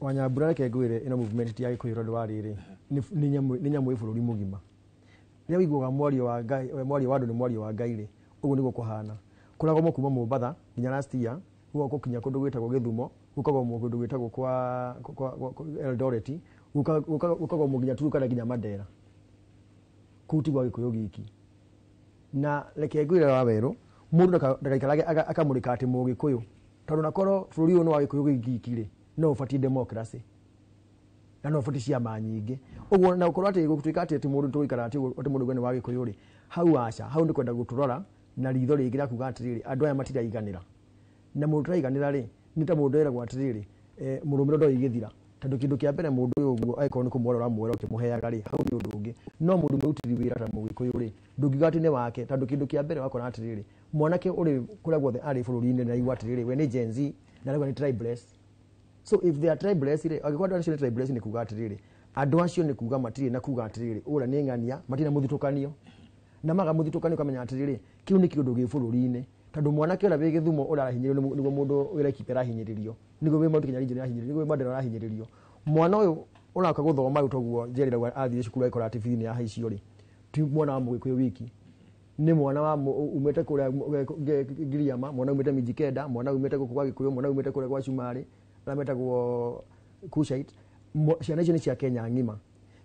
Wanyambura, reke ngwĩre, ĩno movement ti ya Gĩkũyũ, tondũ wa rĩrĩ nĩ nyamũ ĩ bũrũri mũgima. Rĩrĩa ũiguaga mwario wa Ngai, mwario wa andũ nĩ mwario wa Ngai rĩ, ũguo nĩguo kũhana. Kũragomwo kuma Mombatha nginya last year, gũgoka gũkinya kũndũ gwĩtagwo Gĩthumo, gũkagomwo kũndũ gwĩtagwo kwa Eldoret, gũkagomwo nginya Turkana nginya Mandera. Kũu ti gwa Gĩkũyũ giki. Na reke ngwĩre Wawerũ, mũndũ ndagaikarage akamũrĩka atĩ Mũgĩkũyũ, tondũ nakorwo bũrũri ũyũ nĩ wa Gĩkũyũ giki rĩ, no ũbatiĩ democracy na no ũbatiĩ ciama nyingĩ. Ũguo na ũkorwo atĩ gũtuĩka atĩ mũndũ tũgũikara atĩ mũndũ ũguo nĩ wa Gĩkũyũ rĩ, hau aca, hau nĩ kwenda gũtũrora na ritho rĩngĩ rĩa kuga atĩrĩrĩ, andũ aya matiraiganĩra. Na mũndũ ũtaraiganĩra rĩ, nĩ ta mũndũ eragwo atĩrĩrĩ, mũrũmĩro ndoĩ gĩthira, tondũ kĩndũ kĩa mbere mũndũ ũyũ ũguo angĩkorwo nĩ kũmwora ũramwora ũkĩmũheaga rĩ, hau nĩ ũndũ ũngĩ. No mũndũ mwĩrutĩri wĩra ta Mũgĩkũyũ rĩ, ndũngiuga atĩ nĩ wake, tondũ kĩndũ kĩa mbere wakora atĩrĩrĩ, mwanake ũrĩ kũrĩa guothe arĩ bũrũri-inĩ na aigua atĩrĩrĩ, we nĩ Gen Z na arauga nĩ tribeless. So if they are tribeless rĩ, angĩkorwo andũ acio nĩ tribeless, nĩ kuga atĩrĩrĩ, andũ acio nĩ kuga matirĩ na kuga atĩrĩrĩ, ũrĩa nĩ ng'ania, matirĩ na mũthutũkanio. Na maga mũthutũkanio ũkamenya atĩrĩrĩ, kĩu nĩ kĩũndũ gĩ bũrũri-inĩ, tondũ mwanake ũrĩa wĩ Gĩthumo ũrĩa arahinyĩrĩrio nĩguo mũndũ wĩ Laikipia arahinyĩrĩrio, nĩguo wĩ Mount Kenya region arahinyĩrĩrio, nĩguo wĩ Mandera arahinyĩrĩrio. Mwana ũyũ ũroka gũthoma rĩu toguo Njeri rauga athiĩ cukuru agĩkora atĩ bithi nĩ yahaicio rĩ, ti mwana wa Mũgĩkũyũ wiki, nĩ mwana wa umĩte kũrĩa Ngiriama, mwana umĩte Mijikenda, mwana umĩte gũkũ gwa Gĩkũyũ, mwana umĩte kũrĩa gwa Cumarĩ, arĩa metagwo Kushite. Ciana icio nĩ cia Kenya ng'ima.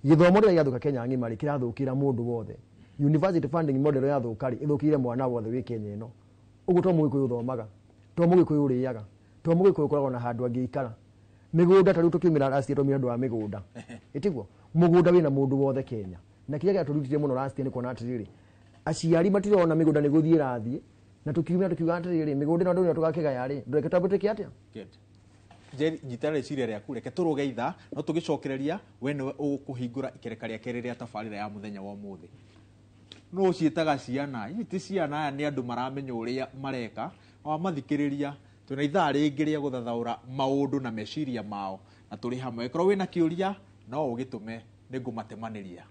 Gĩthomo rĩrĩa gĩathũka Kenya ng'ima rĩ, kĩrathũkĩra mũndũ wothe. University funding model yathũka rĩ, ĩthũkĩire mwana wothe wĩ Kenya ĩno. Ũguo to Mũgĩkũyũ ũthomaga, to Mũgĩkũyũ ũrĩaga, to Mũgĩkũyũ ũkoragwo na handũ angĩikara. Mĩgũnda ta rĩu tũkiumĩra last year twaumire ũndũ wa mĩgũnda, ĩtiguo mũgũnda wĩna mũndũ wothe Kenya. Na kĩrĩa gĩatũrutire mũno last year nĩ kuona atĩrĩrĩ, aciari matirona mĩgũnda nĩ gũthiĩ ĩrathiĩ, na tũkiumĩra tũkiuga atĩrĩrĩ, mĩgũnda ĩno andũ nĩo tũgakĩgaya rĩ, ndũreke twambe twĩke atĩa? Njeri, nyita rĩciria rĩaku, reke tũrũge ithaa, no tũgĩcokereria we nĩwe ũkũhingũra ikereka rĩa kerĩ rĩa tabarĩra ya mũthenya wa ũmũthĩ. No ũciĩtaga ciana, ici ti ciana, aya nĩ andũ maramenya ũrĩa mareka, wamathikĩrĩria twĩna ithaa rĩngĩ rĩa gũthathaũra maũndũ na meciria mao, na tũrĩ hamwe. Ĩkorwo wĩna kĩũria no ũgĩtũme, nĩngũmatemanĩria.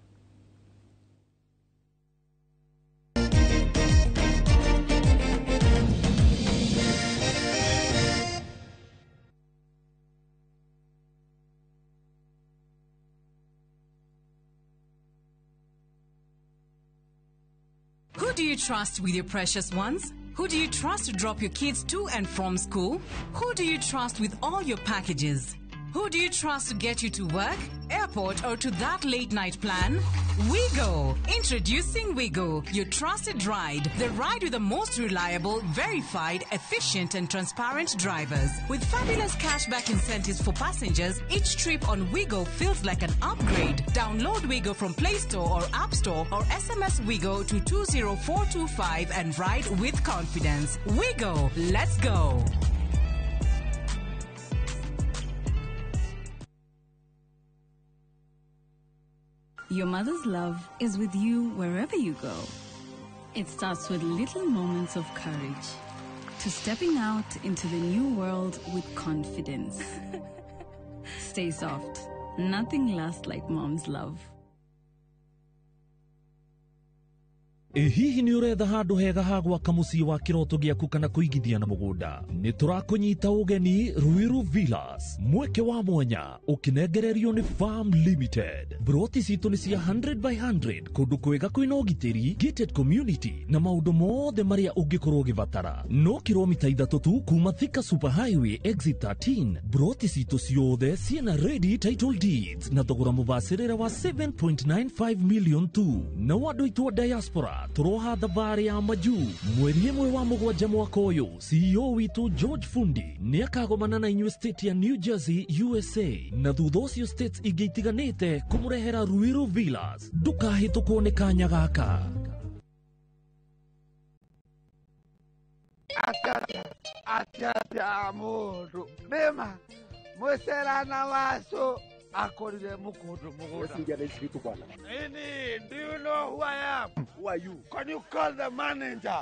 Who do you trust with your precious ones? Who do you trust to drop your kids to and from school? Who do you trust with all your packages? Who do you trust to get you to work, airport, or to that late night plan? Wigo! Introducing Wigo, your trusted ride. The ride with the most reliable, verified, efficient, and transparent drivers. With fabulous cashback incentives for passengers, each trip on Wigo feels like an upgrade. Download Wigo from Play Store or App Store or SMS Wigo to 20425 and ride with confidence. Wigo, let's go! Your mother's love is with you wherever you go. It starts with little moments of courage to stepping out into the new world with confidence. Stay soft. Nothing lasts like mom's love. Ĩ hihi nĩ ũretha handũ hega ha gwaka mũciĩ wa kĩroto gĩaku kana kũigithia na mũgũnda? Nĩ tũrakũnyita ũgeni Ruiru Villas, mweke wa mwanya ũkĩnengererio nĩ Farm Limited. Broti citũ nĩ cia 100 by 100 kũndũ kwega kwĩna ũgitĩri, gated community na maũndũ mothe marĩa ũngĩkorwo ũgĩbatara. No kilomita 3 tu kuma Thika Super Highway exit 13. Broti citũ ciothe ciĩna ready title deeds na thogora mũbacĩrĩre wa 7.95 million tu. Na andũ aitũ a diaspora tũroha thabarĩ ya majuu mweri 1 wa 7 mwaka ũyũ. CEO witũ George Fundi nĩ akagomana na inyuĩ state ya New Jersey, USA, na thutha ũcio states ingĩ itiganĩte kũmũrehera Ruiru Villas. Ndũkahĩtũkwo nĩ kanya gaka. Atia mundu nima mwicerana wacu akorire mukundu mugunda. Ini, do you know who I am? Who are you? Can you call the manager?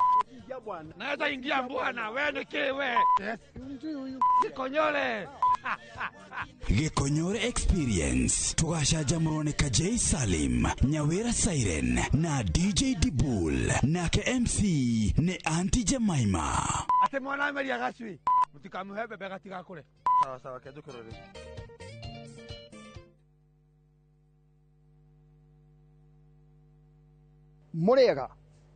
Naweza ingia bwana, wewe ni kiwe. Yes. Gikonyore. Gikonyore Experience tugacanjamũrwo nĩ Kajei Salim, Nyawira Siren na DJ Dibul, nake MC nĩ Auntie Jemima. Ate mwana ameria gacui. Mutikamuhe bebe gatigakure. Sawa sawa, kenjukirore. Mũrĩega,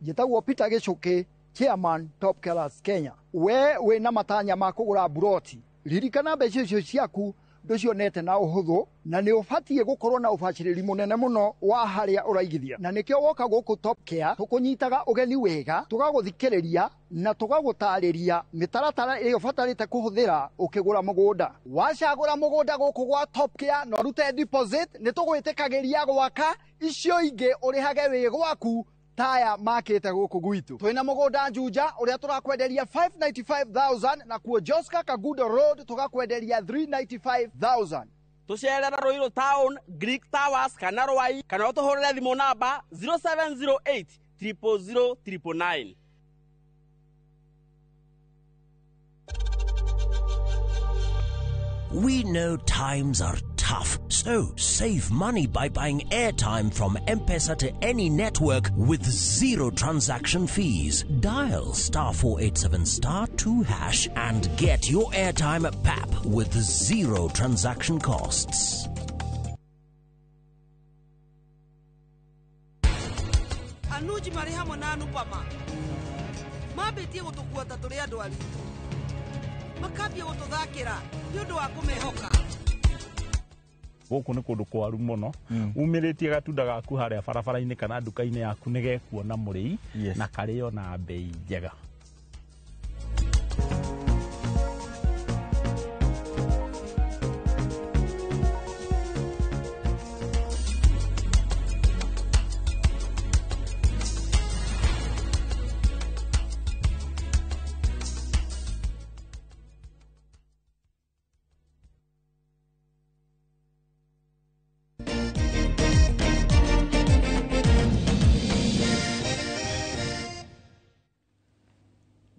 njĩtagwo Peter Gĩcũkĩ, Chairman Top Killers Kenya. We wĩna matanya ma kũgũra buroti, ririkana mbeca icio ciaku ndũcionete na ũhũthũ, na nĩ ũbatiĩ gũkorwo na ũbacĩrĩri mũnene mũno wa harĩa ũraigithia. Na nĩkĩo woka gũkũ Top Care tũkũnyitaga ũgeni wega, tũgagũthikĩrĩria na tũgagũtarĩria mĩtaratara ĩrĩa ũbatarĩte kũhũthĩra ũkĩgũra mũgũnda. Wacagũra mũgũnda gũkũ gwa Top Care na ũrute deposit, nĩ tũgwĩtĩkagĩria gwaka icio ingĩ ũrĩhage wĩ gwaku taya makĩte gũkũ gwitũ. Twĩna mũgũnda Juja ũrĩa tũrakwenderia 595,000 na kuo Joska Kagudo Road tũgakwenderia 395,000. Tũcerera Ruiru Town, Greek Towers kana Rwai, kana ũtũhũrĩre thimũ namba 0708 000 999. We know times are tough, so save money by buying airtime from M-Pesa to any network with zero transaction fees. Dial *487*2# and get your airtime at PAP with zero transaction costs. Anuji marĩ hamwe na Anupama mambĩtie gũtũkua ta tũrĩ andũ aritũ, makambia gũtũthakĩra nĩ ũndũ wa kũmehoka. Gũkũ nĩ kũndũ kwaru mũno, umĩrĩtie gatunda gaku harĩa barabara-inĩ kana nduka-inĩ yaku nĩ gekuona mũrĩi na karĩo na bei njega.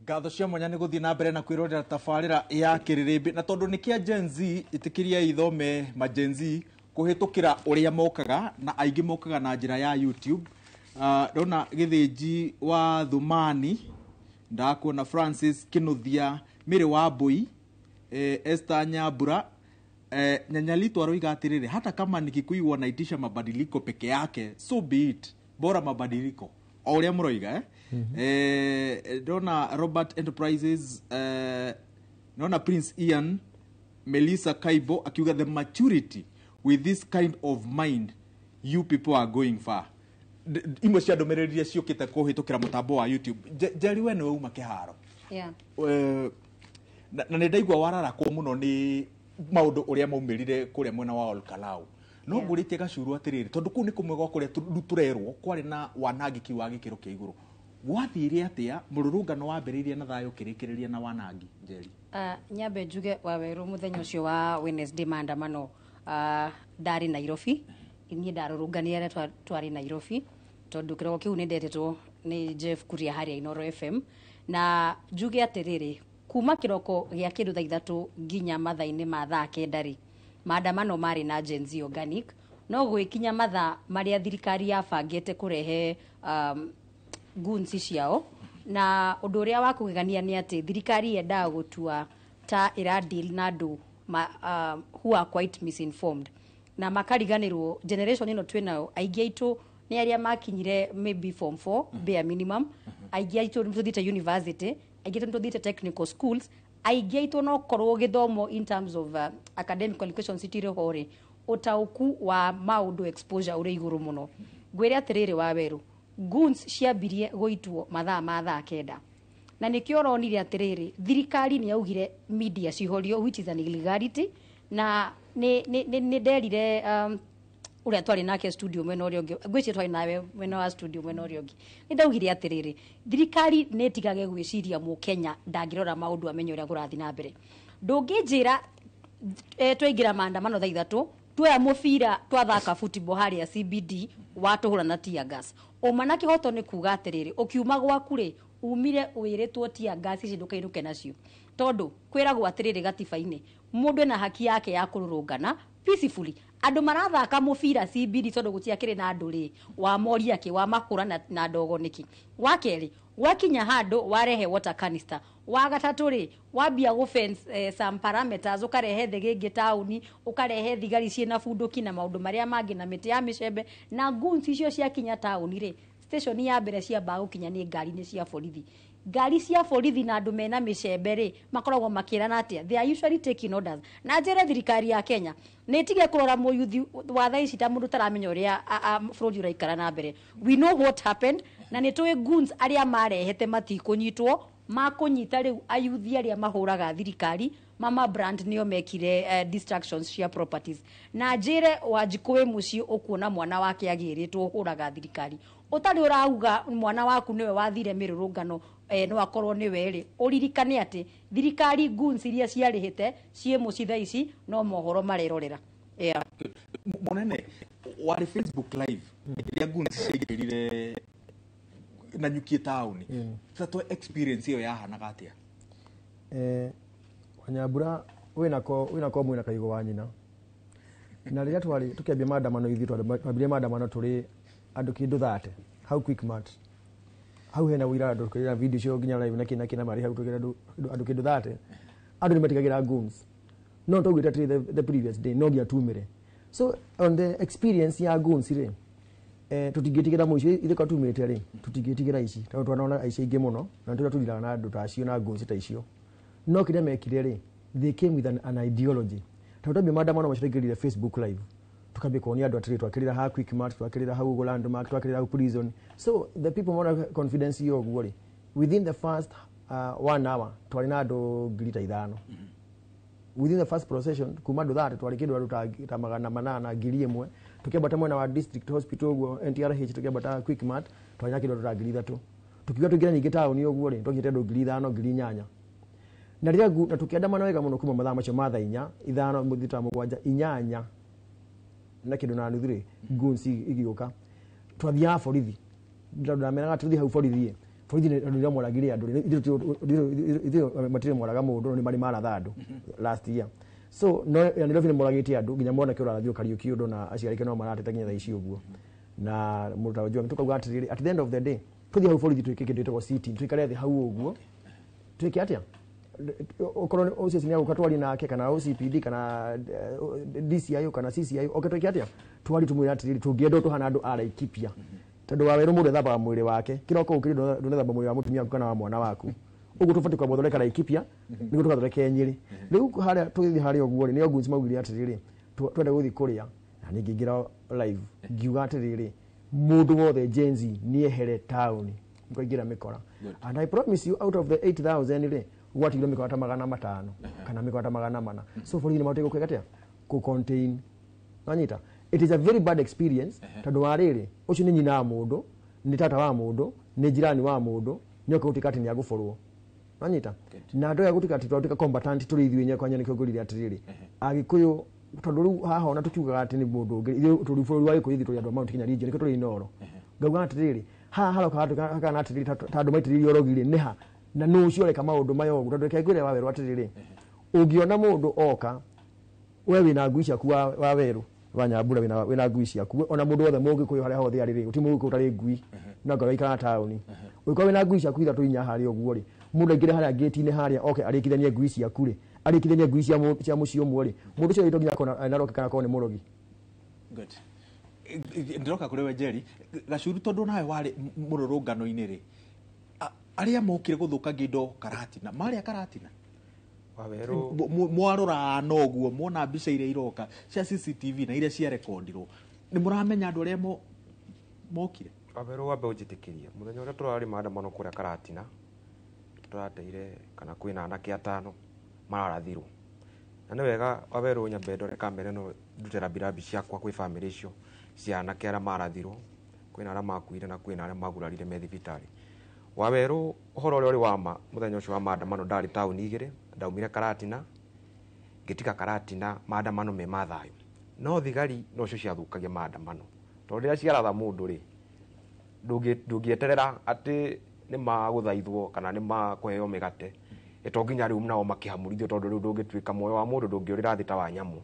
Ngatho cia mwanya nĩ gũthiĩ na mbere na kwĩrorera tabarĩra ya kĩrĩrĩmbĩ, na tondũ nĩ kĩa Gen Z, ĩtĩkĩria ithome ma Gen Z kũhĩtũkĩra ũrĩa mokaga, na aingĩ mokaga na njĩra ya YouTube. Ndona Gĩthĩnji wa Thumani, ndakuona Francis Kĩnuthia, Mary wa Mbui, Esther Nyambura, Nyanyalito aroiga atĩrĩrĩ, hata kama ni Kikuyu wanaitisha mabadiliko peke yake, so be it, bora mabadiliko o ũrĩa mũroiga. Ndona Robert Enterprises, naona Prince Ian, Melissa Kaibo akiuga the maturity with this kind of mind you people are going far. Imwe cia ndũmĩrĩri iria ciũkĩte kũhĩtũkĩra mũtambo wa YouTube. Njeri, we nĩwe uma kĩharo. Na nĩ ndaigua wararakwo mũno nĩ maũndũ ũrĩa maumĩrire kũrĩa mwena wa Olkalau. No ngũrĩtie gacuru atĩrĩrĩ, tondũ kũu nĩ kũmwe gwa kũrĩa tũrerwo kwarĩ na wanangĩki wa gĩkĩro kĩa igũrũ. Gwathire atĩa mũrũrũngano wambĩrĩirie na thayũ ũkĩrĩkĩrĩria na wanangi, Njeri? Nyambe njuge Wawerũ mũthenya ũcio wa Wednesday maandamano, ndarĩ Nairobi Niĩ ndarũrũnganire arĩa twarĩ Nairobi, tondũ kĩroko kĩu nĩ ndetĩtwo nĩ Jeff Kuria harĩa Inooro FM. Na njuge atĩrĩrĩ, kuma kĩroko gĩa kĩndũ thaa 3 nginya mathaa-inĩ ma thaa 9 rĩ, maandamano marĩ na Gen Z organic. No gwĩkinya mathaa marĩa thirikari yabangĩte kũrehe goons ciao, na ũndũ ũrĩa wa kũgegania nĩ atĩ thirikari yendaga gũtua ta ĩra deal na andũ who are quite misinformed, na makariganĩrwo generation ĩno twĩnayo, aingĩ aitũ nĩ arĩa makinyire maybe form 4 bare minimum, aingĩ aitũ nĩ tũthiĩte university, aingĩ aitũ nĩ tũthiĩte technical schools, aingĩ aitũ no korwo gĩthomo in terms of academic qualifications itirĩ ho rĩ, ũtaũku wa maũndũ, exposure ũrĩ igũrũ mũno. Ngwĩre atĩrĩrĩ, wa werũ, goons ciambirie gũitwo mathaa ma thaa 9, na nĩkĩo ũronire atĩrĩrĩ, thirikari nĩ yaugire media cihorio, which is an illegality. Na nĩ nderire ũrĩa twarĩ nake studio mwena ũrĩa ũngĩ, ngwĩciria twarĩ nawe mwena wa studio mwena ũrĩa ũngĩ, nĩ ndaugire atĩrĩrĩ, thirikari nĩ ĩtigage gwĩciria mũkenya ndangĩrora maũndũ amenye ũrĩa kũrathiĩ na mbere. Ndũngĩnjĩra twaingĩra maandamano thaa 3, tuoya mũbira, twathaka football harĩa CBD, watũhũra na tear gas. Ũma na kĩhoto nĩ kuga atĩrĩrĩ, ũkiuma gwaku rĩ, umire wĩrĩtwo tear gas ici ndũkainũke nacio, tondũ kwĩragwo atĩrĩrĩ, gatiba-inĩ mũndũ ena haki yake ya kũrũrũngana peacefully. Andũ marathaka mũbira CBD tondũ gũtiakĩrĩ na andũ rĩ, wamoria kĩ wamakũra na ndogo nĩkĩ? Wa kerĩ, wakinya handũ warehe water canister. Wa gatatũ rĩ, wambia gũ fence some parameters, ũkarehe thĩgĩngĩ taũni, ũkarehe thigari ciĩna bunduki na maũndũ marĩa mangĩ na mĩtĩ ya mĩcembe, na goons icio ciakinya taũni rĩ, station ya mbere ciambaga gũkinya nĩ ngari-inĩ cia borithi. Ngari cia borithi na andũ mena mĩcembe rĩ, makoragwo makĩrana atĩa? They are usually taking orders. Na njĩre thirikari ya Kenya nĩ ĩtige kũrora mũyuthi wa thaa ici ta mũndũ ũtaramenya ũrĩa bũrũri ũraikara na mbere. We know what happened, na nĩ tũĩ goons arĩa marehete matikũnyitwo, makũnyita rĩu ayuthi arĩa mahũraga thirikari, mama brand nĩo mekire destructions cia properties. Na njĩre Wanjikũ wĩ mũciĩ ũkuona mwana wake agĩrĩtwo ũhũraga thirikari, ũtarĩ ũrauga mwana waku nĩwe wathire mĩrũrũngano, no akorwo nĩwe rĩ, ũririkane atĩ thirikari goons iria ciarĩhĩte ciĩ mũciĩ thaa ici no mohoro marerorera, yeah. Mũnene, warĩ Facebook Live rĩrĩa goons ciaingĩrire Nanyuki taũni. Ta experience ĩyo yahanaga atĩa? Wanyambura wĩnako mwĩna kaigo wa nyina. Na rĩrĩa twarĩ tũkĩambia maandamano, ithuĩ twambirie maandamano tũrĩ andũ kĩndũ 30 hau Quickmart. Hau hena wĩira, andũ tũkĩra video cio nginya live na kĩ na kĩ na marĩ hau, tũkĩra andũ kĩndũ 30. Andũ nĩ metigagĩra goons, no twaugĩte atĩrĩ, the previous day no nginya tumĩre. So on the experience ya goons rĩ, tũtingĩtigĩra mũico ithuĩ kwa tumĩte rĩ, tũtingĩtigĩra ici, tondũ twanona aici aingĩ mũno na tũrĩa tũthiraga na andũ ta acio na goons ta icio. No kĩrĩa mekire rĩ, they came with an ideology. Tondũ twambia maandamano macio, twaingĩrire Facebook Live, tukambia kuonia andũ atĩrĩ, twakĩrĩra ha Quickmart, twakĩrĩra hau ũguo Landmark, twakĩrĩra hau prison. So the people mona confidence iyo ũguo rĩ, within the first one hour twarĩ na andũ 5,000 within the first procession. Kuma andũ 30 twarĩ kĩndũ andũ ta 800, 1,000. Tũkĩambata mwena wa district hospital ũguo, NTRH, tũkĩambata Quickmart, twarĩ na kĩndũ andũ ta 3,000. Tukiuga tũingĩre ningĩ taũni ũguo rĩ, twakinyĩte andũ 5,000, 8,000. Na rĩrĩa na tũkĩandamana wega mũno kuma mathaa macio ma thaa 4, 5, mũthita 7, 8 na kĩndũ na nuthu rĩ, goons igĩũka. Twathiaga borithi, ndameraga tũthiĩ hau borithi ĩ, borithi nĩ andũ moragire andũ rĩ, ithuĩ matirĩ moraga mũndũ, no nĩ marĩ maratha andũ last year. So no Nairobi nĩ moragĩte andũ nginya mwanake ũrathio Kariũki ũndũ na aciari ake no marateta nginya thaa ici ũguo. Na mũndũ ta Ojwang, tukauga atĩrĩrĩ, at the end of the day tũthiĩ hau borithi twĩke kĩndũ gĩtagwo sitting, tũikare thĩ hau ũguo, twĩke atĩa? Okorwo nĩ OCS nĩ agũka twarie nake, kana OCPD, kana DCIO, kana CCIO, oke twĩke atĩa? Twari tũmwĩre atĩrĩrĩ, tũngĩenda tũhana andũ a Laikipia, tondũ wa werũ mũndũ ethambaga mwĩrĩ wake, kĩroko ũkĩrĩ ndũnethamba mwĩrĩ wa mũtumia waku kana wa mwana waku. Ũguo tũbatiĩ kwamba gũthondeka Laikipia nĩguo tũgathondeke Nyĩrĩ. Rĩu harĩa tũgĩthiĩ harĩa ũguo rĩ, nĩo goons maugire atĩrĩrĩ, twenda gũthiĩ kũrĩa. Na niĩ ngĩingĩra live ngiuga atĩrĩrĩ, mũndũ wothe Gen Z nĩehere taũni, nĩkwaingĩra mĩkora. And I promise you, out of the 8000 rĩ, gwatigirwo mĩkora ta 500 kana mĩkora ta 400. So borithi nĩ mahotete gũkwĩka atĩa? Kũ contain. Wanyita, it is a very bad experience, tondũ wa rĩrĩ, ũcio nĩ nyina wa mũndũ, nĩ tata wa mũndũ, nĩ jirani wa mũndũ, nĩ oka gũtuĩka atĩ nĩ agũborwo. Wanyita, na andũ aya gũtuĩka atĩ twatuĩka combatant tũrĩ ithuĩ enyewe. Kwanja nĩkĩo ngũrire atĩrĩrĩ, Agĩkũyũ Tondũ rĩu haha ona tũkiugaga atĩ nĩ mũndũ ũngĩ, ithuĩ tũrĩ bũrũri wa Gĩkũyũ, ithuĩ tũrĩ andũ a Mount Kenya region, nĩkĩo tũrĩ Inooro. Ngauga atĩrĩrĩ, haha haroka hakana atĩrĩrĩ, ta andũ maitĩrĩirio ũrogi rĩ, nĩ ha na nũ ũcio ũreka maũndũ maya ũguo? Tondũ reke ngwĩre Wawerũ atĩrĩrĩ, ũngĩona mũndũ oka, we wĩna ngui ciaku, wa Werũ wa Nyambura, wĩna ngui ciaku, ona mũndũ wothe mũgĩkũyũ harĩa hothe arĩ rĩ, gũtirĩ mũgĩkũyũ ũtarĩ ngui, no ngorwo aikaraga taũni. Ũngĩkorwo wĩna ngui ciaku ithatũ inya harĩa ũguo rĩ, mũndũ aingĩre harĩa ngĩti-inĩ harĩa oke arĩkithanie ngui ciaku rĩ, arĩkithanie ngui cia mũciĩ ũmwe rĩ, mũndũ ũcio to nginya akorwo ena roki kana akorwo nĩ mũrogi. Good. Ndĩroka kũrĩ we Jerry Gacuru, tondũ nawe warĩ mũrũrũngano-inĩ rĩ, arĩa mokire gũthũkangia indo Karatina, marĩa Karatina? Wawerũ. Mwarora noguo mwona mbica iria iroka cia CCTV na iria ciarekondirwo, nĩ mũramenya andũ arĩa mokire? Wawerũ, wambe ũnjĩtĩkĩrie, mũthenya ũrĩa tũrarĩ maandamano kũrĩa Karatina, tũrateire kana kwĩna anake atano mararathirwo, na nĩ wega Wawerũ nyambe ndore kamera ĩno, ndute rambirambi ciakwa kwĩ bamĩrĩ icio cia anake arĩa marathirwo. Kwĩna arĩa makuire na kwĩna arĩa magurarire me thibitarĩ. Wawerũ, ũhoro ũrĩa ũrĩ wa ma, mũthenya ũcio wa maandamano ndarĩ taũni igĩrĩ. Ndaumire Karatina, ngĩtiga Karatina maandamano me ma thayũ, no thigari nocio ciathũkagia maandamano, tondũ rĩrĩa ciaratha mũndũ rĩ, ndũngĩeterera atĩ nĩ magũthaithwo kana nĩ makũheo mĩgate, to nginya rĩu nao makĩhamũrithio, tondũ rĩu ndũngĩtuĩka muoyo wa mũndũ ndũngĩũrĩra thĩ ta wa nyamũ.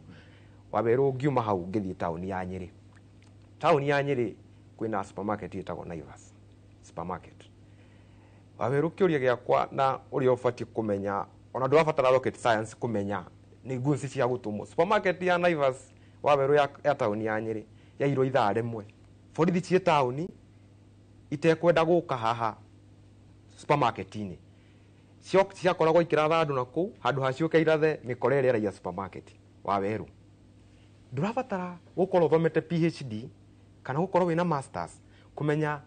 Wawerũ, ngiuma hau ngĩthiĩ taũni ya Nyĩrĩ. Taũni ya Nyĩrĩ kwĩna supermarket ĩtagwo Naivas supermarket. Wawerũ, kĩũria gĩakwa na ũrĩa ũbatiĩ kũmenya, ona ndũrabatara rocket science kũmenya nĩ goons cia gũtũmwo. Supermarket ya Naivas, Wawerũ, ya taũni ya Nyĩrĩ yairwo ithaa rĩmwe, borithi ciĩ taũni itekwenda gũka haha supermarket-inĩ. Ciakoragwo ikĩratha andũ na kũu handũ ha ciũke irathe mĩkora ĩrĩa ĩraiya supermarket. Wawerũ, ndũrabatara gũkorwo ũthomete PhD kana gũkorwo wĩna masters kũmenya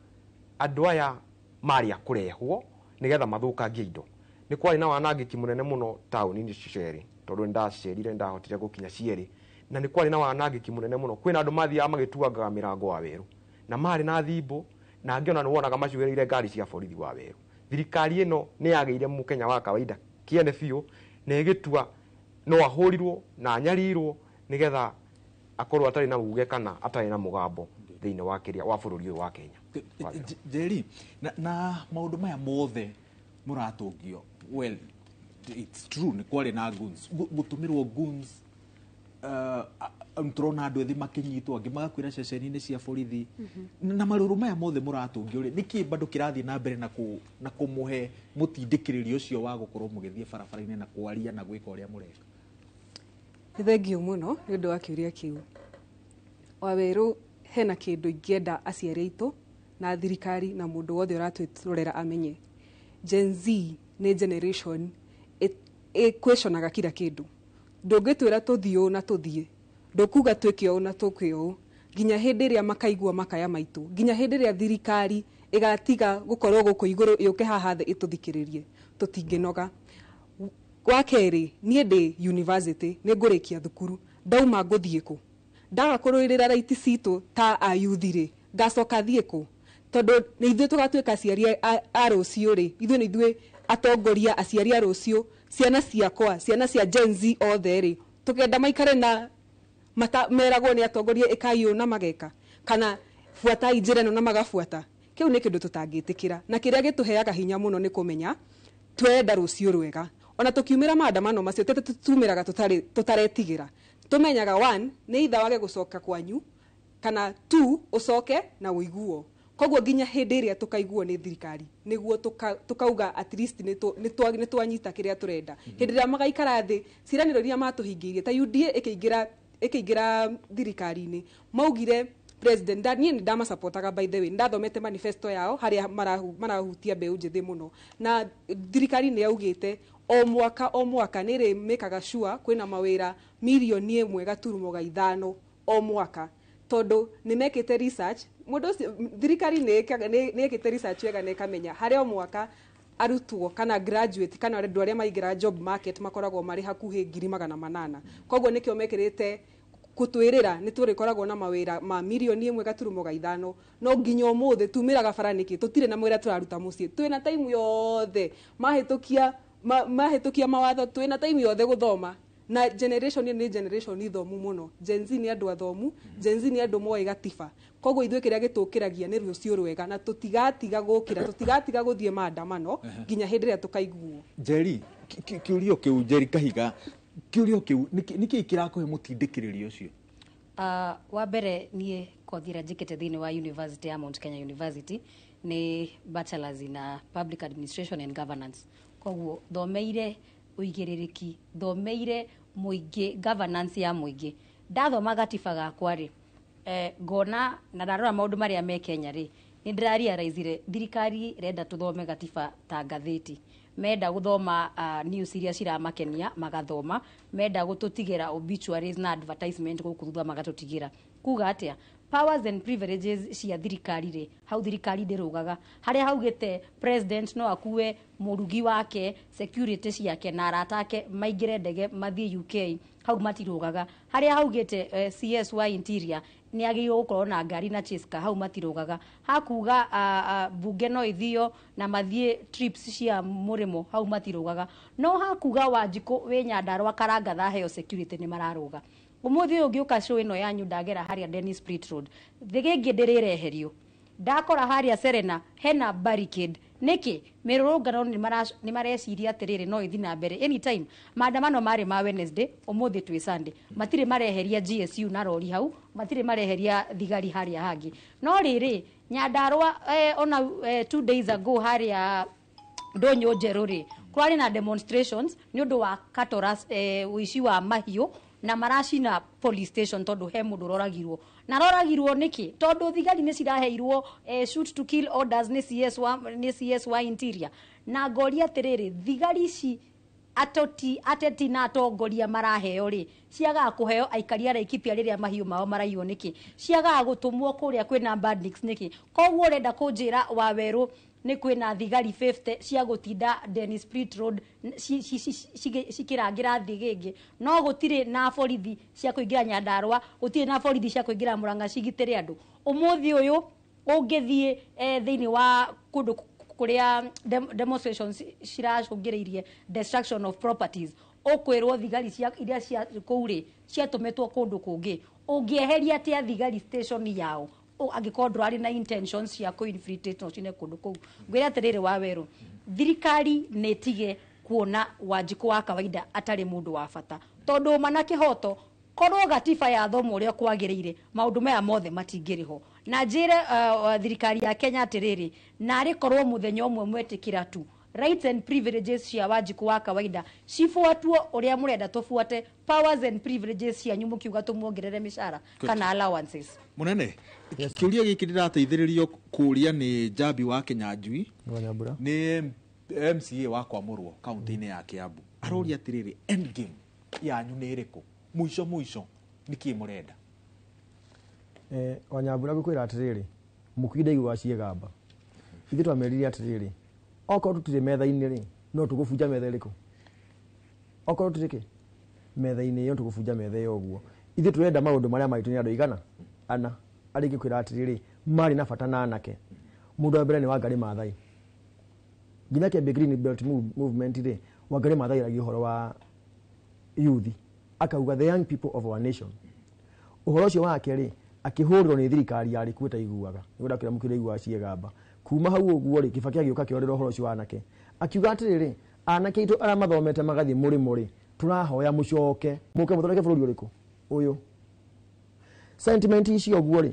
andũ aya marĩ a kũrehwo nĩgetha mathũkangie indo. Nĩ kwarĩ na wanangĩki mũnene mũno taũni-inĩ icio cierĩ, tondũ nĩ ndacerire, ndahotire gũkinya cierĩ, na nĩ kwarĩ na wanangĩki mũnene mũno. Kwĩna andũ mathiaga magĩtuangaga mĩrango, Wawerũ, na marĩ na thimbo, na angĩ ona nĩ wonaga macuĩrĩire ngari cia borithi. Wawerũ, thirikari ĩno nĩ yagĩire mũkenya wa kawaida kĩene biũ, na ĩgĩtua no ahũrirwo na anyarirwo nĩgetha akorwo atarĩ na uge kana atarĩ na mũgambo thĩinĩ wa kĩrĩa wa bũrũri ũyũ wa Kenya. Jerry, na maũndũ maya mothe mũratũngio, well, it's true nĩ kwarĩ na goons, gũtũmĩrwo goons, tũrona andũ ethĩ makĩnyitwo, angĩ magakuĩra ceceni-inĩ cia borithi, na marũrũ maya mothe mũratũngio rĩ, nĩkĩ bado kĩrathiĩ na mbere na kũmũhe mũtindĩkĩrĩrio ũcio wa gũkorwo mũgĩthiĩ barabara-inĩ na kwaria na gwĩka ũrĩa mũreka? Nĩ thengio mũno nĩ ũndũ wa kĩũria kĩu, Wawerũ. Hena kĩndũ ingĩenda aciari aitũ na thirikari na mũndũ wothe ũratwĩrorera amenye. Gen Z nĩ generation ĩquestionaga kila kĩndũ. Ndũngĩtwĩra tũthiĩ ũũ na tũthiĩ, ndũkuga twĩke ũũ na tũke ũũ, nginya hĩndĩ ĩrĩa makaigua makaya maitũ, nginya hĩndĩ ĩrĩa thirikari ĩgatiga gũkorwo gũkũ igũrũ yũke haha thĩ ĩtũthikĩrĩrie, tũtingĩnoga. Wa kerĩ, niĩ ndĩ university, nĩ ngũrĩkia thukuru, ndauma ngũthiĩ kũ? Ndaga kũrũĩrĩra right citũ ta ayuthi rĩ, ngacoka thiĩ kũ? Tondũ nĩ ithuĩ tũgatuĩka aciari a rũciũ rĩ, ithuĩ nĩ ithuĩ atongoria, aciari a rũciũ. Ciana ciakwa, ciana cia Gen Z othe rĩ, tũkenda maikare na mata meragwo nĩ atongoria ĩkai ũũ na mageka, kana buatai njĩra ĩno na magabuata. Kĩu nĩ kĩndũ tũtangĩtĩkĩra, na kĩrĩa gĩtũheaga hinya mũno nĩ kũmenya twenda rũciũ rwega. Ona tũkiumĩra maandamano macio, tete tumĩraga tũtaretigĩra. Tũmenyaga one nĩ itha wage gũcoka kwanyu, kana two ũcoke na ũiguo. Koguo nginya hĩndĩ ĩrĩa tũkaiguo nĩ thirikari nĩguo tũkauga at least nĩ twanyita kĩrĩa tũrenda. Hĩndĩ ĩrĩa magaikara thĩ, ciĩranĩro iria matũhingĩirie ta UDA ĩkĩingĩra thirikari-inĩ, maugire president niĩ nĩ ndamasapotaga, by the way, ndathomete manifesto yao harĩa marahutia mbeũ njĩthĩ mũno, na thirikari nĩ yaugĩte o mwaka o mwaka nĩ ĩrĩ mĩkaga sure kwĩna mawĩra 1.5 milioni o mwaka, tondũ nĩ mekĩte research. Mũndũ ũcio thirikari nĩ ĩkĩte research wega na ĩkamenya harĩa o mwaka arutwo kana graduate kana andũ arĩa maingĩra job market makoragwo marĩ hakuhĩ 800,000. Koguo nĩkĩo mekĩrĩte gũtwĩrĩra nĩ tũrĩkoragwo na mawĩra ma 1.5 milioni. No nginya ũmũthĩ tumĩraga bara nĩkĩ? Tũtirĩ na mawĩra tũraruta mũciĩ. Twĩna time yothe mahĩtũkia mawatho, twĩna time yothe gũthoma. Na generation ĩno nĩ generation thomu mũno. Gen Z nĩ andũ athomu, Gen Z nĩ andũ moĩ gatiba. Koguo ithuĩ kĩrĩa gĩtũkĩragia nĩ rũciũ rwega, na tũtigatiga gũkĩra, tũtigatiga gũthiĩ maandamano nginya hĩndĩ ĩrĩa tũkaiguo. Njeri, kĩũrio kĩu, Njeri Kahiga, kĩũrio kĩu, nĩkĩĩ kĩrakũhe mũtindĩkĩrĩrio ũcio? Wa mbere, niĩ kothi ĩrĩa njĩkĩte thĩinĩ wa university ya Mount Kenya University nĩ bachelors in public administration and governance. Koguo thomeire ũigĩrĩrĩki, thomeire mũingĩ, governance ya mũingĩ. Ndathoma gatiba gakwa rĩ, ngona na ndarora maũndũ marĩa me Kenya rĩ, nĩ ndĩrarealizire thirikari ĩrenda tũthome gatiba ta ngathĩti. Menda gũthoma news iria ciramakenia magathoma, menda gũtũtigĩra obituaries na advertisement gũkũ thutha magatũtigĩra. Kuga atĩa? Powers and privileges cia thirikari rĩ, hau thirikari ndĩrũgaga. Harĩa haugĩte president no akue mũrugi wake, security ciake na arata ake maingĩre ndege mathiĩ UK, hau matirũgaga. Harĩa haugĩte CS wa interior nĩ agĩrĩirwo gũkorwo na ngari na chase car, hau matirũgaga. Hakuga bunge no ithio na mathiĩ trips cia mũrĩmo, hau matirũgaga. No hakuga Wanjikũ wĩ Nyandarũa Karangatha aheo security, nĩ mararũga. Ũmũthĩ ũyũ ngĩũka show ĩno yanyu, ndagera harĩa Dennis Pritt Road, thĩgĩngĩ ndĩrĩreherio, ndakora harĩa Serena hena barricade. Nĩkĩ mĩrũrũngano nĩ mareciria atĩrĩrĩ, no ĩthi na mbere anytime? Maandamano marĩ ma Wednesday, ũmũthĩ twĩ Sunday, matirĩ mareheria GSU na rori hau, matirĩ mareheria thigari harĩa hangĩ. No rĩrĩ, Nyandarũa, ona 2 days ago harĩa Ndũnyũ Njerũ rĩ, kũrarĩ na demonstrations nĩ ũndũ wa katoras, ũici wa mahiũ, na maracina police station tondũ he mũndũ ũroragirwo. Na aroragirwo nĩkĩ? Tondũ thigari nĩ ciraheirwo shoot to kill orders nĩ CS wa interior. Na ngoria atĩrĩrĩ, thigari ici atoti ateti na atongoria maraheo rĩ, ciagaga kũheo aikari a Laikipia rĩrĩa mahiũ mao maraiywo nĩkĩ? Ciagaga gũtũmwo kũrĩa kwĩna bandits nĩkĩ? Koguo ũrenda kũnjĩra, Wawerũ, nĩ kwĩna thigari 50 cia gũtinda Dennis Pritt Road cikĩrangĩra thigĩngĩ, no gũtirĩ na borithi cia kũingĩra Nyandarũa, gũtirĩ na borithi cia kũingĩra Murang'a cigitĩre andũ? Ũmũthĩ ũyũ ũngĩthiĩ thĩinĩ wa kũndũ kũrĩa demonstrations ciracũngĩrĩirie destruction of properties, ũkwĩrwo thigari cia iria cia kũu rĩ, ciatũmĩtwo kũndũ kũngĩ. Ũngĩeheria atĩa thigari station yao angĩkorwo ndũrarĩ na intentions cia kũ-infiltrate na ũcine kũndũ kũu? Ngwĩre atĩrĩrĩ, Wawerũ, thirikari nĩ ĩtige kuona Wanjikũ wa kawaida atarĩ mũndũ wa bata, tondũ ma na kĩhoto, korwo gatiba ya thomwo ũrĩa kwagĩrĩire, maũndũ maya mothe matingĩrĩ ho. Na njĩre thirikari ya Kenya atĩrĩrĩ, narĩ korwo mũthenya ũmwe mwetĩkĩra tu rights and privileges cia Wanjikũ wa kawaida cibuatwo ũrĩa mũrenda tũbuate powers and privileges cianyu, mũkiuga tũmuongerere mĩcara kana allowances. Munene, kĩũria gĩkĩ ndĩrateithĩrĩrio kũũria nĩ Njambi wa Kĩnyanjui, Wanyambura. nĩ MCA wa Kwamũrwo kaunti-inĩ ya Kiambu. Aroria atĩrĩrĩ, end game yanyu nĩ ĩrĩkũ? Mũico mũico nĩkĩ mũrenda? Wanyambura, ngũkwĩra atĩrĩrĩ, mũkui ndaiguaga ciĩgamba. Ithuĩ twamerire atĩrĩrĩ, okorwo tũtirĩ metha-inĩ rĩ, no tũgũbunja metha ĩrĩkũ? Okorwo tũtirĩ kĩ metha-inĩ ĩyo, tũgũbunja metha ĩyo. Ũguo ithuĩ tũrenda maũndũ marĩa maitũ nĩ andũ igana ana arĩa ingĩkwĩra atĩrĩrĩ, marĩ na bata na anake. Mũndũ wa mbere nĩ Wangarĩ Maathai. Nginya kĩambia Green Belt Movement rĩ, Wangarĩ Maathai aragia ũhoro wa youth, akauga the young people of our nation. Ũhoro ũcio wake rĩ, akĩhũrĩrwo nĩ thirikari yarĩ kuo ĩtaiguaga, nĩguo ndakĩra mũkĩra iguaga ciĩgamba. Kuma hau ũguo rĩ, Kibaki agĩũka akĩorera ũhoro ũcio wa anake, akiuga atĩrĩrĩ, anake aitũ arĩa mathomete magathiĩ mũrĩmo rĩ, tũrahoya mũcoke mũke mũthondeke bũrũri ũrĩkũ ũyũ. Sentiment icio ũguo rĩ,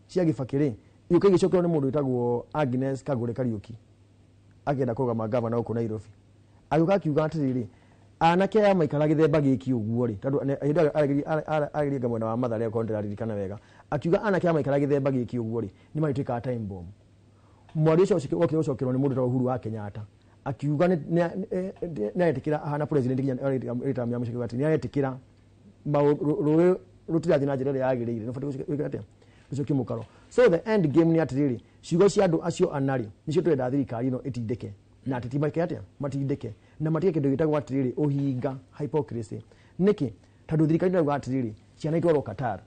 cia Gĩbakĩ rĩ, igĩũka igĩcokerwo nĩ mũndũ wĩtagwo Agnes Kagure Kariũki, akĩenda kũrũgama gavana gũkũ Nairobi. Agĩũka akiuga atĩrĩrĩ, anake aya maikara gĩthemba gĩkĩ ũguo rĩ, tondũ hĩndĩ ĩyo ageria mwena wa Mathare, okorwo ndĩraririkana wega, akiuga anake aya maikara gĩthemba gĩkĩ ũguo rĩ, nĩ marĩtuĩkaga time bomb. Mwario ũcio wokire gũcokerwo nĩ mũndũ wĩtagwo Uhuru wa Kenyatta, akiuga nĩ aretĩkĩra ahana president nginya rĩta mũciĩ atĩ nĩ aretĩkĩra rũĩ rũtirathiĩ na njĩra ĩrĩa yagĩrĩire, nĩ ũbatiĩ gwĩka atĩa? Rũcokie mũkaro. So the end game nĩ atĩrĩrĩ, ciugo cia andũ acio ana rĩ, nĩcio tũrenda thirikari ĩno ĩtindĩke, na ateti make atĩa? Matindĩke na matige kĩndũ gĩtagwo atĩrĩrĩ, ũhinga, hypocrisy. Nĩkĩ? Tondũ thirikari ĩrauga atĩrĩrĩ, ciana itwarwo Qatar,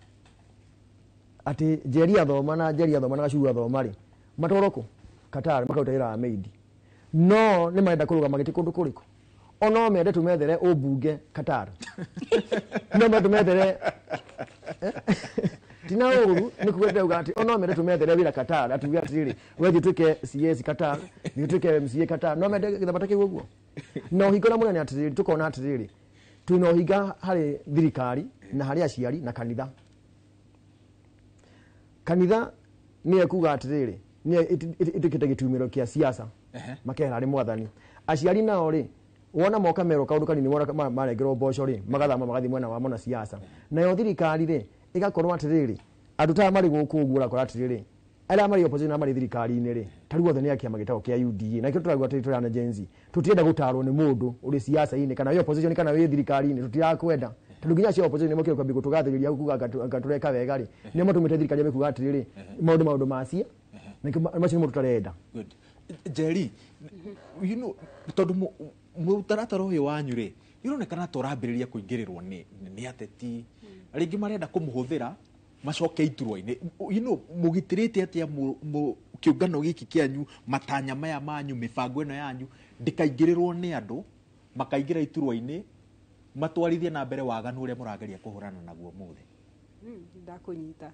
atĩ Njeri athoma na Njeri athoma na Gacuru athoma rĩ, matwarwo kũ? Qatar, makaruta wĩra wa maid. No nĩ marenda kũrũgama gĩtĩ kũndũ kũrĩkũ? Ono mende tumethere ũmbunge Qatar. No mende tumethere tina ũru nĩ kuga ndauga atĩ ono mende tumethere wĩra Qatar atuge atĩrĩrĩ we thiĩ tuĩke CS Qatar thiĩ tuĩke MCA Qatar no mende gĩthama ta kĩu ũguo. Na ũhinga ũrĩa mũnene atĩrĩrĩ tũkona atĩrĩrĩ twĩna ũhinga harĩ thirikari na harĩ aciari na kanitha. Kanitha nĩ ekuga atĩrĩrĩ nĩ ĩtuĩkĩte gĩtumĩro kĩa siasa makehera harĩ mwathani. Aciari nao rĩ wona moka merwo kaũndũ kanini wona marengerwo mboco rĩ magathama magathiĩ mwena wa mona siasa. Nayo thirikari rĩ ĩgakorwo atĩrĩrĩ andũ ta marĩ gũkũ ũguo ũrakora atĩrĩrĩ arĩa marĩ opposition na marĩ thirikari-inĩ rĩ ta rĩu othe nĩ a kĩama gĩtagwo kĩa UDA na kĩo tũrauga atĩrĩ tũrĩ ana Gen Z tũtirenda gũtarwo nĩ mũndũ ũrĩ siasa-inĩ kana wĩ opposition kana wĩ thirikari-inĩ tũtirakwenda tondũ nginya acio a opposition nĩmokire kwambia gũtũgathĩrĩria kuga anga tũreka wega rĩ nĩo matũmĩte thirikari yambie kuga atĩrĩrĩ maũndũ ma cia na macio nĩmo tũtarenda. Good. Njeri, you know, tondũ mũtaratara ũyũ wanyu rĩ nĩũronekana ta ũrambĩrĩria kũingĩrĩrwo nĩ ateti rĩngĩ marenda kũmũhũthĩra macoke iturwa-inĩ. You know, mũgitĩrĩte atĩa kĩũngano gĩkĩ kĩanyu matanya maya manyu mĩbango ĩno yanyu ndĩkaingĩrĩrwo nĩ andũ makaingĩra iturwa-inĩ matwarithie na mbere waganu ũrĩa mũrageria kũhũrana naguo ũmũthĩ? Ndakũnyita.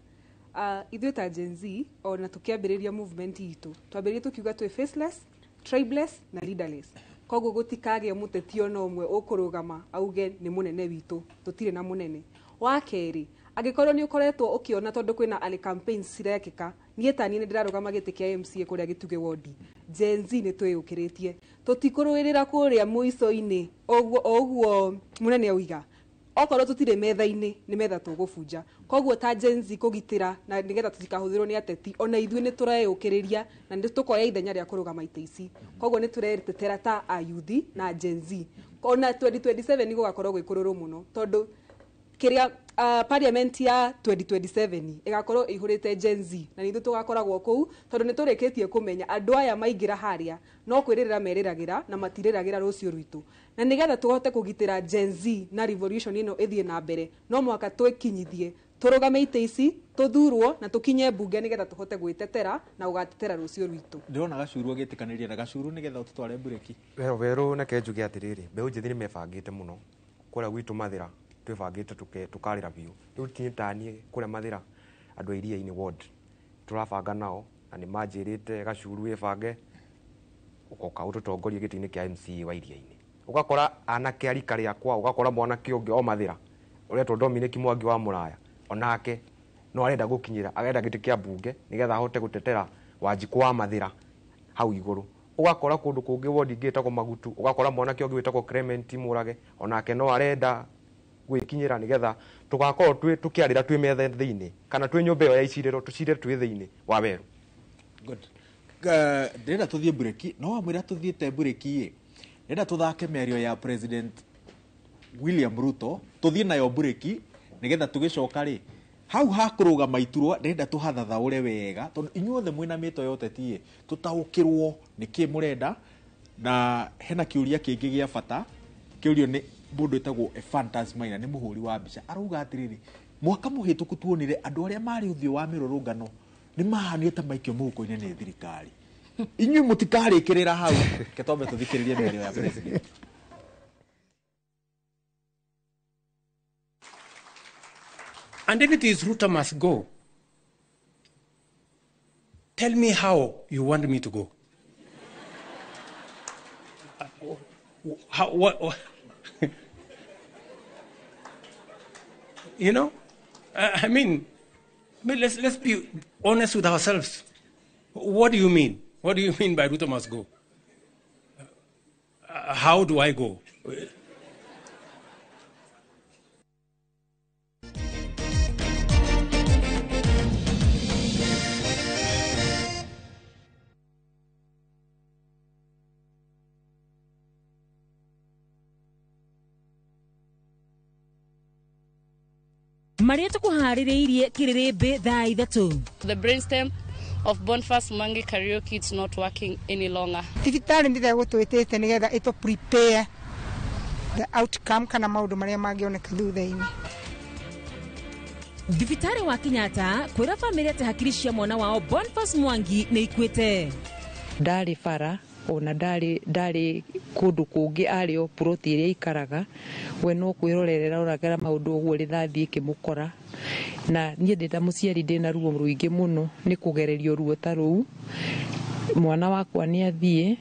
Ithuĩ ta Gen Z ona tũkĩambĩrĩria movement itũ twambĩrĩrie tũkiuga twĩ faceless, tribeless na leaderless. Koguo gũtikagĩa mũteti ona ũmwe ũkũrũgama auge nĩ mũnene witũ, tũtirĩ na mũnene. Wa kerĩ, angĩkorwo nĩ ũkoretwo ũkĩona tondũ kwĩna ali campaigns cirekĩka, niĩ ta niĩ nĩ ndĩrarũgama gĩtĩ kĩa MCA kũrĩa Gĩtugĩ ward. Gen Z nĩ twĩyũkĩrĩtie, tũtikũrũĩrĩra kũrĩa mũico-inĩ ũguo mũnene auiga okorwo tũtirĩ metha-inĩ nĩ metha tũgũbunja. Koguo ta Gen Z kũgitĩra na nĩgetha tũtikahũthĩrwo nĩ ateti ona ithuĩ nĩ tũreyũkĩrĩria na nĩ tũkoya ithenya rĩa kũrũgama itĩ ici. Koguo nĩ tũretetera ta ayuthi na Gen Z. Ona 2027 nĩ gũgakorwo gwĩ kũrũrũ mũno tondũ kĩrĩa parliament ya 2027 ĩgakorwo ĩihũrĩte Gen Z na nithuĩ tũgakoragwo kũu tondũ nĩ tũrĩkĩtie kũmenya andũ aya maingĩra harĩa no kwĩrĩrĩra merĩragĩra na matirĩragĩra rũciũ rwitũ. Na nĩgetha tũhote kũgitĩra Gen Z na revolution ĩno ĩthiĩ na mbere no mũhaka twĩkinyithie tũrũgame itĩ ici tũthurwo na tũkinye mbunge nĩgetha tũhote gwĩtetera na gũgatetera rũciũ rwitũ. Ndĩrona Gacuru agĩtĩkanĩria na Gacuru nĩgetha ũtũtware mburĩki. Werũ neke njuge atĩrĩrĩ mbeũ njĩthĩ nĩ mebangĩte mũno kũrĩa gwitũ Mathĩra twĩbangĩte tũkarĩra biũ. Rĩu niĩ ta niĩ kũrĩa Mathĩra andũ a Iria-inĩ ward tũrabanga nao na nĩ manjĩrĩte Gacuru wĩbange ũgoka ũtũtongorie gĩtĩ-inĩ kĩa MCA wa Iria-inĩ. Ũgakora anake a rika rĩakwa, ũgakora mwanake ũngĩ o Mathĩra ũretwo Dominic Mwangi wa Mũraya onake no arenda gũkinyĩra arenda gĩtĩ kĩa mbunge nĩgetha ahote gũtetera Wanjikũ wa Mathĩra hau igũrũ. Ũgakora kũndũ kũngĩ ward ingĩ ĩtagwo Magutu, ũgakora mwanake ũngĩ wĩtagwo Clement Mũrage onake no arenda gwĩkinyĩra nĩgetha tũgakorwo tũkĩarĩra twĩ metha thĩinĩ kana twĩ nyũmba ĩyo ya icirĩro tũcire twĩ thĩinĩ wa werũ. Good. Ndĩrenda tũthiĩ mburĩki no wamwĩra tũthiĩte mburĩki ĩ ndĩrenda tũthake mĩario ya President William Ruto tũthiĩ nayo mburĩki nĩgetha tũgĩcoka rĩ hau hakũrũgama iturwa ndĩrenda tũhathathaũre wega tondũ inyuothe mwĩna mĩto ya ũteti ĩ tũtaũkĩrwo nĩkĩ mũrenda na hena kĩũria kĩngĩ gĩa bata kĩũrio nĩ mũndũ wĩtagwo Ephantus Maina nĩ mũhũri wa mbica arauga atĩrĩrĩ mwaka mũhĩtũku tuonire andũ arĩa marĩ ũthiũ wa mĩrũrũngano nĩ mahanire ta maikio mũhuko-inĩ nĩ thirikari. Inyuĩ mũtikarĩkĩrĩra hau reke twambe tũthikĩrĩrie mĩario ya president. And if it is Ruto must go, tell me how you want me to go. How, what? You know, I mean, let's be honest with ourselves. What do you mean? What do you mean by Ruto must go? How do I go? Maria tukuharĩrĩirie kĩrĩrĩmbĩ thaa 3. The brainstem of Boniface Mwangi Kariuki is not working any longer. Thibitarĩ ndĩrĩa gũtwĩtĩte nĩgetha ĩtũ prepare the outcome kana maũndũ marĩa mangĩoneka thutha-inĩ. Thibitarĩ wa Kenyatta kwĩra bamĩrĩ atĩ hakiri cia mwana wao Boniface Mwangi nĩ ikuĩte. Ndarĩ bara Ona ndarĩ kũndũ kũngĩ, arĩ o ploti ĩrĩa aikaraga. We no kwĩrorera oragera maũndũ ũguo rithathi ĩkĩmũkora. Na niĩ ndĩ ta mũciari ndĩna ruo rũingĩ mũno nĩ kũgererio ruo ta rũu. Mwana wakwa nĩ athiĩ.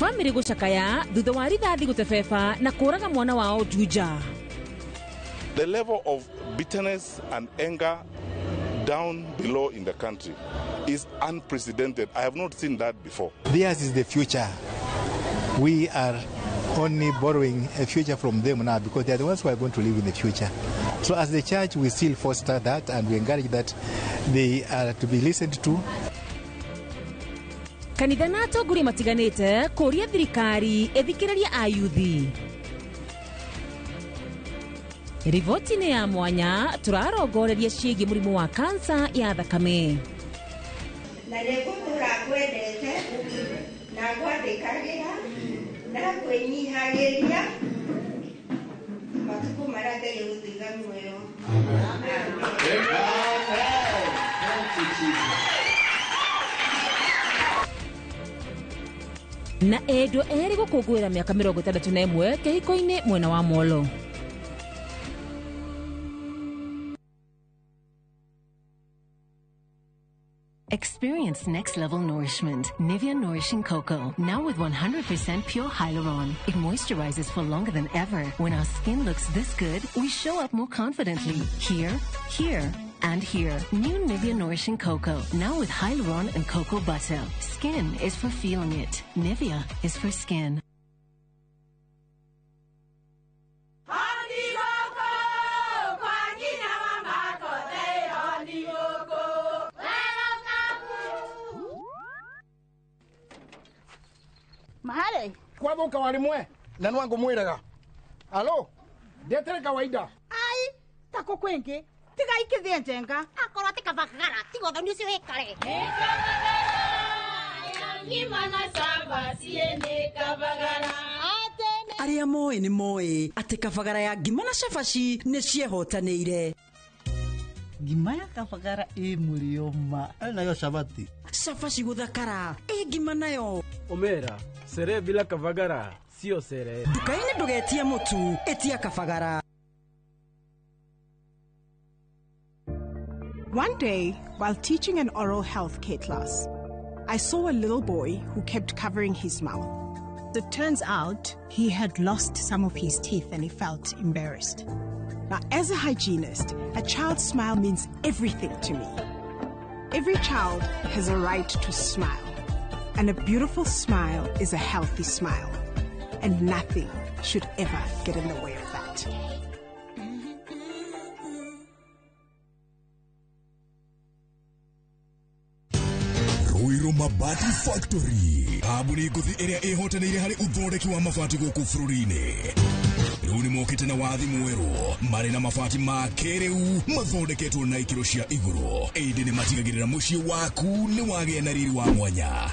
Bamĩrĩ gũcakaya thutha wa rithathi gũtebeba na kũraga mwana wao Juja. The level of bitterness and anger down below in the country is unprecedented. I have not seen that before. Theirs is the future. We are only borrowing a future from them now because they are the ones who are going to live in the future. So as the church, we still foster that and we encourage that they are to be listened to. Kanitha na atongoria matiganĩte kũria thirikari ĩthikĩrĩria ayuthi. Riboti-inĩ ya mwanya tũrarongoreria ciĩgiĩ mũrimũ wa kansa ya thakame. Na nĩngũtũra ngwendete na ngwathĩkagĩra na ngwĩnyihagĩria matukũ marĩa Ngai egũtũiga muoyo. Na endwa erĩ gũkũngũĩra mĩaka 61 kĩhiko-inĩ mwena wa Molo. Experience next level nourishment. Nivea Nourishing Cocoa, now with 100% pure hyaluron. It moisturizes for longer than ever. When our skin looks this good, we show up more confidently. Here, here, and here. New Nivea Nourishing Cocoa, now with hyaluron and cocoa butter. Skin is for feeling it. Nivea is for skin. Mahale kwathuka wari mwe na nwangu mwiraga alo ndetere kawaida ai tako kwingi tiga ikithie njenga akorwo ti kabagara tiga uthoni ucio wikare. Arĩa moĩ nĩ moĩ atĩ kabagara ya ngima na cabaci nĩ ciehotanĩire. Ngima ya kabagara ĩ mũrĩo ma. Arĩ nayo cabati. Cabaci gũthakara ĩ ngima nayo. Omera sere bila kabagara sio sere. Nduka-inĩ ndũgetie mũtu, ĩtia kabagara. One day, while teaching an oral health care class, I saw a little boy who kept covering his mouth. It turns out he had lost some of his teeth and he felt embarrassed. Now, as a hygienist, a child's smile means everything to me. Every child has a right to smile. And a beautiful smile is a healthy smile. And nothing should ever get in the way of that. Ruiru Mabati Factory, kambuni ngũthi ĩrĩa ĩhotanĩire harĩ ũthondeki wa mabati gũkũ bũrũri-inĩ. Rĩu nĩ mokĩte na wathi mwerũ marĩ na mabati ma kĩrĩu mathondeketwo na ikĩro cia igũrũ, ĩndĩ nĩ matigagĩrĩra mũciĩ waku nĩ wagĩa na riri wa mwanya.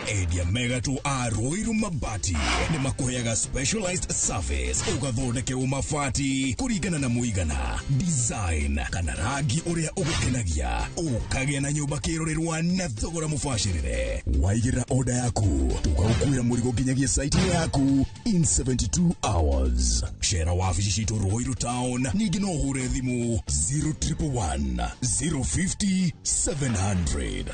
Endia megatũ a Ruiru Mabati nĩ makũheaga specialized service ũgathondekerwo mabati kũringana na mũigana, design kana rangi ũrĩa ũgũkenagia, ũkagĩa na nyũmba kĩrorerwa na thogora mũbacĩrĩre. Waigĩrĩra order yaku tũgagũkuĩra mũrigo nginyagia site yaku in 72 hours. Cera wabici citũ Ruiru Town, ningĩ no ũhũre thimũ 0111 050 700.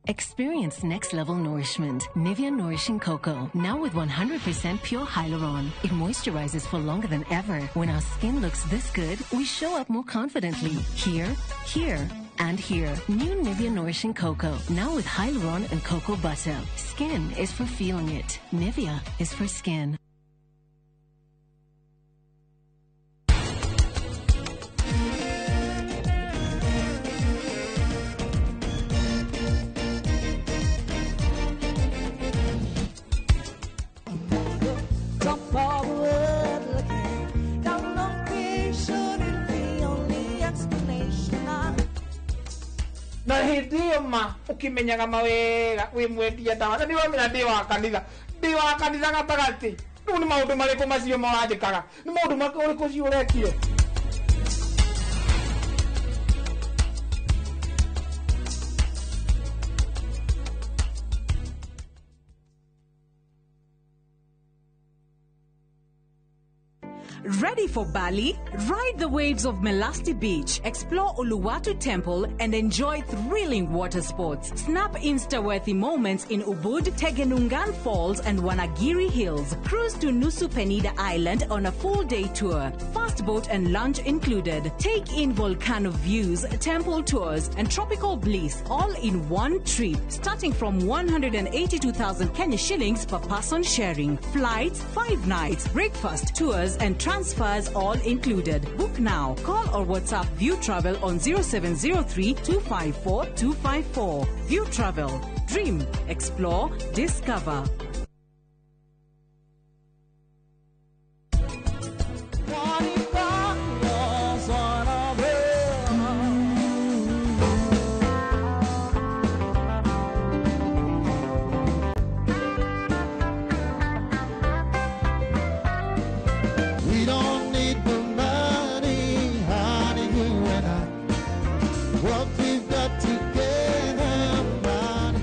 Experience next level nourishment. Nivea Nourishing Cocoa, now with 100% pure hyaluron. It moisturizes for longer than ever. When our skin looks this good, we show up more confidently. Here, here, and here. New Nivea Nourishing Cocoa, now with hyaluron and cocoa butter. Skin is for feeling it. Nivea is for skin. Na hĩndĩ ĩyo ma ũkĩmenyaga mawega wĩ mwendia ndawa na nĩ wamenya ndĩ wa kanitha, ndĩ wa kanitha gatagatĩ. Rĩu nĩ maũndũ marĩkũ macio maranjĩkaga? Nĩ maũndũ marĩkũ ũcio ũrekire? Ready for Bali? Ride the waves of Melasti Beach, explore Uluwatu Temple, and enjoy thrilling water sports. Snap Insta-worthy moments in Ubud, Tegenungan Falls, and Wanagiri Hills. Cruise to Nusa Penida Island on a full-day tour. Fast boat and lunch included. Take in volcano views, temple tours, and tropical bliss all in one trip, starting from 182,000 Kenya shillings per person sharing. Flights, 5 nights, breakfast, tours, and transfers all included. Book now. Call or WhatsApp View Travel on 0703 254 254. View Travel. Dream, explore, discover. We don't need the money, honey, you and I. What we've got together, money.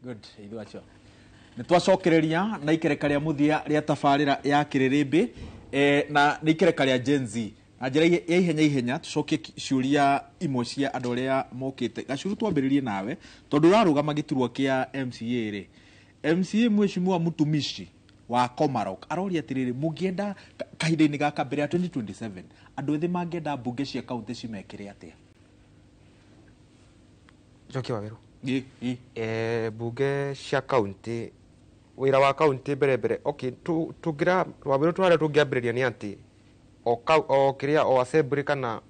Good, ithuĩ acio nä twacokereria na ikereka rĩa mũthia rĩa tabarĩra ya kĩrĩrĩmbĩ na nĩ ikereka rĩa Gen Z na njĩra ya ihenya ihenya tũcokie ciũria imwe cia andũ arĩa mokĩte. Gacuru, twambĩrĩrie nawe tondũ ũrarũgama gĩturwa kĩa MCA rĩ. MCA Mheshimiwa Mutumishi wa Komarok aroria atĩrĩrĩ, mũngĩenda kahinda-inĩ gaka mbere ya 2027 andũ ethĩ mangĩenda mbunge cia kaunti cimekĩre atĩa? Njoki Waweru. Bunge cia kaunti, wĩra wa kaunti mbere mbere, okay, tũngĩra Waweru tũharĩa tũngĩambĩrĩria nĩ atĩ o kĩrĩa o assembly kana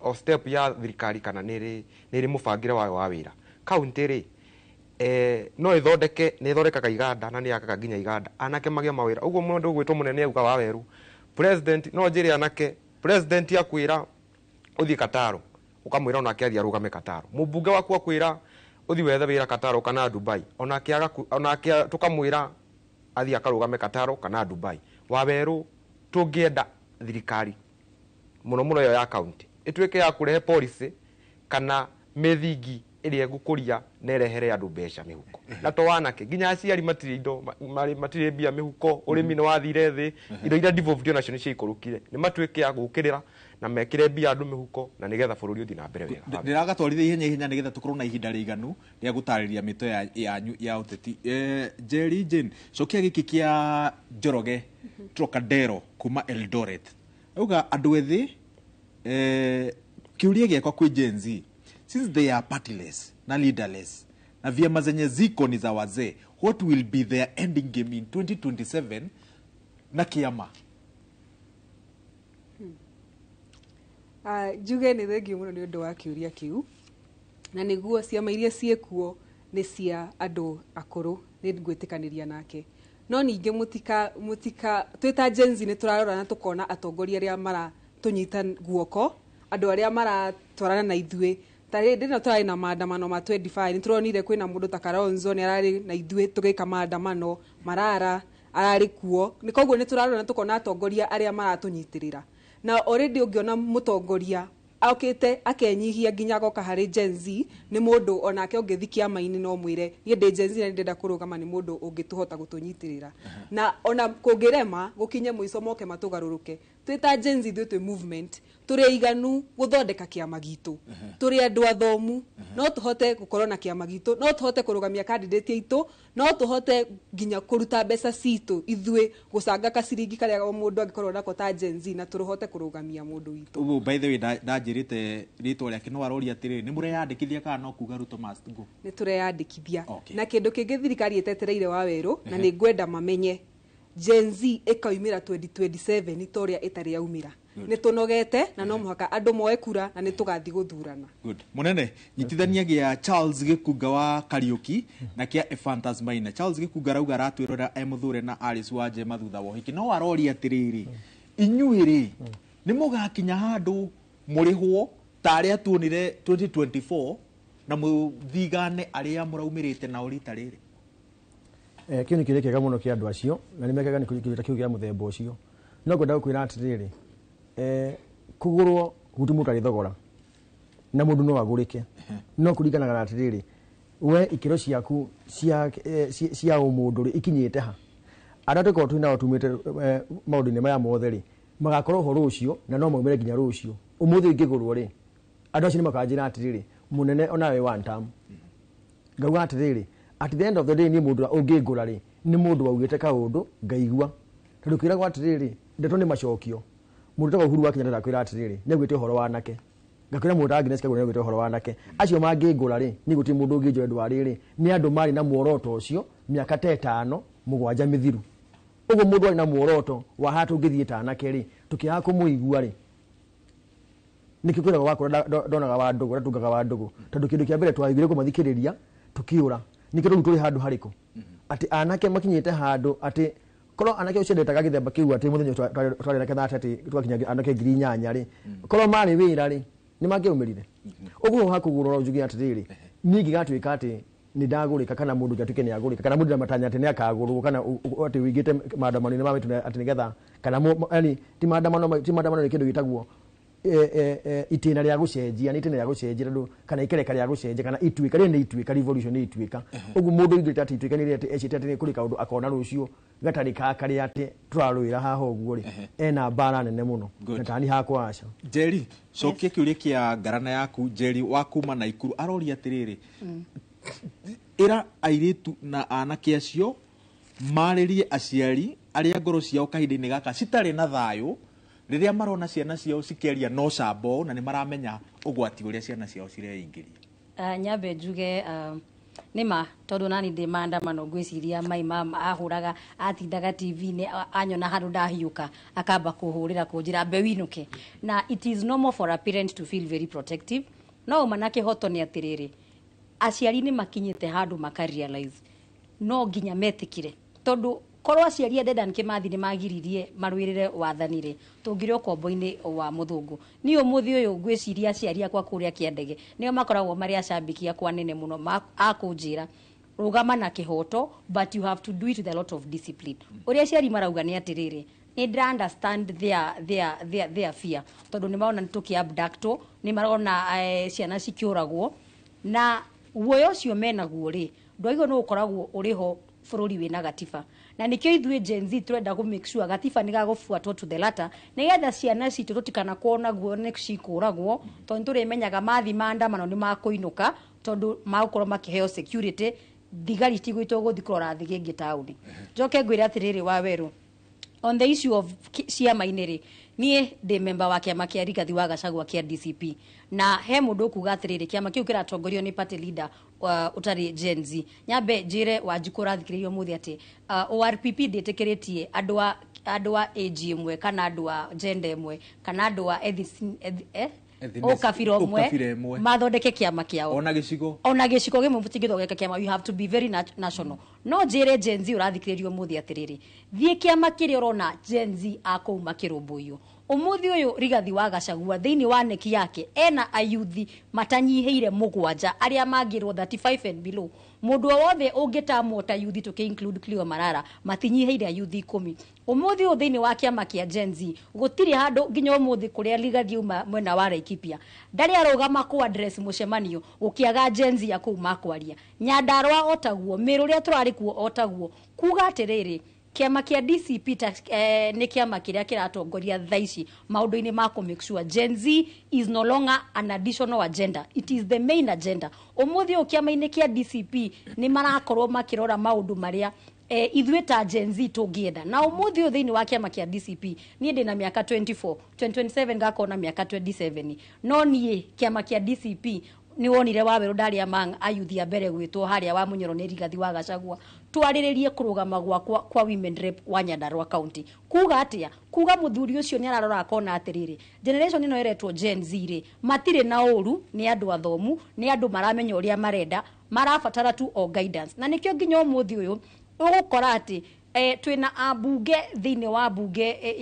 o step ya thirikari kana nĩ ĩrĩ mũbangĩre wayo wa wĩra. Kaunti rĩ, no ĩthondeke, nĩ ĩthondekaga iganda na nĩ yakaga nginya iganda, anake magĩe mawĩra. Ũguo mũndũ ũgwĩtwo mũnene auga Waweru, president no njĩre anake, president akwĩra ũthiĩ Kataro, ũkamwĩra onake athiĩ arũgame Kataro. Mũmbunge waku akwĩra ũthiĩ wethe wĩra Kataro kana Dubai, onake tũkamwĩra athiĩ akarũgame Kataro kana Dubai. Waweru tũngĩenda thirikari mũno mũno ĩyo ya kaunti ĩtuĩke ya kũrehe policy kana mĩthingi ĩrĩa ĩgũkũria na ĩrehere andũ mbeca mĩhuko. Na to anake nginya aciari matirĩ indo, matirĩ mbia mĩhuko, ũrĩmi nĩ wathire thĩ, indo iria devolved onacio nĩ ciaikũrũkire. Nĩ matuĩke a gũkĩrĩra na mekĩre mbia andũ mĩhuko na nĩgetha bũrũri ũthiĩ na mbere wega. Ndĩragatwarithia ihenya ihenya nĩgetha tũkorwo na ihinda rĩiganu rĩa gũtarĩria mĩto yanyu ya ũteti. Jerry Jane, cokia gĩkĩ kĩa Njoroge Trocadero kuma Eldoret. Auga andũ ethĩ, kĩũria gĩakwa kwĩ Gen Z, since they are partyless na leaderless na vyama zenye ziko ni za wazee, what will be their ending game in 2027 na kiama? Njuge nĩ thengiũ mũno nĩ ũndũ wa kĩũria kĩu, na nĩguo ciama iria ciĩkuo nĩ cia andũ akũrũ, nĩ ngwĩtĩkanĩria nake. No ningĩ mũtika twĩ ta Gen Z nĩ tũrarora na tũkona atongoria arĩa maratũnyita guoko, andũ arĩa maratwarana na ithuĩ. Ta hĩndĩ ĩno tũrarĩ na maandamano ma 25 nĩ tũronire kwĩna mũndũ ta Kalonzo nĩ ararĩ na ithuĩ tũgĩka maandamano, Marara ararĩ kuo. Nĩ koguo nĩ tũrarora na tũkona atongoria arĩa maratũnyitĩrĩra. Na already ũngĩona mũtongoria okĩte akenyihia nginya agoka harĩ Gen Z, nĩ mũndũ onake ũngĩthiĩ kĩama-inĩ no mwĩre niĩ ndĩ Gen Z na nĩndĩrenda kũrũgama, nĩ mũndũ ũngĩtũhota gũtũnyitĩrĩra. Na ona kũngĩrema gũkinye mũico moke matũgarũrũke. Twĩ ta Gen Z ithuĩ twĩ movement, tũrĩ aiganu gũthondeka kĩama gitũ, tũrĩ andũ athomu, no tũhote gũkorwo na kĩama gitũ, no tũhote kũrũgamia candidate aitũ, no tũhote nginya kũruta mbeca citũ ithuĩ gũcanga kaciringi karĩa o mũndũ angĩkorwo nako ta Gen Z, na tũhote kũrũgamia mũndũ witũ. Ũguo by the way ndanjĩrĩte rĩtwa rĩake no aroria atĩrĩrĩ, nĩ mũreyandĩkithia kana no kuga Ruto must go? Nĩ tũreyandĩkithia. Na kĩndũ kĩngĩ thirikari ĩtetereire Wawerũ, na nĩ ngwenda mamenye Gen Z ĩkaumĩra 2027 ta ũrĩa ĩtarĩ yaumĩra. Nĩ tũnogete na no mũhaka andũ moe kura na nĩ tũgathiĩ gũthurana. Good. Mũnene, nyitithania gĩa Charles Gĩkunga wa Kariũki na kĩa Ephantus Maina. Charles Gĩkunga arauga aratwĩrora e mũthure na Alice wa Njema thutha wa ũhiki. No aroria atĩrĩrĩ, inyuĩ rĩ, nĩ mũgakinya handũ mũrĩhwo ta arĩa tuonire 2024 na mũthigane arĩa mũraumĩrĩte nao rita rĩrĩ? Kĩu nĩ kĩũria kĩega mũno kĩa andũ acio, na nĩ mekaga nĩ kĩũria kĩu kĩa mũthemba ũcio. No ngwenda gũkwĩra atĩrĩrĩ, kũgũrwo guti mũndũ arĩ thogora na mũndũ no agũrĩke, no kũringanaga na atĩrĩrĩ, we ikĩro ciaku cia ũmũndũ rĩ ikinyĩte ha. Arĩa tũkorwo twĩ nao tumĩte maũndũ-inĩ maya mothe rĩ, magakorwo ho rũciũ na no maumĩre nginya rũciũ. Ũmũthĩ ingĩgũrwo rĩ, andũ acio nĩ makanjĩra atĩrĩrĩ, mũnene onawe one term. Ngauga atĩrĩrĩ, at the end of the day, niĩ mũndũ ũrĩa ũngĩngũra rĩ, nĩ mũndũ waugĩte kaũndũ ngaigua, tondũ kwĩragwo atĩrĩrĩ, ndeto nĩ macokio. Mũndũ wĩtagwo Uhuru wa Kenyatta ndakwĩra atĩrĩrĩ, nĩ augĩte ũhoro wa anake. Ngakwĩra mũndũ Agnes Kagũra nĩ augĩte ũhoro wa anake. Acio mangĩngũra rĩ, niĩ gũtirĩ mũndũ ũngĩnjũra ũndũ wa rĩrĩ, nĩ andũ marĩ na muoroto ũcio mĩaka ta 5 7 mĩthiru. Ũguo mũndũ arĩ na muoroto wa haha tũngĩthiĩ ta anake rĩ, tũkĩaga kũmũigua rĩ, nĩkĩo kwĩragwo wakũra ndonaga wa ndũgũ, ndatungaga wa ndũgũ, tondũ kĩndũ kĩa mbere twaiguire kũmathikĩrĩria tũkĩũra. Nĩkĩo rĩu tũrĩ handũ harĩkũ atĩ anake makinyĩte handũ atĩ korwo anake ũcio ndetaga gĩthemba kĩu atĩ mũthenya ũcio twarĩ na kethata atĩ twakinya anake 8,000 rĩ, korwo marĩ wĩra rĩ, nĩ mangĩaumĩrire. Ũguo hakũgũrwo njuge atĩrĩrĩ, niĩ ingĩgatuĩka atĩ nĩ ndagũrĩka, kana mũndũ ũngĩ atuĩke nĩ agũrĩka, kana mũndũ ndamatanya atĩ nĩ akagũrwo, kana atĩ ũingĩte maandamano-inĩ ma wĩtũ atĩ nĩgetha, kana yani ti maandamano, ti maandamano, nĩ kĩndũ gĩtagwo itĩna rĩa gũcenjia, nĩ itĩna rĩa gũcenjia tondũ kana ikereka rĩa gũcenjia, kana ituĩka rĩrĩ nĩ ituĩka, revolution nĩ ituĩka. Ũguo mũndũ ũingĩrĩte atĩ ituĩka nĩ rĩrĩa atĩ ecĩte atĩ nĩ kũrĩ kaũndũ akona rũciũ gatarĩ ka karĩa atĩ tũrarũĩra haha ũguo rĩ, ena mbara nene mũno. Na tani hakwa aca. Njeri, cokia kĩũria kĩa ngarana yaku. Njeri wa kuma Naikuru aroria atĩrĩrĩ, ĩra airĩtu na anake acio marĩrie aciari arĩa ngoro ciao kahinda-inĩ gaka citarĩ na thayũ rĩrĩa marona ciana ciao cikĩaria no cambo na nĩ maramenya ũgwati ũrĩa ciana ciao cireingĩria. Nyambe njuge nĩma tondũ nani ndĩ maandamano, ngwĩciria mai mama ahũraga atindaga TV-inĩ anyona handũ ndahiũka akamba kũhũrĩra kũnjĩra mbe winũke. Na it is normal for a parent to feel very protective, no ũma na kĩhoto nĩ atĩrĩrĩ, aciari nĩ makinyĩte handũ maka realize no nginya metĩkire, tondũ korwo aciari a Dedan Kimathi nĩ magiririe marũĩrĩre wathani rĩ, tũngĩrĩ ũkombo-inĩ wa mũthũngũ. Niĩ ũmũthĩ ũyũ ngwĩciria aciari akwa kũrĩa Kĩandege nĩo makoragwo marĩ acambiki akwa nene mũno akũnjĩra rũgama na kĩhoto, but you have to do it with a lot of discipline. Ũrĩa aciari marauga nĩ atĩrĩrĩ, nĩ ndĩra understand their fear, tondũ nĩ marona nĩ tũkĩ-abductwo, nĩ marona ciana cikĩũragwo, na guoya ũcio menaguo rĩ, ndwaigua nĩ ũkoragwo ũrĩ ho bũrũri wĩna gatiba. Na nĩkĩo ithuĩ Gen Z tũrenda kũ make sure gatiba nĩ gagũbuatwo to the latter, nĩgetha ciana citũ tũtikanakorwo naguo nĩ cikũragwo, tondũ nĩtũrĩmenyaga mathi maandamano nĩ makũinũka, tondũ magũkorwo makĩheo security, thigari citigũitwo gũthiĩ kũrora thigĩngĩ taũni. Njoke ngwĩre atĩrĩrĩ Wawerũ, on the issue of ciama-inĩ rĩ, niĩ ndĩ member wa kĩama kĩa Rigathi wa Gachagua kĩa DCP, na he mũndũ ũkuga atĩrĩrĩ, kĩama kĩu kĩratongorio nĩ party leader ũtarĩ Gen Z. Nyambe njĩre Wanjikũ ũrathikĩrĩria ũmũthĩ atĩ ORPP ndĩtĩkĩrĩtie andũ a age ĩmwe kana andũ a gender ĩmwe kana andũ a ũkabira ũmwe mathondeke kĩama kĩao, ona gĩcigo, ona gĩcigo gĩmwe mũtingĩthondeka kĩama. You have to be very national. No njĩre Gen Z ũrathikĩrĩria ũmũthĩ atĩrĩrĩ, thiĩ kĩama kĩrĩa ũrona Gen Z akũu makĩrũmbũiyo. Ũmũthĩ ũyũ Rigathi wa Gachagua thĩinĩ wa neki yake ena ayuthi matanyihĩire 7 arĩa mangĩrwo 35 and below. Mũndũ o wothe ũngĩtamwo ta yuthi tũkĩ include Cleo Marara matinyihĩire ayuthi 10. Ũmũthĩ ũyũ thĩinĩ wa kĩama kĩa Gen Z gũtirĩ handũ nginya ũmũthĩ kũrĩa Rigathi auma mwena wa Laikipia ndarĩ arũgama kũ address mũcemanio gũkĩaga Gen Z ya kũu makwaria. Nyandarua otaguo, Meru ũrĩa tũrarĩ kuo otaguo. Kuga atĩrĩrĩ, kĩama kĩa DCP nĩ kĩama kĩrĩa kĩratongoria thaa ici maũndũ-inĩ ma kũ make sure Gen Z is no longer an additional agenda, it is the main agenda. Ũmũthĩ ũyũ kĩama-inĩ kĩa DCP nĩ marakorwo makĩrora maũndũ marĩa ithuĩ ta Gen Z tũngĩenda. Na ũmũthĩ ũyũ thĩinĩ wa kĩama kĩa DCP niĩ ndĩ na mĩaka 24, 2027 ngakorwo na mĩaka 27, no niĩ kĩama kĩa DCP nĩ wonire Wawerũ ndarĩ among ayuthi a mbere gwĩtwo harĩa wa Munyoro nĩ Rigathi wa Gachagua twarĩrĩrie kũrũgama gwakwa kwa women rep wa Nyandarua County. Kuga atĩa? Kuga mũthuri ũcio nĩ ararora akona atĩrĩrĩ, generation ĩno ĩretwo Gen Z rĩ, matirĩ na ũru, nĩ andũ athomu, nĩ andũ maramenya ũrĩa marenda, marabatara tu o guidance. Na nĩkĩo nginya ũmũthĩ ũyũ ũgũkora atĩ twĩna ambunge thĩinĩ wa bunge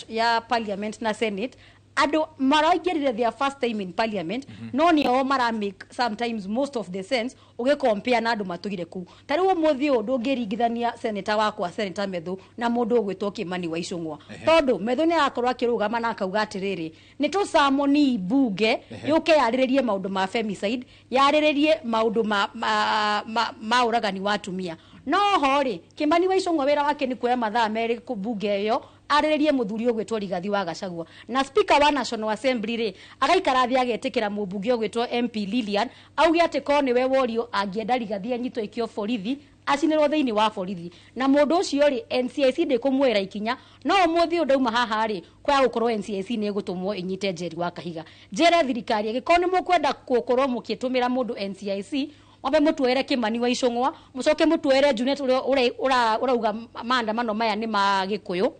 ya parliament na senate Andũ maraingĩrire their first time in parliament, no nĩ o mara make sometimes most of the sense ũgĩcompare na andũ matũire kũu. Ta rĩu ũmũthĩ ũyũ ndũngĩringithania senator wakwa, Senator Methu, na mũndũ ũgwĩtwo Kimani wa Ichung'wa, tondũ Methu nĩ arakorwo akĩrũgama na akauga atĩrĩrĩ, nĩ tũcamoni mbunge yũke yarĩrĩrie maũndũ ma femicide, yarĩrĩrie maũndũ ma ũragani wa atumia. No ho rĩ, Kimani wa Ichung'wa wĩra wake nĩ kuoya mathaa 2 kũ mbunge ĩyo arĩrĩrie mũthuri ũgwĩtwo Rigathi wa Gachagua. Na speaker wa National Assembly rĩ, agaikara thĩ agetĩkĩra mũmbunge ũgwĩtwo MP Lilian auge atĩ korwo nĩwe worio angĩenda Rigathi anyitwo aikio borithi, acinĩrwo thĩinĩ wa borithi, na mũndũ ũcio rĩ, NCIC ndĩkũmuoera ikinya. No ũmũthĩ ũyũ ndauma haha rĩ, kwaya gũkorwo NCIC nĩ ĩgũtũmwo ĩnyite Njeri wa Kahiga. Njere thirikari, angĩkorwo nĩ mũkwenda gũkorwo mũkĩtũmĩra mũndũ NCIC, mwambe mũtuoere Kimani wa Ichung'wa, mũcoke mũtuoere Junet ũrĩa ũrauga maandamano maya nĩ ma Gĩkũyũ,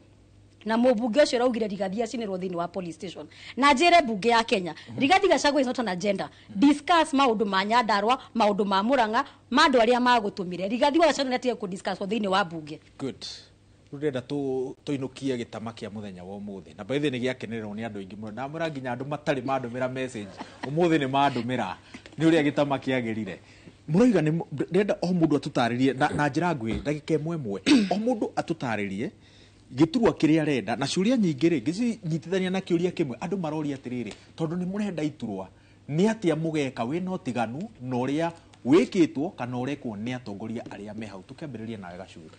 na mũmbunge ũcio ũraugire Rigathi acinĩrwo thĩinĩ wa police station. Na njĩre mbunge ya Kenya, Rigathi Gachagua is not an agenda. Discuss maũndũ ma Nyandarua, maũndũ ma Murang'a, ma andũ arĩa magũtũmire. Rigathi wa Gachagua nĩatige kũdiscuss thĩinĩ wa mbunge. Good. Rĩu ndĩrenda tũinũkie gĩtama kĩa mũthenya wa ũmũthĩ, na by the way nĩ gĩakenererwo nĩ andũ aingĩ mũno. Ndamwĩra nginya andũ matarĩ mandũmĩra message ũmũthĩ nĩ mandũmĩra nĩ ũrĩa gĩtama kĩagĩrire. Mũroiga nĩ ndĩrenda o mũndũ atũtarĩrie na njĩra nguhĩ, ndagĩka ĩmwe ĩmwe, o mũndũ atũtarĩrie gĩturwa kĩrĩa arenda. Na ciũria nyingĩ rĩ, ngĩcinyitithania na kĩũria kĩmwe, andũ maroria atĩrĩrĩ, tondũ nĩ mũrenda iturwa, nĩ atĩa mũgeka wĩna ũtiganu na ũrĩa wĩkĩtwo kana ũrekwo nĩ atongoria arĩa me hau? Tũkĩambĩrĩria nawe, Gacuri.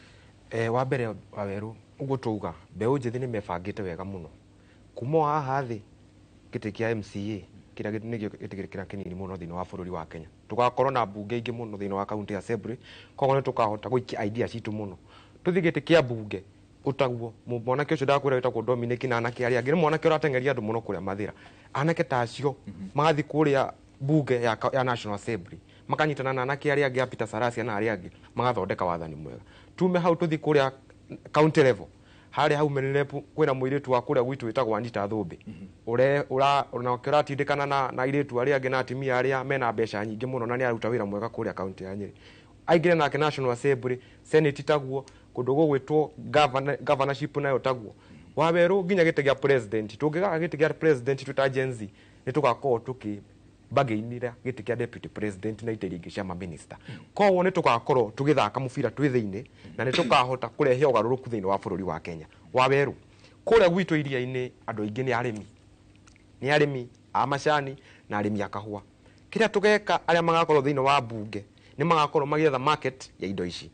Wa mbere, Waweru, ũguo twauga mbeũ njĩthĩ nĩ mebangĩte wega mũno kuma o haha thĩ gĩtĩ kĩa MCA kĩrĩa nĩkĩo gĩtĩ kĩrĩa kĩnini mũno thĩinĩ wa bũrũri wa Kenya. Tũgakorwo na mbunge ingĩ mũno thĩinĩ wa county assembly, koguo nĩ tũkahota gũikia idea citũ mũno. Tũthiĩ gĩtĩ kĩa mbunge ũtaguo mwanake ũcio ndakwĩra wĩtagwo Dominic na anake arĩa angĩ, nĩ mwanake ũrateng'eria andũ mũno kũrĩa Mathĩra. Anake ta acio magathiĩ kũrĩa mbunge ya National Assembly, makanyitana na anake arĩa angĩ a Peter Salasya na arĩa angĩ, magathondeka wathani mwega. Tume hau tũthiĩ kũrĩa county level, harĩa hau Rep kwĩna mũirĩtu wa kũrĩa gwitũ wĩtagwo Anita Thũmbĩ, ũre ũra onake ũratindĩkana na airĩtu arĩa angĩ na atumia arĩa mena mbeca nyingĩ mũno, na nĩ aruta wĩra mwega kũrĩa county ya Nyĩrĩ. Aingĩre nake National Assembly, Senate taguo, kũndũ gũgwĩtwo governorship nayo taguo, Wawerũ, nginya gĩtĩ gĩa president. Tũngĩgaga gĩtĩ gĩa president twĩ ta Gen Z, nĩ tũgakorwo tũkĩ bargainĩra gĩtĩ kĩa deputy president na itĩ ingĩ cia maminista. Koguo nĩ tũgakorwo tũgĩthaka mũbira twĩ thĩinĩ, na nĩ tũkahota kũrehe ũgarũrũku thĩinĩ wa bũrũri wa Kenya. Wawerũ, kũrĩa gwitũ iria-inĩ andũ aingĩ nĩ arĩmi, nĩ arĩmi a macani na arĩmi a kahũa. Kĩrĩa tũgeka, arĩa magakorwo thĩinĩ wa mbunge nĩ magakorwo magĩetha market ya indo ici.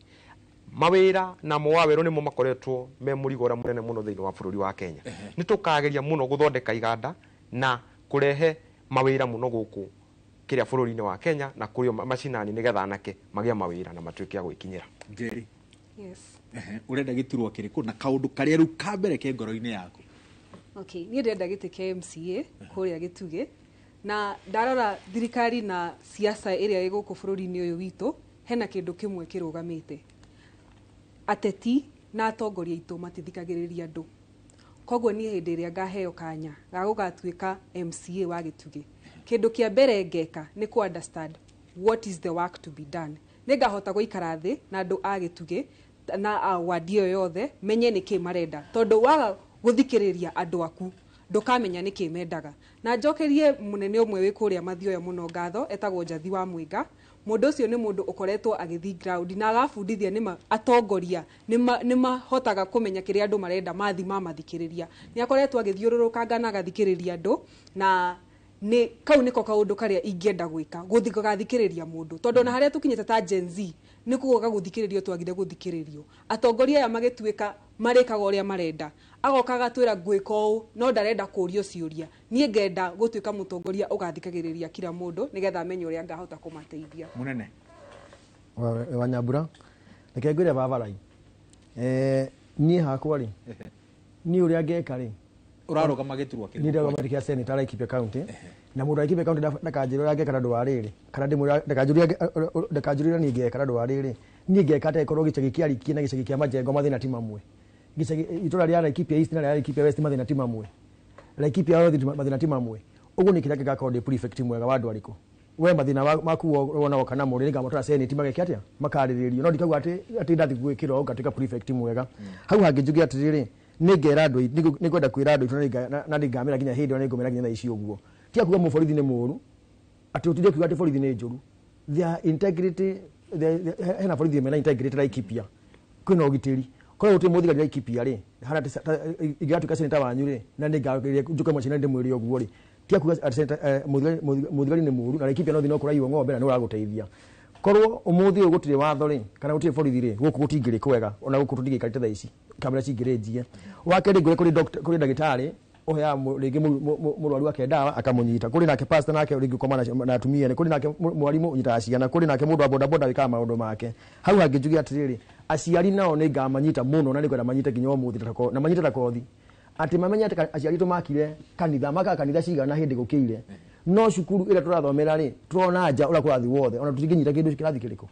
Mawĩra namo, Wawerũ, nĩmo makoretwo me mũrigo ũrĩa mũnene mũno thĩinĩ wa bũrũri wa Kenya. Nĩ tũkageria mũno gũthondeka iganda na kũrehe mawĩra mũno gũkũ kĩrĩa bũrũri-inĩ wa Kenya na kũrĩ macinani, nĩgetha anake magĩe mawĩra na matuĩke a gwĩkinyĩra. Njeri. Yes. Ũrenda gĩturwa kĩrĩkũ na kaũndũ karĩa rĩu ka mbere ke ngoro-inĩ yaku? Okay, niĩ ndĩrenda gĩtĩ kĩa MCA kũrĩa Gĩtugĩ, na ndarora thirikari na siasa ĩrĩa ĩ gũkũ bũrũri-inĩ ũyũ witũ, hena kĩndũ kĩmwe kĩrũgamĩte. Ateti na atongoria aitũ matithikagĩrĩria andũ. Koguo niĩ hĩndĩ ĩrĩa ngaheo kanya ga gũgatuĩka MCA wa Gĩtugĩ, kĩndũ kĩa mbere ngeka nĩ kũ understand what is the work to be done. Nĩ ngahota gũikara thĩ na andũ a Gĩtugĩ na a wadi ĩyo yothe, menye nĩkĩ marenda, tondũ waga gũthikĩrĩria andũ aku ndũkamenya nĩkĩ mendaga. Na njokerie mũnene ũmwe wĩ kũrĩa Mathioya mũno ngatho, etagwo Njathi wa Mwĩnga. Mũndũ ũcio nĩ mũndũ ũkoretwo agĩthiĩ ground na agabundithia nĩma atongoria nĩ mahotaga kũmenya kĩrĩa andũ marenda mathi mamathikĩrĩria. Nĩ akoretwo agĩthiũrũrũkanga na agathikĩrĩria andũ, na nĩ kau nĩko kaũndũ karĩa ingĩenda gwĩka, gũthiĩ gũgathikĩrĩria mũndũ, tondũ ona harĩa tũkinyĩte ta Gen Z nĩ kuga gũthikĩrĩrio twagire gũthikĩrĩrio. Atongoria aya magĩtuĩka marĩkaga ũrĩa marenda, agoka agatwĩra ngwĩka ũũ, no ndarenda kũrio ciũria. Niĩ ngenda gũtuĩka mũtongoria ũgathikagĩrĩria kila mũndũ, nĩgetha amenye ũrĩa ngahota kũmateithia. Mũnene. Wanyambura, reke ngwĩre babarai, niĩ hakwa rĩ, niĩ ũrĩa ngeka rĩ, Ũrarũgama gĩturwa kĩrĩkũ? Niĩ ndĩrarũgama gĩtĩ kĩa senator Laikipia County, na mũndũ wa Laikipia County ndakanjĩra ũrĩa ngeka na ũndũ wa rĩrĩ, kana ndĩmwĩra ndakanjũria niĩ ngeka na ũndũ wa rĩrĩ. Niĩ ngeka atĩa ĩkorwo gĩcagi kĩa Rikie na gĩcagi kĩa Majengo mathĩna ti mamwe, gĩcagi itũra rĩa Laikipia East na rĩa Laikipia West mathĩna ti mamwe, Laikipia North mathĩna ti mamwe. Ũguo nĩ kĩrĩa ngakorwo ndĩ prefect mwega wa andũ arĩkũ. We mathĩna maku wona woka namo rĩ, nĩngamatwara Senate mageke atĩa, makarĩrĩrio, no ndikauga atĩ ndathiĩ gwĩkĩrwo ũngatuĩka prefect mwega. Hau hangĩ njuge atĩrĩrĩ, Nĩ ngera andũ, nĩ ngwenda kwĩra andũ aitũ na nĩ ngamĩra nginya hĩndĩ ĩyo, na nĩ ngũmĩra nginya thaa ici ũguo. Tiga kuga mũborithi nĩ mũũru, atĩ ũtinde ũkiuga atĩ borithi nĩ njũru. Their integrity, hena borithi mena integrity Laikipia, kwĩna ũgitĩri. Korwo gũtirĩ mũthigari Laikipia rĩ, hana ingĩgatuĩka seneta wanyu rĩ, na nĩ ngagĩria njũke mũciĩ na ndĩmwĩre ũguo rĩ, tiga kuga atĩ seneta, mũthigari nĩ mũũru na Laikipia no thiĩ no kũraiywo ng'ombe na nĩ ũragũteithia. Korwo ũmũthĩ ũyũ gũtirĩ watho rĩ, kana gũtirĩ borithi rĩ, gũkũ gũtingĩrĩ kwega, ona gũkũ tũtingĩikarĩte thaa ici, kamera cingĩrĩ njie. Wa kerĩ, ngũre kũrĩ doctor, kũrĩ ndagĩtarĩ ũheaga rĩngĩ mũrwaru wake ndawa akamũnyita. Kũrĩ nake pastor, nake rĩngĩ ũkoma na atumia. Kũrĩ nake mwarimũ ũnyitaga ciana. Kũrĩ nake mũndũ wa bodaboda wĩkaga maũndũ make. Hau hangĩ njuge atĩrĩrĩ, aciari nao nĩ ngamanyita mũno na nĩ ngwenda manyite nginya ũmũthĩ na manyite ta kothi, atĩ mamenye atĩ aciari aitũ makire kanitha, makaga kanitha cigana hĩndĩ gũkĩire, no cukuru ĩrĩa tũrathomera rĩ, tũrona nja ũrĩa kũrathiĩ wothe, ona tũtingĩnyita kĩndũ kĩrathi kĩrĩkũ.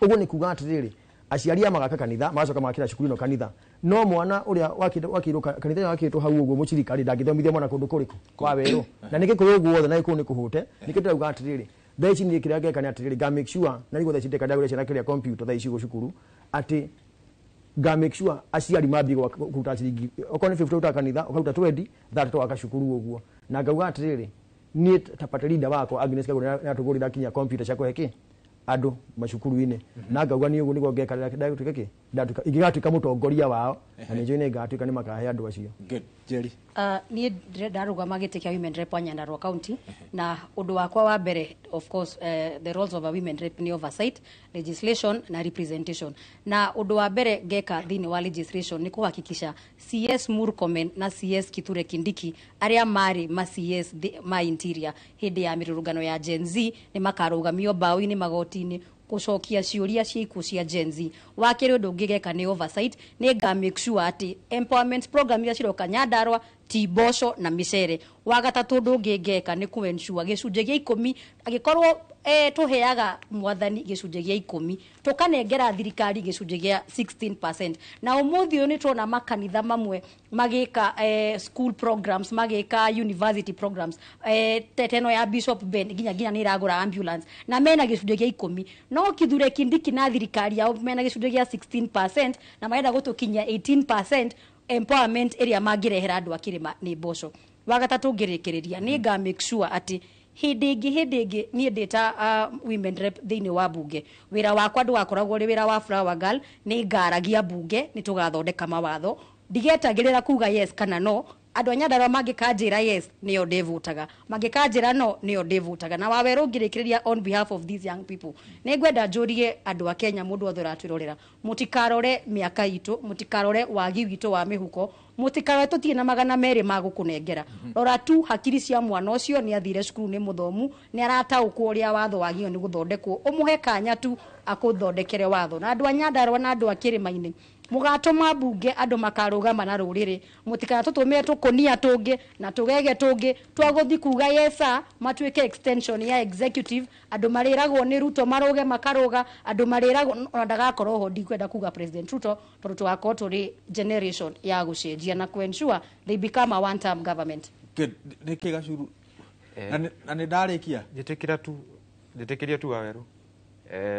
Ũguo nĩ kuga atĩrĩrĩ, aciari aya magaka kanitha, magacoka magakĩra cukuru ĩno kanitha, no mwana ũrĩa wakĩirwo kanitha ĩyo yakĩtwo hau ũguo mũcirika rĩ, ndangĩthomithia mwana kũndũ kũrĩkũ kwa werũ, na nĩ gĩkũyũ ũguo wothe na gĩkũyũ nĩ kũhũte. Nĩkĩo ndĩrauga atĩrĩrĩ, thaa ici niĩ kĩrĩa ngeka nĩ atĩrĩrĩ, nga make sure na nĩguo thaa ici ndeka ndagũrĩra ciana kĩrĩa computer thaa ici gũ cukuru, atĩ nga make sure aciari mambie kũruta ciringi, okorwo nĩ 50 ũrutaga kanitha, ũkaruta 20, 30 tũgaka cukuru ũguo. Na ngauga atĩrĩrĩ, niĩ ta party leader wakwa Agnes Kagure nĩatũgũrĩra kinya computer cia kũhe kĩ andũ macukuru-inĩ, na ngauga niĩ ũguo nĩguo ngeka rĩrĩa ndatuĩka kĩ ndatuĩka ingĩgatuĩka mũtongoria wao, na nĩ njũĩ nĩ ngatuĩka nĩ makahe andũ acio. Good. Jerry. Niĩ ndarũgama gĩtĩ kĩa women rep wa Nyandarua County, na ũndũ wakwa wa mbere, of course, the roles of a women rep nĩ oversight, legislation na representation. Na ũndũ wa mbere ngeka thĩinĩ wa legislation nĩ kũhakikisha CS Murkomen na CS Kithure Kindiki, arĩa marĩ ma CS ma interior hĩndĩ ya mĩrũrũngano ya Gen Z, nĩ makarũgamio mbaũ-inĩ magoti-inĩ gũcokia ciũria cia ikuũ cia Gen Z. Wa kerĩ, ũndũ ũngĩ geka nĩ oversight, nĩ nga make sure atĩ empowerment program iria ciroka Nyandarua ti mboco na mĩcere. Wa gatatũ, ũndũ ũngĩ ngeka nĩ kũ ensure gĩcunjĩ gĩa 10, angĩkorwo tũheaga mwathani gĩcunjĩ gĩa 10, tũkanengera thirikari gĩcunjĩ gĩa 16%. Na ũmũthĩ ũyũ nĩ tuona makanitha mamwe magĩka school programs, magĩka university programs, teteno ya Bishop Ben nginya nĩ ĩragũra ambulance na mena gĩcunjĩ gĩa 10, no Kithure Kindiki na thirikari yao mena gĩcunjĩ gĩa 16% na marenda gũtũkinyia 18%. Empowerment ĩrĩa mangĩrehera andũ a kĩrĩma nĩ mboco. Wa gatatũ, ngĩrĩkĩrĩria, nĩ nga make sure atĩ hĩndĩ ĩngĩ niĩ ndĩ ta women rep thĩinĩ wa bunge, wĩra wakwa ndũgakoragwo ũrĩ wĩra wa flower girl. Nĩ ngaragia bunge, nĩ tũgathondeka mawatho, ndigetagĩrĩra kuga yes kana no. Andũ a Nyandarua mangĩkanjĩra yes, nĩyo ndĩvutaga, mangĩkanjĩra no, nĩyo ndĩvutaga. Na Wawerũ, ngĩrĩkĩrĩria, on behalf of these young people, nĩ ngwenda njũrie andũ a Kenya, mũndũ wothe ũratwĩrorera, mũtikarore mĩaka itũ, mũtikarore wagi witũ wa mĩhuko, mũtikarore tũtirĩ na 200 ma gũkũnengera. Rora tu hakiri cia mwana ũcio, nĩ athire cukuru, nĩ mũthomu, nĩ arataũkwo ũrĩa watho wagĩrĩirwo nĩ gũthondekwo. Ũmũhe kanya tu akũthondekere watho. Na andũ a Nyandarua na andũ a kĩrĩma-inĩ, mũgatũma mbunge andũ makarũgama na rũrĩrĩ, mũtikanatũtũmĩre tũkũnia tũngĩ na tũgege tũngĩ twa gũthi kuga yesa, matuĩke extension ya executive. Andũ marĩragwo nĩ Ruto marũge makarũga, andũ marĩragwo ona ndagakorwo ho. Ndikwenda kuga President Ruto, tondũ tũgakorwo tũrĩ generation ya gũcenjia na ku-ensure they become a one term government. Good. Nĩ kĩ Gacuru? Na nĩ ndarĩkia. Njĩtĩkĩra tu, njĩtĩkĩria tu, Wawerũ,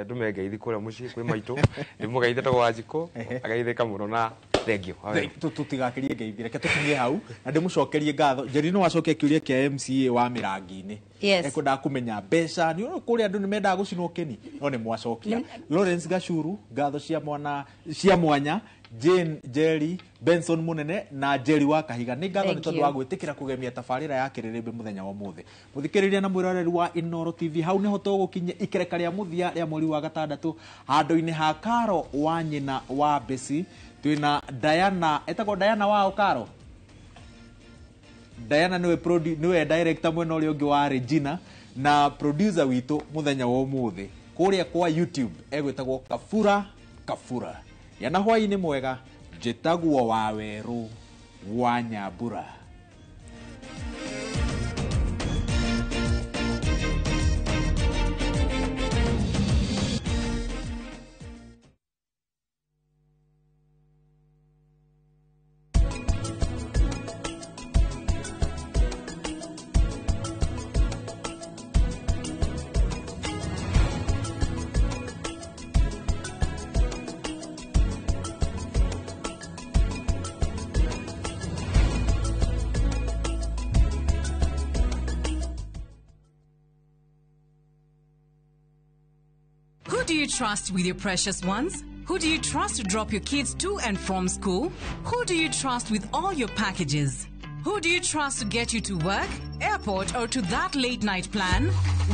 ndume ngeithi kũrĩa mũciĩ kwĩ maitũ, ndĩmũgeithe tagwo Wanjikũ, ageithĩka mũno, na thengio, Wawerũ. Tũtigakirie ngeithi, reke tũkinyie hau na ndĩmũcokerie ngatho. Njeri, no wacokia kĩũria kĩa MCA wa Mĩrangi-inĩ? Yes. Ekwendaga kũmenya mbeca nĩ ũrĩ kũrĩa andũ nĩ mendaga gũcinwo kĩni, no nĩ mwacokia. Lawrence Gacuru, ngatho cia mwana cia mwanya. Jane Jerry, Benson Munene na Jerry wa Kahiga, nĩ ngatho nĩ Thank tondũ you. wa gwĩtĩkĩra kũgemia tabarĩra ya kĩrĩrĩmbĩ mũthenya wa ũmũthĩ. Mũthikĩrĩria na mwĩroreri wa Inooro TV, hau nĩho tũgũkinyia ikereka rĩa mũthia rĩa mweri wa gatandatũ. Handũ-inĩ ha Karo wa nyina wa Besi, twĩna Diana, etagwo Diana wao Karo. Diana niwe niwe director mwena ũrĩa ũngĩ wa Regina, na producer witũ mũthenya wa ũmũthĩ kũrĩa kwa YouTube egwĩtagwo Kabura Kabura. Yana hwaĩ-inĩ mwega, njĩtagwo Wawerũ wa Nyambura. you trust with your precious ones? Who do you trust to drop your kids to and from school? Who do you trust with all your packages? Who do you trust to get you to work, airport, or to that late night plan?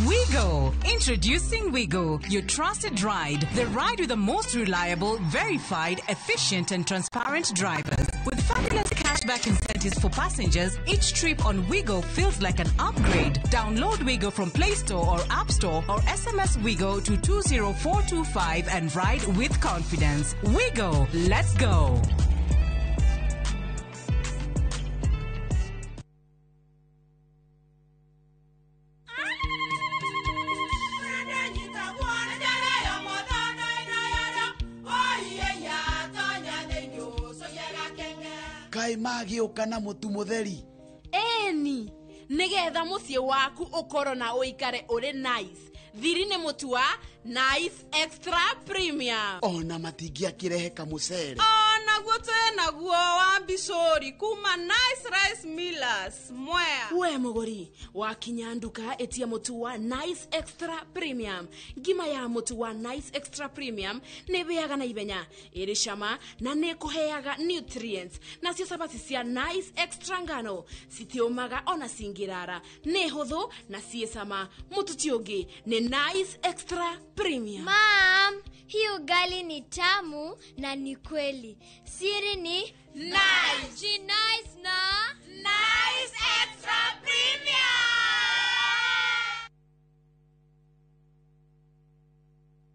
WeGo! Introducing WeGo, your trusted ride. The ride with the most reliable, verified, efficient, and transparent drivers. With fabulous cashback incentives for passengers, each trip on WeGo feels like an upgrade. Download WeGo from Play Store or App Store or SMS WeGo to 20425 and ride with confidence. WeGo, let's go! Kaĩ magĩũka na mũtu mũtheri? Ĩni, nĩgetha mũciĩ waku ũkorwo na ũikare ũrĩ nice. Thiri nĩ mũtu wa Nice Extra Premium. Ona matingĩakĩrehe kamũcere. Onaguo twĩ naguo wa mbicũri kuma Nice Rice Millers Mwea. We mũgũri, wakinya nduka ĩtia mũtu wa Nice Extra Premium. Ngima ya mũtu wa Nice Extra Premium nĩ ĩhĩaga na ihenya, ĩrĩ cama na nĩ ĩkũheaga nutrients. Nacio cabaci cia Nice Extra ngano citiũmaga ona cingĩrara, nĩ hũthũ na ciĩ cama. Mũtu ti ũngĩ nĩ Nice Extra Premium. Mom, hii ugali ni tamu na ni kweli. Siri ni Nice. She nice na Nice Extra Premium.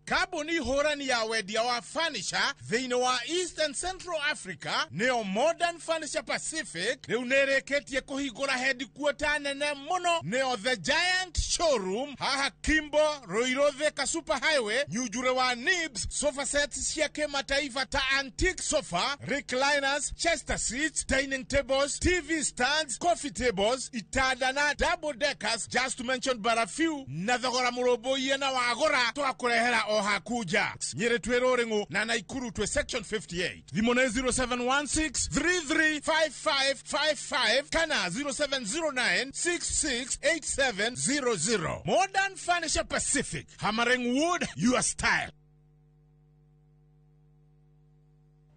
Kambuni hũrani ya wendia wa furniture thĩinĩ wa East and Central Africa nĩyo Modern Furniture Pacific rĩu nĩrĩkĩtie kũhingũra headquarter nene mũno nĩyo The Giant Showroom haha Kimbo Ruiru Thika Super Highway Nyunjure wa Nibs. Sofa sets cia kĩmataifa ta antique sofa, recliners, chester seats, dining tables, TV stands, coffee tables, itanda na double deckers, just to mention but a few, na thogora mũrũmbũiye na wagũra twakũrehera o hakuja. Nyĩrĩ twĩ Rũrĩng'ũ na Naikuru twĩ section 58. Thimũ nĩ 0716 335555 kana 0709 668700. Modern Furniture Pacific, hammering wood your style.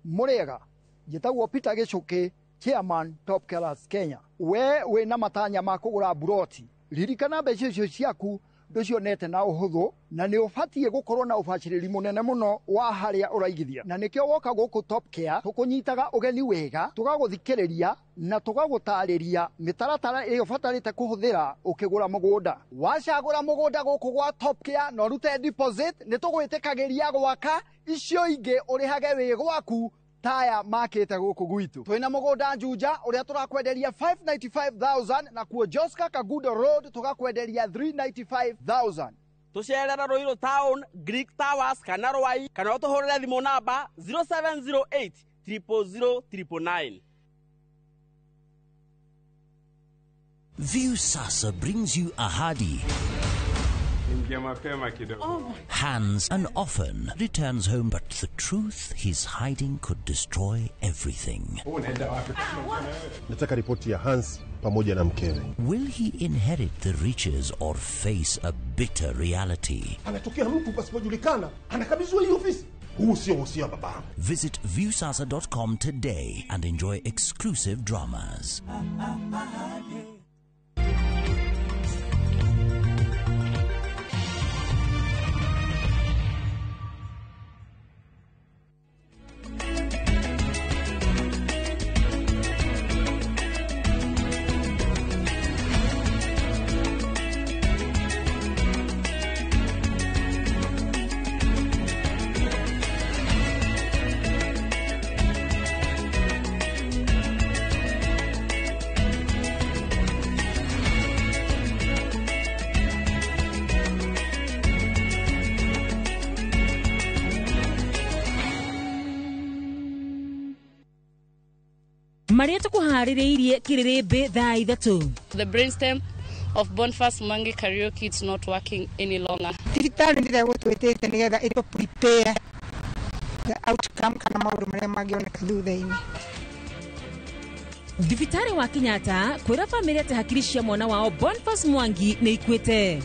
Mũrĩega, njĩtagwo Peter Gĩcũkĩ, Chairman Top Killers Kenya. We wĩna matanya ma kũgũra mburoti, ririkana mbeca icio ciaku ndũcionete na ũhũthũ, na nĩ ũbatiĩ gũkorwo na ũbacĩrĩri mũnene mũno wa harĩa ũraigithia. Na nĩkĩo woka gũkũ Top Care tũkũnyitaga ũgeni wega, tũgagũthikĩrĩria na tũgagũtarĩria mĩtaratara ĩrĩa ũbatarĩte kũhũthĩra ũkĩgũra mũgũnda. Wacagũra mũgũnda gũkũ gwa Top Care na ũrute deposit, nĩ tũgwĩtĩkagĩria gwaka icio ingĩ ũrĩhage wĩ gwaku taya makĩte gũkũ gwitũ. Twĩna mũgũnda Juja ũrĩa tũrakwenderia 595,000 na kuo Joska Kagudo Road tũgakwenderia 395,000. Tũcerera Ruiru Town, Greek Towers kana Rwai kana ũtũhũrĩre thimũ namba 0708 000 999. Viusasa brings you Ahadi. Ingia mapema kidogo. Hans and often returns home, but the truth he's hiding could destroy everything. Nataka ripoti ya Hans pamoja na mkewe. Will he inherit the riches or face a bitter reality? Anatokea mtu pasipojulikana, anakabidhiwa hii ofisi. Huu sio uhusia babangu. Visit viusasa.com today and enjoy exclusive dramas. Maria tukuharĩrĩirie kĩrĩrĩmbĩ thaa 3. The brainstem of Boniface Mwangi Kariuki is not working any longer. Thibitarĩ ndĩrĩa gũtwĩtĩte nĩgetha ĩtũ prepare the outcome kana maũndũ marĩa mangĩoneka thutha-inĩ. Thibitarĩ wa Kenyatta kwĩra bamĩrĩ atĩ hakiri cia mwana wao Boniface Mwangi nĩ ikuĩte.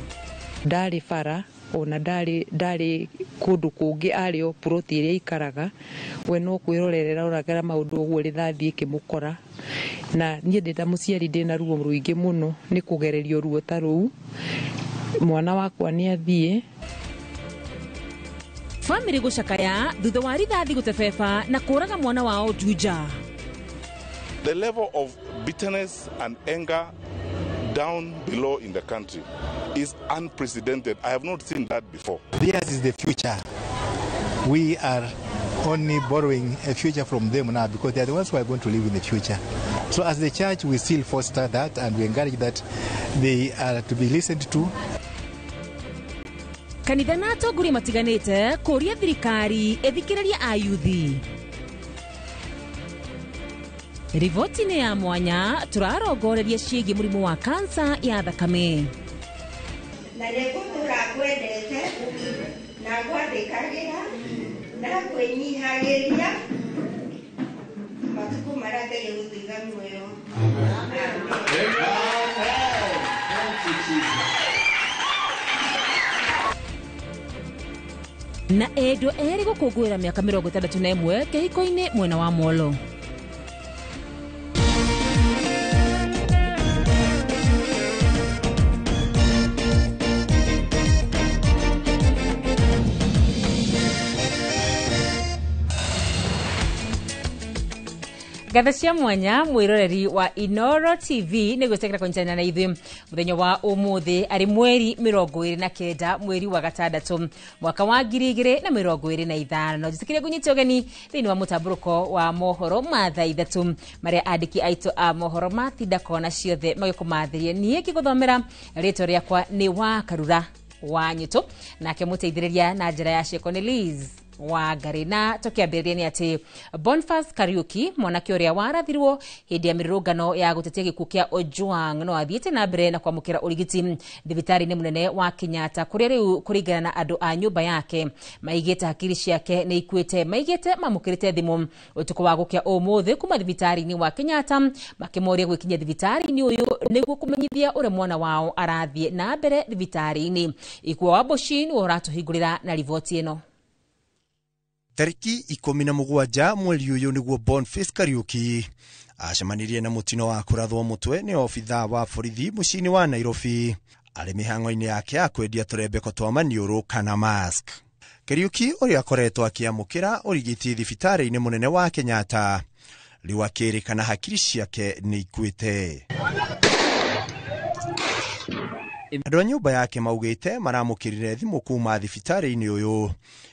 Ndarĩ bara Ona ndarĩ kũndũ kũngĩ, arĩ o puroti ĩrĩa aikaraga. We no kwĩrorera aroragĩra maũndũ ũguo rĩthathi ĩkĩmũkora, na niĩ ndĩ ta mũciari ndĩna ruo rũingĩ mũno nĩ kũgererio ruo ta rũu. Mwana wakwa nĩ athiĩ. Bamĩrĩ gũcakaya thutha wa rithathi gũtebeba na kũraga mwana wao Juja. The level of bitterness and anger down below in the country is unprecedented. I have not seen that before. Theirs is the future. We are only borrowing a future from them now because they are the ones who are going to live in the future. So as the church, we still foster that and we encourage that they are to be listened to. Kanitha na atongoria matiganĩte kũria thirikari ĩthikĩrĩrie ayuthi. Riboti-inĩ ya mwanya tũrarongoreria ciĩgiĩ mũrimũ wa kansa ya thakame. Na nĩngũtũra ngwendete na ngwathĩkagĩra na kwĩnyihagĩria matukũ marĩa Ngai egũtũiga muoyo. Na endwa erĩ gũkũngũĩra mĩaka 61 kĩhiko-inĩ mwena wa Molo. Ngatho cia mwanya mwiroreri wa Inoro TV nĩ gwĩtĩkĩra kũnyitanĩra na ithuĩ mũthenya wa ũmũthĩ arĩ mweri 29 mweri wa gatandatũ mwaka wa 2025. Njĩtĩkĩrie ngũnyite ũgeni thĩinĩ wa mũtambũrũko wa mohoro ma thaa 3 marĩa andĩki aitũ a mohoro matinda kona ciothe magĩkũmathĩria. Niĩ ngĩgũthomera rĩtwa rĩakwa nĩ wa Karura wa Nyĩtũ, nake mũteithĩrĩria na njĩra ya ciĩko nĩ Liz wa Ngarĩ. Na tũkĩambĩrĩria nĩ atĩ Boniface Kariuki, mwanake ũrĩa warathirwo hĩndĩ ya mĩrũrũngano ya gũtetia gĩkuũ kĩa Ojwang, no athiĩte na mbere na kwamũkĩra ũrigiti thibitarĩ-inĩ mũnene wa Kenyatta, kũrĩa rĩu kũringana na andũ a nyũmba yake maigĩte hakiri ciake nĩ ikuĩte. Maigĩte mamũkĩrĩte thimũ ũtukũ wa gũkĩa ũmũthĩ kuma thibitarĩ-inĩ wa Kenyatta makĩmoria gwĩkinyia thibitarĩ-inĩ ũyũ nĩguo kũmenyithia ũrĩa mwana wao arathiĩ na mbere thibitarĩ-inĩ. Ikua wa Mboci nĩwe ũratũhingũrĩra na riboti ĩno. Tariki 17 mweri ũyũ nĩguo Boniface Kariuki acemanirie na mũtino wa kũrathwo mũtwe nĩ obithaa wa borithi mũciĩ-inĩ wa Nairobi arĩ mĩhang'o-inĩ yake ya kwendia tũrembeko twa maniũrũ kana mask. Kariuki ũrĩa akoretwo akĩamũkĩra ũrigiti thibitarĩ-inĩ mũnene wa Kenyatta rĩu akĩrĩkana hakiri ciake nĩ ikuĩte. Andũ a nyũmba yake maugĩte maramũkĩrire thimũ kuma thibitarĩ-inĩ ũyũ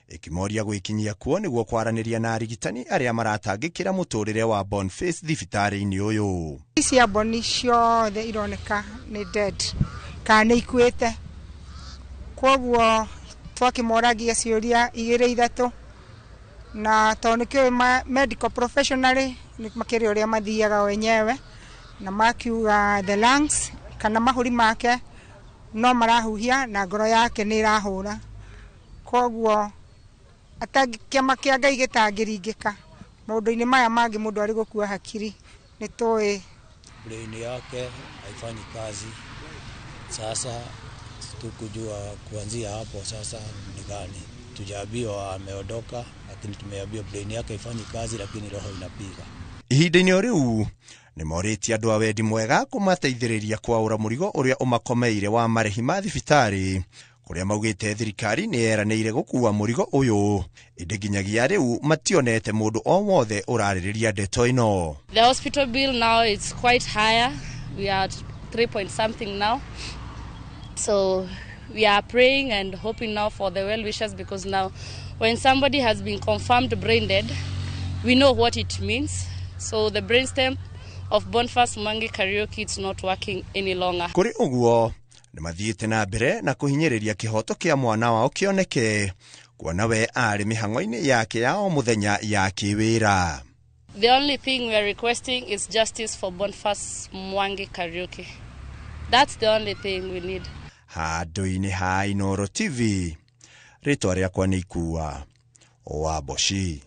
ĩkĩmoria gwĩkinyia kuo nĩguo kwaranĩria na arigitani arĩa maratangĩkĩra mũtũrĩre wa Boniface thibitarĩ-inĩ ũyũ. Ici Boni ciothe ironeka nĩ dead kana nĩ ikuĩte, koguo twakĩmoragia ciũria 2 3 na tondũ nĩkĩũĩ medical professionally makĩrĩ ũrĩa mathiaga wenyewe, na makiuga the lungs kana mahũri make no marahuhia na ngoro yake nĩ ĩrahũra, koguo kĩama kĩa Ngai gĩtangĩringĩka maũndũ-inĩ maya mangĩ mũndũ arĩ gũkua hakiri nĩ tũĩ brain yake haifanyi kazi. Sasa tukujua kuanzia hapo sasa ni gani, tujaambiwa ameondoka, lakini tumeambiwa brain yake haifanyi kazi, lakini roho inapiga. Ihinda-inĩ o rĩu nĩ morĩtie andũ a wendi mwega kũmateithĩrĩria kwaũra mũrigo ũrĩa ũmakomeire wa marĩhi ma thibitarĩ, kũrĩa maugĩte thirikari nĩ yeranĩire gũkua mũrigo ũyũ, ĩndĩ nginyagia rĩu mationete mũndũ o wothe ũrarĩrĩria ndeto ĩno. The hospital bill now is quite higher. We are at 3 point something now. So we are praying and hoping now for the well wishers, because now when somebody has been confirmed brain dead, we know what it means. So the brainstem of Boniface Mwangi Kariuki is not working any longer. Kũrĩ ũguo nĩ mathiĩte na mbere na kũhinyĩrĩria kĩhoto kĩa mwana wao kĩoneke, kuona we arĩ mĩhang'o-inĩ yake ya o mũthenya ya kĩwĩra. The only thing we are requesting is justice for Boniface Mwangi Kariuki. That's the only thing we need. Handũ-inĩ ha Inoro TV, rĩtwa rĩakwa nĩ Ikua wa Mboci.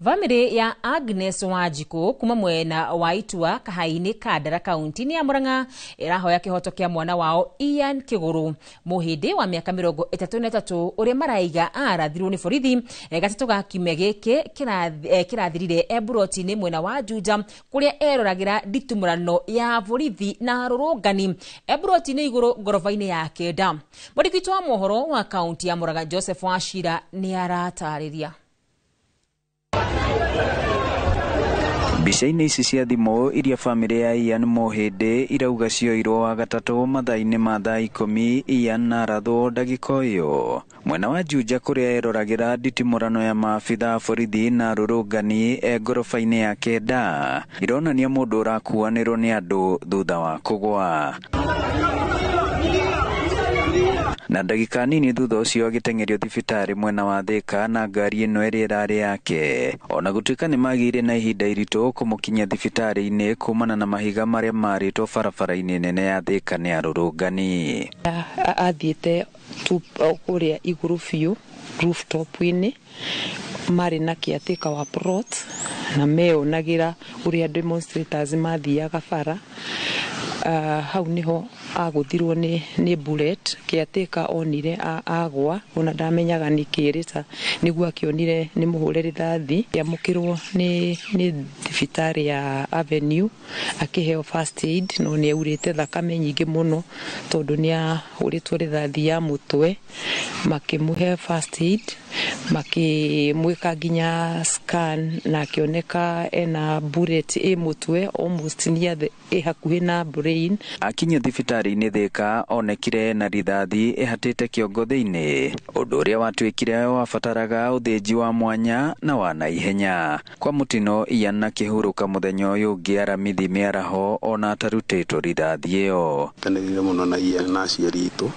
Bamĩrĩ ya Agnes Wanjikũ kuma mwena wa Itua Kahainĩ Kandara kaunti-inĩ ya Murang'a ĩrahoya kĩhoto kĩa mwana wao Ian Kĩgũrũ Mũhĩndĩ wa mĩaka 33 ũrĩa maraiga arathirwo nĩ borithi gatatũ ga kiumia gĩkĩ kĩrathirire Emburoti-inĩ mwena wa Juja kũrĩa eroragĩra nditimũrano ya borithi na arũrũngani Emburoti-inĩ igũrũ ngoroba-inĩ ya 9. Mwandĩki witũ wa mohoro wa kaunti ya Murang'a Joseph Wachira nĩ aratarĩria. Mbica-inĩ ici cia thimũ iria bamĩrĩ ya Ian Mũhĩndĩ irauga cioirwo wa gatatũ mathaa-inĩ ma thaa 10 Ian arathwo ndagĩka ĩyo mwena wa Juja kũrĩa eroragĩra nditimũrano ya maabitha a borithi na arũrũngani e ngoroba-inĩ ya 9 ironania mũndũ ũrakuanĩrwo nĩ andũ thutha wa kũgwa na ndagĩka nini thutha ũcio agĩteng'erio thibitarĩ mwena wa Thika na ngari ĩno ĩrĩa ĩrarĩ yake ona gũtuĩka nĩ magĩire na ihinda iritũ kũmũkinyia thibitarĩ-inĩ kumana na mahiga marĩa marĩtwo barabara-inĩ nene ya Thika nĩ arũrũngani. Athiĩte kũrĩa igũrũ biũ rooftop-inĩ marĩ na caretaker wa plot na meonagĩra ũrĩa demonstrators mathiaga bara. Hau niho agũthirwo nĩ bullet. Caretaker onire agwa ona ndamenyaga nĩ kĩrĩta nĩguo akĩonire nĩ mũhũre rithathi. Amũkĩrwo nĩ thibitarĩ ya Avenue akĩheo first aid no nĩ aurĩte thakame nyingĩ mũno tondũ nĩ ahũrĩtwo rithathi ya mũtwe. Makĩmũhe first aid makĩmwĩka nginya scan na akĩoneka ena bullet ĩ mũtwe almost near the ĩ hakuhĩ na brain. Akinyio thibitarĩ-inĩ Thika onekire na rithathi ĩhatĩte kĩongo thĩinĩ ũndũ ũrĩa watuĩkire wabataraga ũthĩnji wa mwanya na wa naihenya. Kwa mũtino Ian akĩhurũka mũthenya ũyũ ũngĩ Aramithi mĩaraho ona atarutĩtwo rithathi ĩyo. Kenereire mũno na Ian na aciari itũ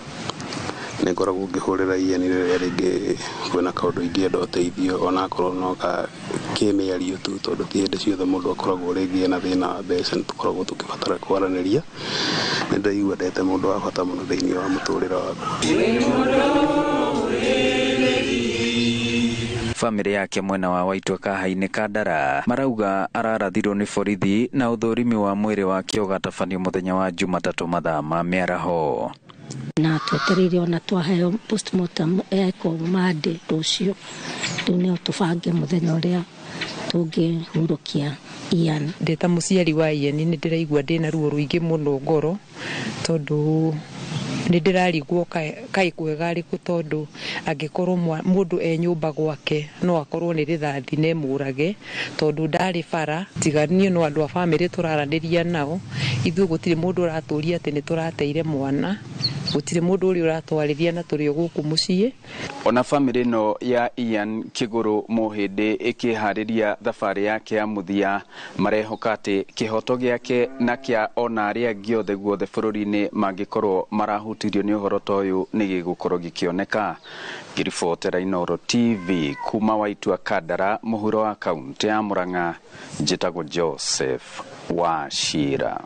nĩ ngoragwo ngĩhũrĩra Ian rĩrĩa rĩngĩ kwĩna kaũndũ ingĩenda ũteithio onakorwo no ka kĩmĩario tu tondũ ti hĩndĩ ciothe mũndũ akoragwo rĩngĩ ena thĩna wa mbeca nĩ tũkoragwo tũkĩbatara kwaranĩria. Nĩ ndaigua ndete mũndũ wa bata mũno thĩinĩ wa mũtũrĩre wakwa. Bamĩrĩ yake mwena wa Waitwa Kahainĩ Kandara marauga ararathirwo nĩ borithi na ũthũrimi wa mwĩrĩ wake ũgatabanio mũthenya wa Jumatatũ mathaa ma mĩaraho. Na twetereire ona twaheo postmortem eko Monday rũciũ rĩu nĩo tũbange mũthenya ũrĩa tũngĩhurũkia Ian. Ndĩ ta mũciari wa Ian nĩ ndĩraigua ndĩna ruo rũingĩ mũno ngoro tondũ nĩ ndĩrarigwo kaĩ kwega arĩkũ tondũ angĩkorwo mũndũ e nyũmba gwake no akorwo nĩ rithathi na ĩmũrage tondũ ndarĩ bara tiga niĩ no andũ a bamĩrĩ tũraranĩria nao ithuĩ gũtirĩ mũndũ ũratũria atĩ nĩ tũrateire mwana gũtirĩ mũndũ ũrĩa ũratwarĩria na tũrĩ o gũkũ mũciĩ. Ona bamĩrĩ ĩno ya Ian Kĩgũrũ Mũhĩndĩ ĩkĩharĩria thabarĩ yake ya mũthia marehoka atĩ kĩhoto gĩake na kĩa ona arĩa angĩ othe guothe bũrũri-inĩ mangĩkorwo marahutirio nĩ ũhoro ta ũyũ nĩ gĩgũkorwo gĩkĩoneka. Ngĩribotera Inooro TV kuma Waitua Kandara mũhuro wa kaunti ya Murang'a njĩtagwo Joseph Wachira.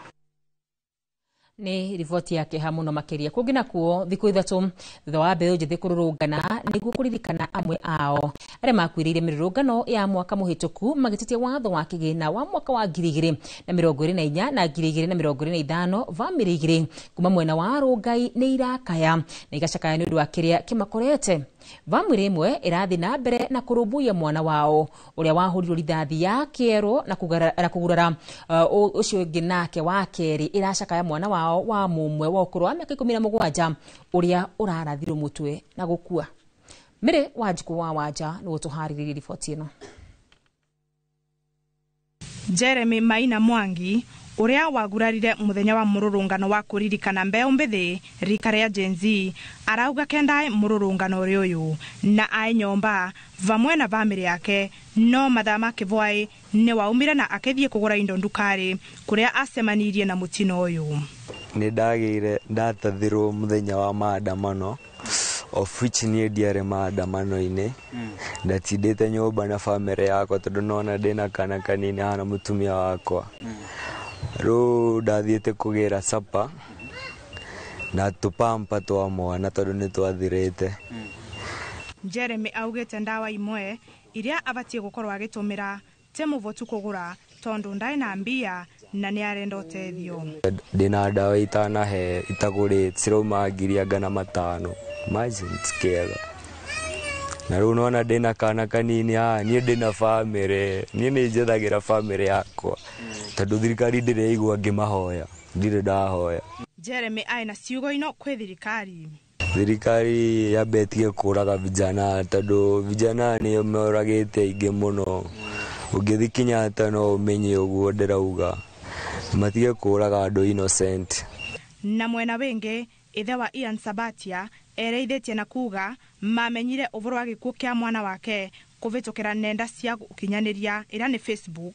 Nĩ riboti ya kĩeha mũno makĩria kũngĩ nakuo thikũ 3 thutha wa mbeũ njĩthĩ kũrũrũngana nĩguo kũririkana amwe ao arĩa makuĩrĩire mĩrũrũngano ya mwaka mũhĩtũku magĩtetia watho wa kĩgĩna wa mwaka wa 2024 na 2025. Bamĩrĩ 2 kuma mwena wa Rũngai nĩ irakaya na igacakaya nĩ ũndũ wa kĩrĩa kĩmakorete. Bamĩrĩ ĩmwe ĩrathiĩ na mbere na kũrũmbũiya mwana wao ũrĩa wahũrirwo rithathi ya kĩero na kũgurara ũcio ũngĩ nake wa kerĩ ĩracakaya mwana wao wa mũmwe wa ũkũrũ wa mĩaka 17 ũrĩa ũrarathirwo mũtwe na gũkua. Mĩrĩ Wanjikũ wa Wanja nĩwe ũtũharĩrĩirie riboti ĩno. Jeremy Maina Mwangi uria wagurarire muthenya wa mururungano wa kuririkana mbeu mbithi rika ria Gen Z arauga kendae mururungano uri uyu na ae nyomba vamwe na bamĩrĩ yake no mathaa ma kĩbwaĩ nĩ waumire na akĩthiĩ kũgũra indo ndukari kuria acemanirie na mũtino ũyũ. Nĩ ndagĩire ndatathirwo mũthenya wa maandamano of which niĩ ndiarĩ maandamano-inĩ ndatindĩte nyũmba na bamĩrĩ yakwa tondũ nona ndĩna kana kanini hana mũtumia wakwa. Rĩu ndathiĩte kũgĩra sapa na tũpampa twa mwana tondũ nĩ twathirĩte. Jeremy augĩte ndawa imwe iria abatie gukorwo agitumira ti muvotu kugura tondu ndai na mbia na ni arenda utethio. Ndina ndawa itanahe itagurite cirauma 500,000. Imagine tikiega. Na riu nona ndina kana kanini haha, niĩ ndĩna bamĩrĩ, niĩ nĩ njethagĩra bamĩrĩ yakwa tondũ thirikari ndĩreigua ngĩmahoya, ndirĩ ndahoya. Jeremy aina ciugo ino kwĩ thirikari. Thirikari yambe ĩtige kũraga vijana tondũ vijana nĩo moragĩte aingĩ mũno. Ũngĩthiĩ Kenyatta no ũmenye ũguo ndĩrauga, matige kũraga andũ innocent. Na mwena wĩngĩ ithe wa Ian Sabatia ereithĩtie na kuga mamenyire ũvoro wa gĩkuũ kĩa mwana wake kũvĩtũkĩra nenda cia ũkinyanĩria ĩrĩa nĩ Facebook.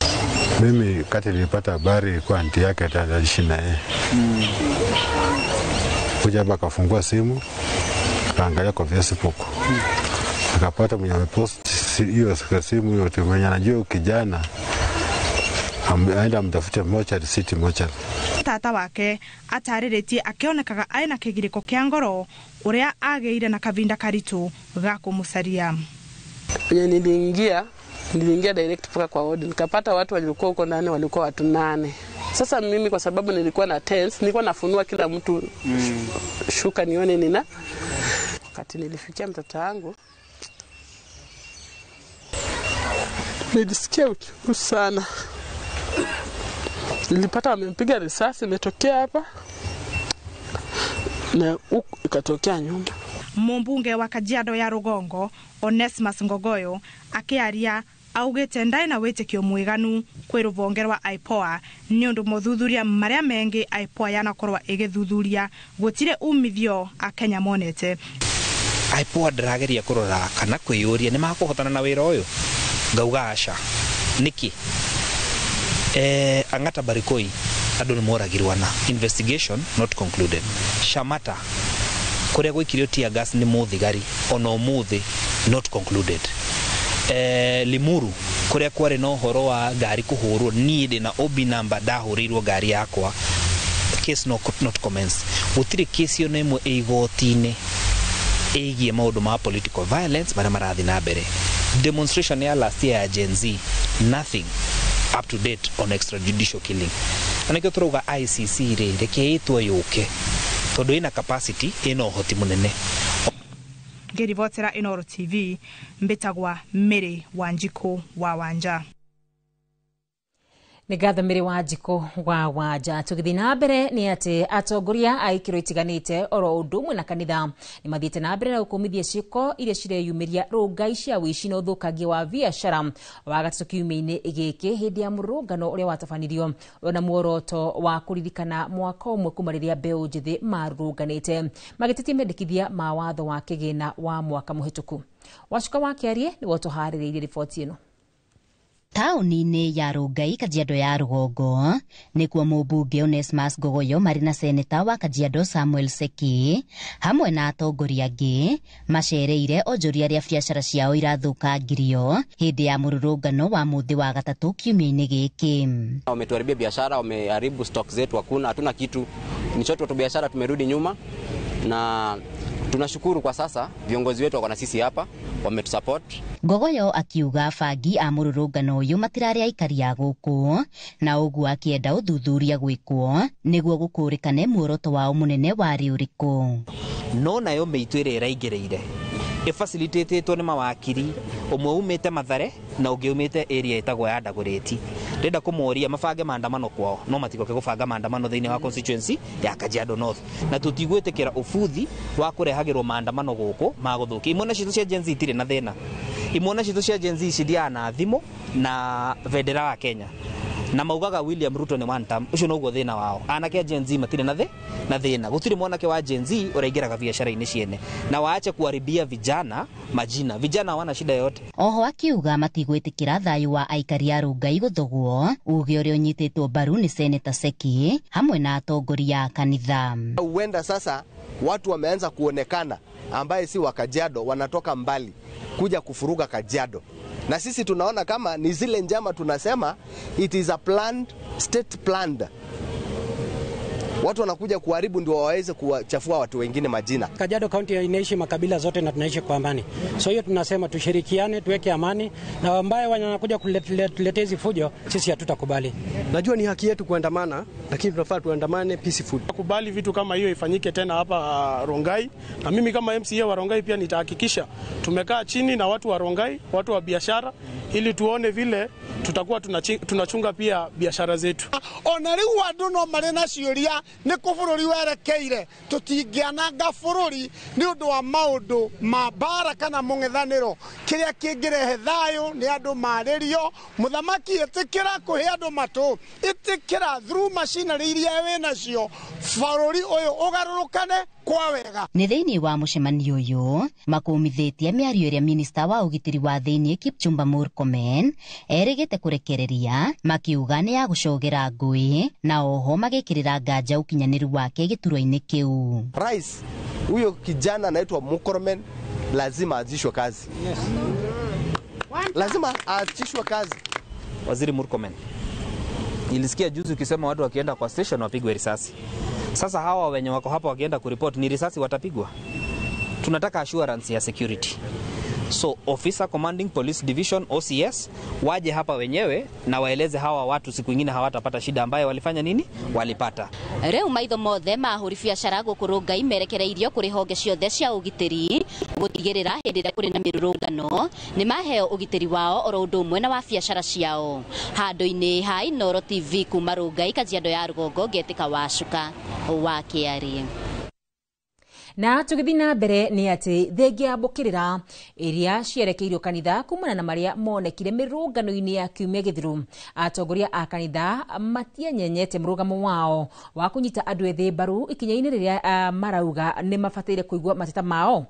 Mimi kati nilipata habari kwa anti yake ataishi na yeye. Kuja hapa akafungua simu akaangalia kwa Facebook. Akapata mwenye amepost hiyo simu hiyo mwenye anajua kijana aenda mtafute mochari city mochari. Tata wake atarĩrĩtie akĩonekaga aina kĩgirĩko kĩa ngoro ũrĩa agĩire na kavinda karitu ga kũmũcaria. Penye niliingia direct mpaka kwa ward, nikapata watu walikuwa huko ndani, walikuwa watu 8. Sasa mimi kwa sababu nilikuwa na tense, nilikuwa nafunua kila mtu shuka nione nina. Wakati nilifikia mtoto wangu nilisikia uchungu sana. Nilipata wamempiga risasi imetokea hapa na huku ikatokea nyuma. Mumbunge wa Kajiado ya Rugongo Onesmus Ngogoyo akiaria augite ndai na witikio mwiganu kwi ruvonge rwa IPOA ni undu muthuthuria maria mengi IPOA yanakorwa igithuthuria gutire umithio akenya monete. IPOA ndirageria kurora kana kwiyuria ni makuhotana na wira uyu, ngauga aca niki Angata Barikoi andu ni moragirwa na investigation not concluded. Shamata kuria gwikirio tear gas ni muthigari ona umuthi not concluded. Limuru kuria kwari na uhoro wa ngari kuhurwo, nie ndina OB number ndahurirwo ngari yakwa, case not commence. Gutiri case ona imwe igoti-ini igie maundu ma political violence maria marathi na mbere. Demonstration ya last year ya Gen Z, nothing up to date on extrajudicial killing. Na nikio turauga ICC ri reke itwo yuke tondu ina capacity ina uhoti munene. Ngiribotera Inooro TV mbitagwa Mary Wanjiku wa Wanja. Nĩ ngatho Mary Wanjiku wa Wanja. Tũgĩthiĩ na mbere nĩ atĩ atongoria a ikĩro itiganĩte oro ũndũ ũmwe na kanitha nĩ mathiĩte na mbere na gũkũmithia ciĩko iria cireyumĩria rũngai cia ũici na ũthũkangia wa biacara wa gatatũ kiumia-inĩ gĩkĩ hĩndĩ ya mũrũrũngano ũrĩa watabanirio na muoroto wa kũririkana mwaka ũmwe kuma rĩrĩa mbeũ njĩthĩ marũrũnganĩte magĩtetia mendekithia ma watho wa kĩgĩna wa mwaka mũhĩtũku. Wacuka wa Kĩarie nĩwe ũtũharĩrĩirie riboti ĩno. Taũni-inĩ ya Rongai Kajiado ya Rũgongo nĩkuo mũmbunge Onesmus Ngogoyo marĩ na seneta wa Kajiado Samuel Seki hamwe na atongoria angĩ macereire onjoria arĩa biacara ciao irathũkangirio hĩndĩ ya mũrũrũngano wa mũthĩ wa gatatũ kiumia-inĩ gĩkĩ. Wametuharibia biashara, wameharibu stock zetu, hakuna hatuna kitu. Ni choto tu biashara tumerudi nyuma, na tunashukuru kwa sasa viongozi wetu wako na sisi hapa, wametusupport. Ngogoyo akiuga bangi a mũrũrũngano ũyũ matirarĩ aikari a gũkũ na ũguo akĩenda ũthuthuria gwĩkwo nĩguo gũkũrĩkane muoroto wao mũnene warĩ ũrĩkũ. No nayo mĩitũ ĩrĩa ĩraingĩrĩire ĩfacilitatĩtwo nĩ mawakiri, ũmwe umĩte Mathare na ũngĩ umĩte area ĩtagwo ya Ndagũrĩti. Ndĩrenda kũmoria mabange maandamano kwao, no matigoke gũbanga maandamano thĩinĩ wa constituency ya Kajiado North, na tũtigwĩtĩkĩra ũbuthi wa kũrehagĩrwo maandamano gũkũ ma gũthũkia. Imwana citũ cia Gen Z itirĩ na thĩna, imwana citũ cia Gen Z cithiaga na thimũ na bendera wa Kenya na maugaga William Ruto ni one term. Ucio noguo thina wao. Anake a Gen Z matirĩ na thĩna. Gũtirĩ mwanake wa Gen Z ũraingĩraga biacara-inĩ ciene na waache kuharibia vijana majina. Vijana hawana shida yote. Oho akiuga matigwĩtĩkĩra thayũ wa aikari a Rongai gũthogwo, uge ũrĩa ũnyitĩtwo mbaru nĩ Seneta Seki hamwe na atongoria a kanitha. Huenda sasa watu wameanza kuonekana ambaye si wa Kajiado, wanatoka mbali kuja kufuruga Kajiado. Na sisi tunaona kama ni zile njama, tunasema it is a planned, state planned Watu wanakuja kuharibu ndio waweze kuwachafua watu wengine majina. Kajiado County inaishi makabila zote na tunaishi kwa amani. So hiyo tunasema tushirikiane, tuweke amani, na ambaye wanakuja kuletea hizi fujo sisi hatutakubali. Najua ni haki yetu kuandamana, lakini tunafaa tuandamane peaceful. Kubali vitu kama hiyo ifanyike tena hapa Rongai, na mimi kama MCA wa Rongai pia nitahakikisha tumekaa chini na watu wa Rongai, watu wa biashara, ili tuone vile tutakuwa tunachunga pia biashara zetu. Ona riu andu no mari na ciuria ni ku bururi werekeire, tutingiananga bururi ni undu wa maundu ma mbara kana mung'ethaniro. Kiria kingirehe thayo ni andu maririo. Muthamaki itikira kuhe andu matu, itikira through machinery iria winacio, bururi uyu ugarurukane kwa wega. Nĩ thĩinĩ wa mũcemanio ũyũ makũmithĩtie mĩario ĩrĩa minista wa ũgitĩri wa thĩinĩ Kipchumba Murkomen erĩgĩte kũrekereria, makiuga nĩ ya gũcogera ngũĩ na oho magĩkĩrĩra nganja ũkinyanĩru wake gĩturwa-inĩ kĩu. Rais, huyo kijana anaitwa Murkomen lazima aachishwe kazi. Yes. Lazima aachishwe kazi. Waziri Murkomen, nilisikia juzi ukisema watu wakienda kwa station wapigwe risasi. Sasa hawa wenye wako hapa wakienda kuripoti ni risasi watapigwa? Tunataka assurance ya security. So officer commanding police division OCS waje hapa wenyewe na waeleze hawa watu siku nyingine hawatapata shida ambayo walifanya nini? Walipata. Rĩu maitho mothe ma ahũri biacara gũkũ Rongai merekereirio kũrĩ honge ciothe cia ũgitĩri gũtigĩrĩra hĩndĩ ĩrĩa kũrĩ na mĩrũrũngano nĩ maheo ũgitĩri wao oro ũndũ ũmwe na wa biacara ciao. Handũ-inĩ ha Inooro TV kuma Rongai, Kajiado ya Rũgongo, ngetĩka Wacuka wa Kĩarĩ. Na tũgĩthiĩ na mbere nĩ atĩ thengia ya mbũkĩrĩra iria cierekeirio kanitha kumana na marĩa monekire mĩrũngano-inĩ ya kiumia gĩthiru, atongoria a kanitha matianyenyete mũrũgamo wao wa kũnyita andũ ethĩ mbaru ikinya-inĩ rĩrĩa marauga nĩ mabataire kũigua mateta mao.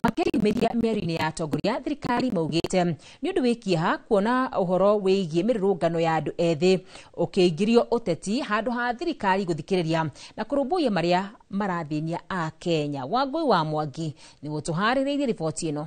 Makĩyumĩria mĩario-inĩ ya atongoria thirikari maugĩte nĩ ũndũ wĩ kĩeha kuona ũhoro wĩgiĩ mĩrũrũngano ya andũ ethĩ ũkĩingĩrio ũteti handũ ha thirikari gũthikĩrĩria na kũrũmbũiya marĩa marathĩnia a Kenya. Wangũi wa Mwangi nĩguo tũharĩrĩirie riboti ĩno.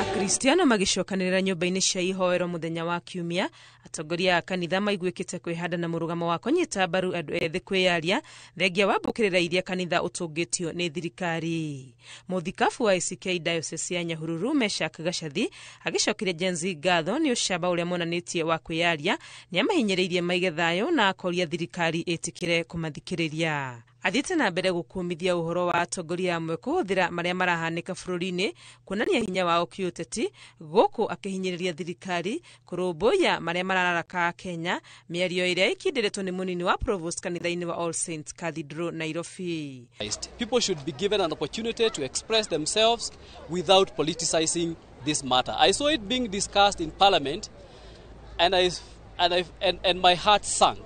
Akristiano magĩcokanĩrĩra nyũmba-inĩ cia ihoero mũthenya wa kiumia, atongoria a kanitha maiguĩkĩte kwĩhanda na mũrũgamo wa kũnyita mbaru andũ ethĩ kwĩyaria thengia wa mbũkĩrĩra iria kanitha ũtũngĩtio nĩ thirikari. Mũthikabu wa ACK Diocese ya Nyahururu Meshak Gacathi agĩcokeria Gen Z ngatho nĩ ũcamba ũrĩa monanĩtie wa kwĩyaria, nĩ amahinyĩrĩirie maige thayũ na akoria thirikari ĩtĩkĩre kũmathikĩrĩria. Athiĩte na mbere gũkũmithia ũhoro wa atongoria amwe kũhũthĩra marĩa marahanĩka bũrũri-inĩ kuonania hinya wao kĩũteti, gũkũ akĩhinyĩrĩria thirikari kũrũmbũiya marĩa marararaka Kenya, mĩario ĩrĩa ĩkindĩrĩtwo nĩ mũnini wa provost kanitha-inĩ wa All Saints Cathedral Nairobi. People should be given an opportunity to express themselves without politicizing this matter. I saw it being discussed in Parliament and my heart sank.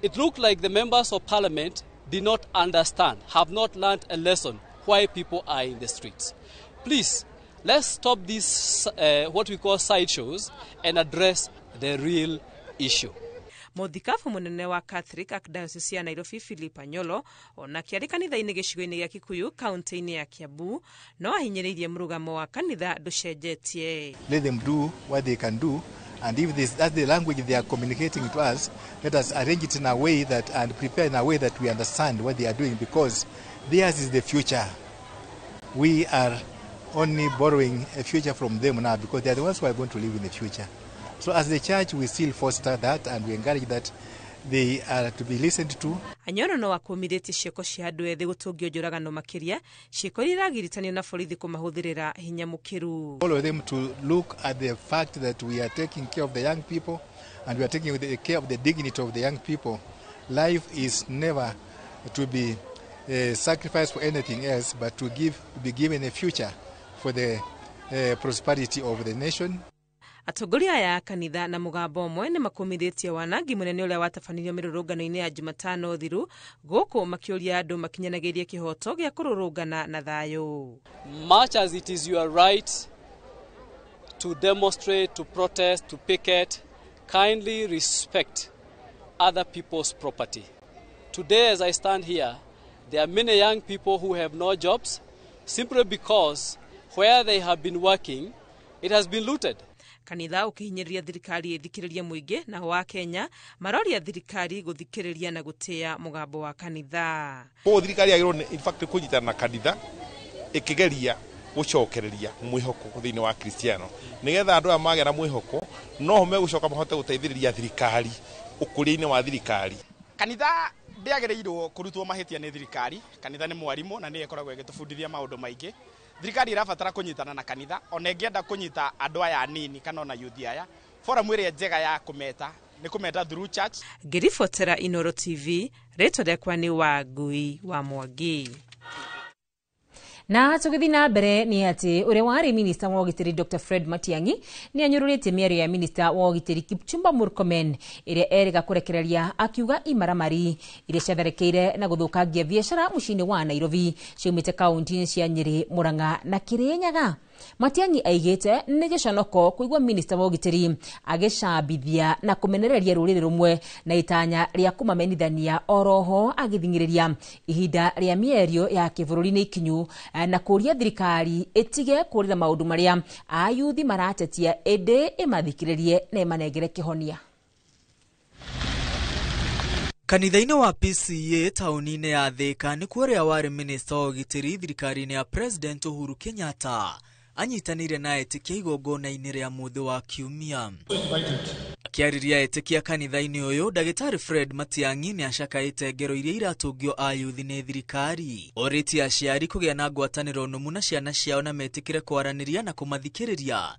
It looked like the members of Parliament did not understand, have not learned a lesson why people are in the streets. Please, let's stop these what we call sideshows and address the real issue. Mũthikabu mũnene wa Catholic Archdiocese ya Nairobi Philip Anyolo ona kĩarĩ kanitha-inĩ gĩcigo-inĩ gĩa Kikuyu kaunti-inĩ ya Kiambu no ahinyĩrĩirie mũrũgamo wa kanitha ndũcenjetie. Let them do what they can do, and if this, that's the language they are communicating to us, let us arrange it in a way that and prepare in a way that we understand what they are doing, because theirs is the future. We are only borrowing a future from them now, because they are the ones who are going to live in the future. So as the church, we still foster that and we encourage that they are to be listened to. Anyoro no akumithĩtie ciĩko cia andũ ethĩ gũtũngio njũragano makĩria ciĩko iria iragiritania na borithi kũmahũthĩrĩra hinya mũkĩru. All of them to look at the fact that we are taking care of the young people and we are taking care of the dignity of the young people. Life is never to be sacrificed for anything else, but to be given a future for the prosperity of the nation. Atongoria aya a kanitha na mũgambo ũmwe nĩ makũmithĩtie wanangi mũnene ũrĩa watabanirio mĩrũrũngano-inĩ ya Jumatano thiru gũkũ makĩũria andũ makinyanagĩrie kĩhoto gĩa kũrũrũngana na thayũ. Much as it is your right to demonstrate, to protest, to picket, kindly respect other people's property. Today, as I stand here, there are many young people who have no jobs simply because where they have been working, it has been looted. Kanitha ũkĩhinyĩrĩria thirikari ĩthikĩrĩrie mũingĩ, nao wa Kenya maroria thirikari gũthikĩrĩria na gũtĩĩa mũgambo wa kanitha. Koguo thirikari yagĩrĩirwo in fact kũnyitana na kanitha ĩkĩgeria gũcokereria mwĩhoko thĩinĩ wa Kristiano, nĩgetha andũ aya magĩa na mwĩhoko noho megũcoka mahote gũteithĩrĩria thirikari ũkũria-inĩ wa thirikari. Kanitha ndĩagĩrĩirwo kũrutwo mahĩtia nĩ thirikari. Kanitha nĩ mwarimũ na nĩyo ĩkoragwo ĩgĩtũbundithia maũndũ maingĩ. Thirikari ĩrabatara kũnyitana na kanitha, ona ĩngĩenda kũnyita andũ aya anini kana ona yuthi aya, forum ĩrĩa njega ya kũmeta nĩ kũmeta through church. Ngĩribotera Inoro TV, rĩtwa rĩakwa nĩ Wangui wa Mwangi. Na tũgĩthiĩ na mbere nĩ atĩ ũrĩa warĩ minista wa ũgitĩri Dr. Fred Matiang'i nĩ anyũrũrĩtie mĩario ya minista wa ũgitĩri Kipchumba Murkomen ĩrĩa erĩga kũrekereria akiuga imaramari iria ciatharĩkĩire na gũthũkangia biacara mũciĩ-inĩ wa Nairobi ciumĩte kaunti-inĩ cia Nyĩrĩ, Murang'a na Kĩrĩnyaga. Matiang'i aigĩte nĩ gĩconoko kũigua minista wa ũgitĩri agĩcambithia na kũmenereria rũrĩrĩ rũmwe na itanya rĩa kũmamenithania oroho agĩthing'ĩrĩria ihinda rĩa mĩario ya kĩbũrũri nĩ ikinyu na kũria thirikari ĩtige kũrĩra maũndũ marĩa ayuthi maratetia ĩndĩ ĩmathikĩrĩrie na ĩmanengere kĩhonia. Kanitha-inĩ wa PCA taũni-inĩ ya Thika nĩkuo ũrĩa warĩ minista wa ũgitĩri thirikari-inĩ ya President Uhuru Kenyatta anyitanĩire na etĩkia igongona-inĩ rĩa mũthĩ wa kiumia. Akĩarĩria etĩkia kanitha-inĩ ũyũ, Ndagĩtarĩ Fred Matiang'i nĩ acakaĩte ngero iria iratũngio ayuthi nĩ thirikari. Orĩtie aciari kũgĩa na ngwatanĩro nũmu na ciana ciao na metĩkĩre kwaranĩria na kũmathikĩrĩria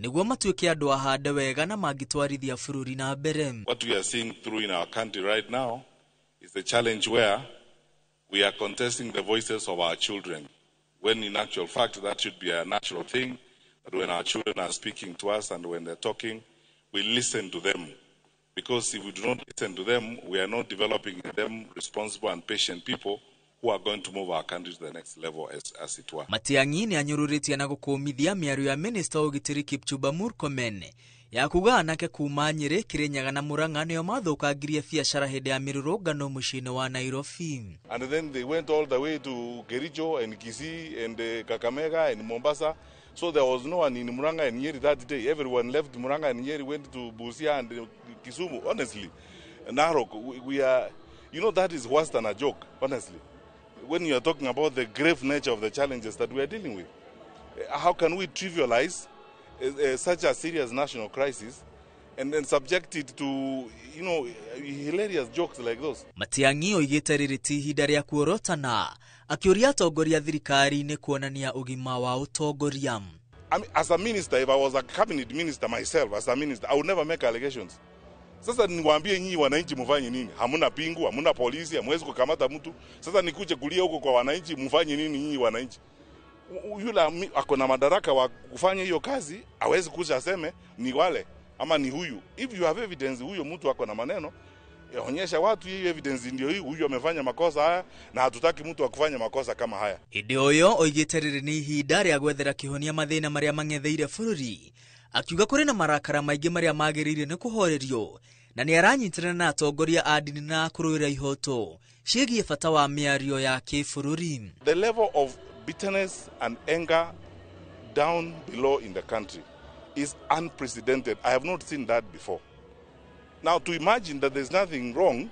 nĩguo matuĩke andũ ahande wega na mangĩtwarithia bũrũri na mbere. What we are seeing through in our country right now is the challenge where we are contesting the voices of our children, when in actual fact that should be a natural thing, that when our children are speaking to us and when they're talking, we listen to them. Because if we do not listen to them, we are not developing them responsible and patient people who are going to move our country to the next level as it were. Matiang'i nĩ anyũrũrĩtie na gũkũmithia mĩario ya minista wa ũgitĩri Kipchumba Murkomen ya kuga anake kuma Nyĩrĩ, Kĩrĩnyaga na Murang'a nĩo mathũkangirie biacara hĩndĩ ya mĩrũrũngano mũciĩ-inĩ wa Nairobi. And then they went all the way to Kericho and Kisii and Kakamega and Mombasa. So there was no one in Murang'a and Nyeri that day. Everyone left Murang'a and Nyeri, went to Busia and Kisumu. Honestly, Narok, we are, you know, that is worse than a joke, honestly. When you are talking about the grave nature of the challenges that we are dealing with, how can we trivialize such a serious national crisis and then subject it to, you know, hilarious jokes like those? Matiang'i oigĩte rĩrĩ ti ihinda rĩa kuorotana, akĩũria atongoria thirikari-inĩ kuonania ũgima wa ũtongoria. I mean, as a minister, if I was a cabinet minister myself, as a minister, I would never make allegations. Sasa niwaambie nyinyi wananchi mfanye nini? Hamuna pingu, hamuna polisi, hamwezi kukamata mtu. Sasa nikuje kulia huko kwa wananchi, mfanye nini nyinyi wananchi? Yule ako na madaraka wa kufanya hiyo kazi, hawezi kuja aseme ni wale ama ni huyu. If you have evidence huyo mtu ako na maneno, onyesha watu hiyo evidence ndio hii, huyu amefanya makosa haya na hatutaki mtu akufanya makosa kama haya. Hĩndĩ o ĩyo oigĩte rĩrĩ nĩ ihinda rĩa gwethera kĩhonia mathĩna marĩa mang'etheire bũrũri, akiuga kũrĩ na marakara maingĩ marĩa magĩrĩire nĩ kũhorerio na nĩ aranyitanĩra na atongoria a ndini na kũrũĩra ihoto ciĩgiĩ bata wa mĩario ya kĩbũrũri. The level of bitterness and anger down below in the country is unprecedented. I have not seen that before. Now, to imagine that there's nothing wrong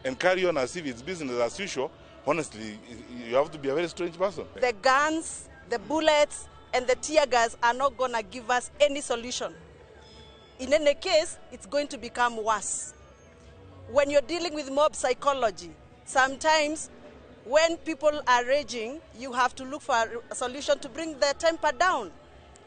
and carry on as if it's business as usual, honestly, you have to be a very strange person. The guns, the bullets, and the tear gas are not going to give us any solution. In any case, it's going to become worse. When you're dealing with mob psychology, sometimes when people are raging, you have to look for a solution to bring their temper down.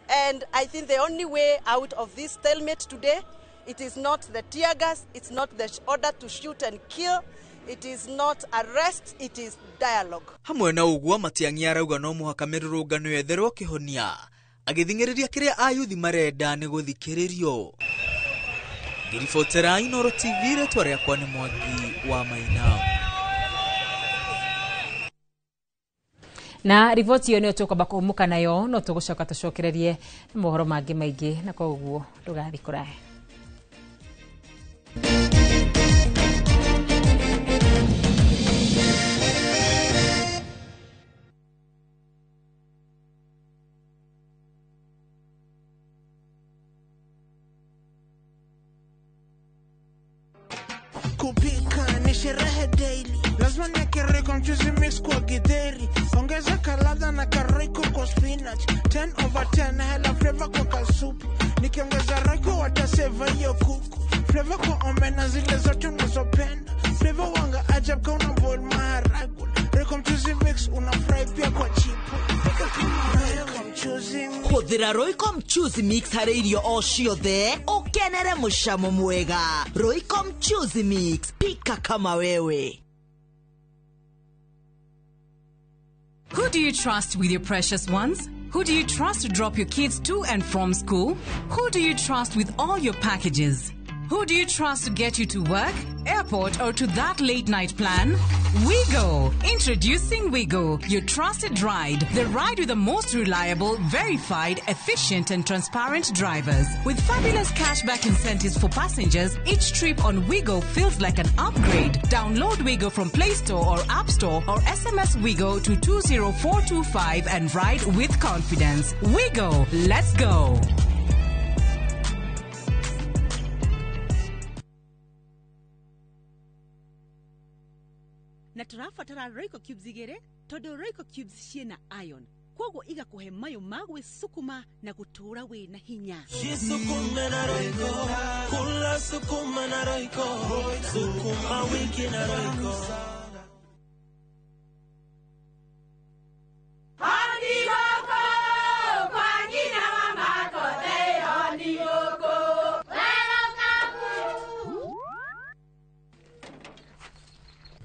And I think the only way out of this stalemate today, it is not the tear gas, it's not the order to shoot and kill, it is not arrest, it is dialogue. Hamwe na ũguo Matiang'i arauga no mũhaka mĩrũrũngano yetherwo kĩhonia, agĩthing'ĩrĩria kĩrĩa ayuthi marenda nĩ gũthikĩrĩrio. Ngĩribotera Inoro TV, rĩtwa rĩakwa nĩ Mwangi wa Maina. Na riboti ĩyo nĩyo tũkwamba kũhũmũka nayo, no tũgũcoka tũcokererie mohoro mangĩ maingĩ, na koguo ndũgathiĩ kũraya. Kupika ni sherehe daily, lazima niweke Royco mchuzi mix kwa githeri, ongeza kaladha na karoiko kwa spinach, 10 over 10 hela flavor kwa kasupu, nikiongeza Royco wataseva hiyo kuku, flavor kwa omena zile zote unazopenda, flavor wanga ajab ka una boil maharagwe, Royco mchuzi mix una fry pia kwa chipo, pika kama Royco mchuzi mix. Hũthĩra Royco mchuzi mix harĩ irio o ciothe ũkenere mũcamo mwega. Royco mchuzi mix, pika kama wewe. Who do you trust with your precious ones? Who do you trust to drop your kids to and from school? Who do you trust with all your packages? Who do you trust to get you to work, airport, or to that late night plan? Wigo! Introducing Wigo, your trusted ride. The ride with the most reliable, verified, efficient, and transparent drivers. With fabulous cashback incentives for passengers, each trip on Wigo feels like an upgrade. Download Wigo from Play Store or App Store or SMS Wigo to 20425 and ride with confidence. Wigo, let's go! Na tũrabatara Royco cubes igĩrĩ tondũ Royco cubes ciĩna iron koguo igakũhe mayũ ma gwĩcukuma na gũtũũra wĩna hinya. Jisukume na Royco, kula sukuma na Royco, sukuma wiki na Royco.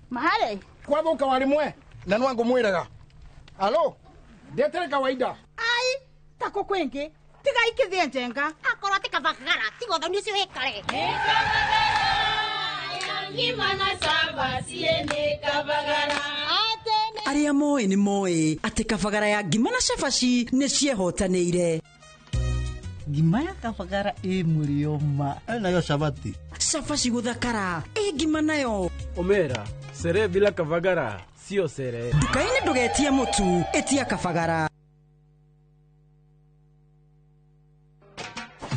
Mahare kwathuka warimwe na nwangu mwiraga alo ndetere kawaida ai tako kwingi tiga ikithie njenga akorwo ti kabagara tiga uthoni ucio wikare Arĩa moĩ nĩ moĩ atĩ kabagara ya ngima na cabaci nĩ ciehotanĩire. Ngima ya kabagara ĩ mũrĩo ma nayo cabaci cabaci gũthakara ĩ ngima nayo Omera, sere bila kabagara sio sere. Nduka-inĩ ndũgetie mũtu, ĩtia kabagara.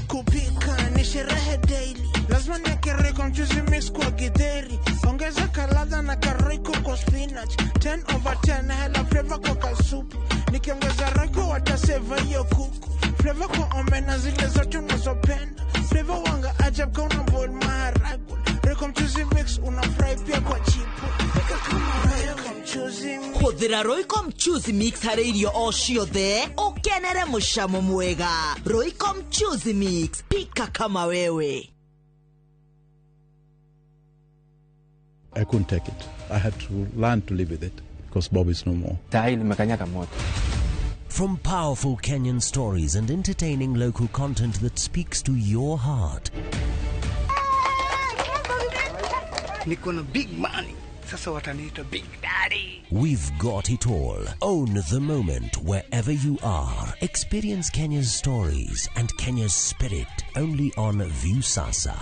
Kupika ni sherehe daily, lazima niweke Royco mchuzi mix kwa githeri, ongeza kaladha na karoiko kwa spinach, 10 over 10 hela flavor kwa kasupu, nikiongeza Royco wataseva hiyo kuku, flavor kwa omena zile zote unazopenda, flavor wanga ajab ka una boil maharagwe, Royco mchuzi mix una fry pia kwa chipo, pika kama Royco mchuzi mix. Hũthĩra Royco mchuzi mix harĩ irio o ciothe ũkenere mũcamo mwega. Royco mchuzi mix, pika kama wewe. I couldn't take it. I had to learn to live with it because Bob is no more. From powerful Kenyan stories and entertaining local content that speaks to your heart. Niko na big money. Sasa wataniita Big Daddy. We've got it all. Own the moment wherever you are. Experience Kenya's stories and Kenya's spirit only on Viusasa.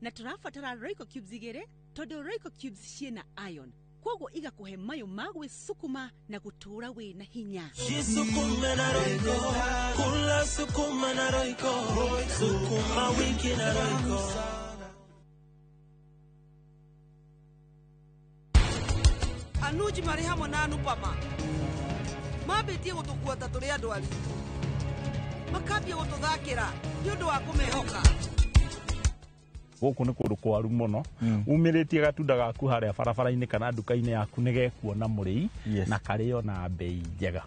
Na tũrabatara Royco cubes igĩrĩ tondũ Royco cubes ciĩna iron koguo igakũhe mayũ ma gwĩcukuma na gũtũũra wĩna hinya. Jisukume na Royco, kula sukuma na Royco, sukuma wiki na Royco. Anuji marĩ hamwe na Anupama mambĩtie gũtũkua ta tũrĩ andũ aritũ, makambia gũtũthakĩra nĩ ũndũ wa kũmehoka. Gũkũ nĩ kũndũ kwaru mũno, umĩrĩtie gatunda gaku harĩa barabara-inĩ kana nduka-inĩ yaku nĩ gekuona mũrĩi na karĩo na bei njega.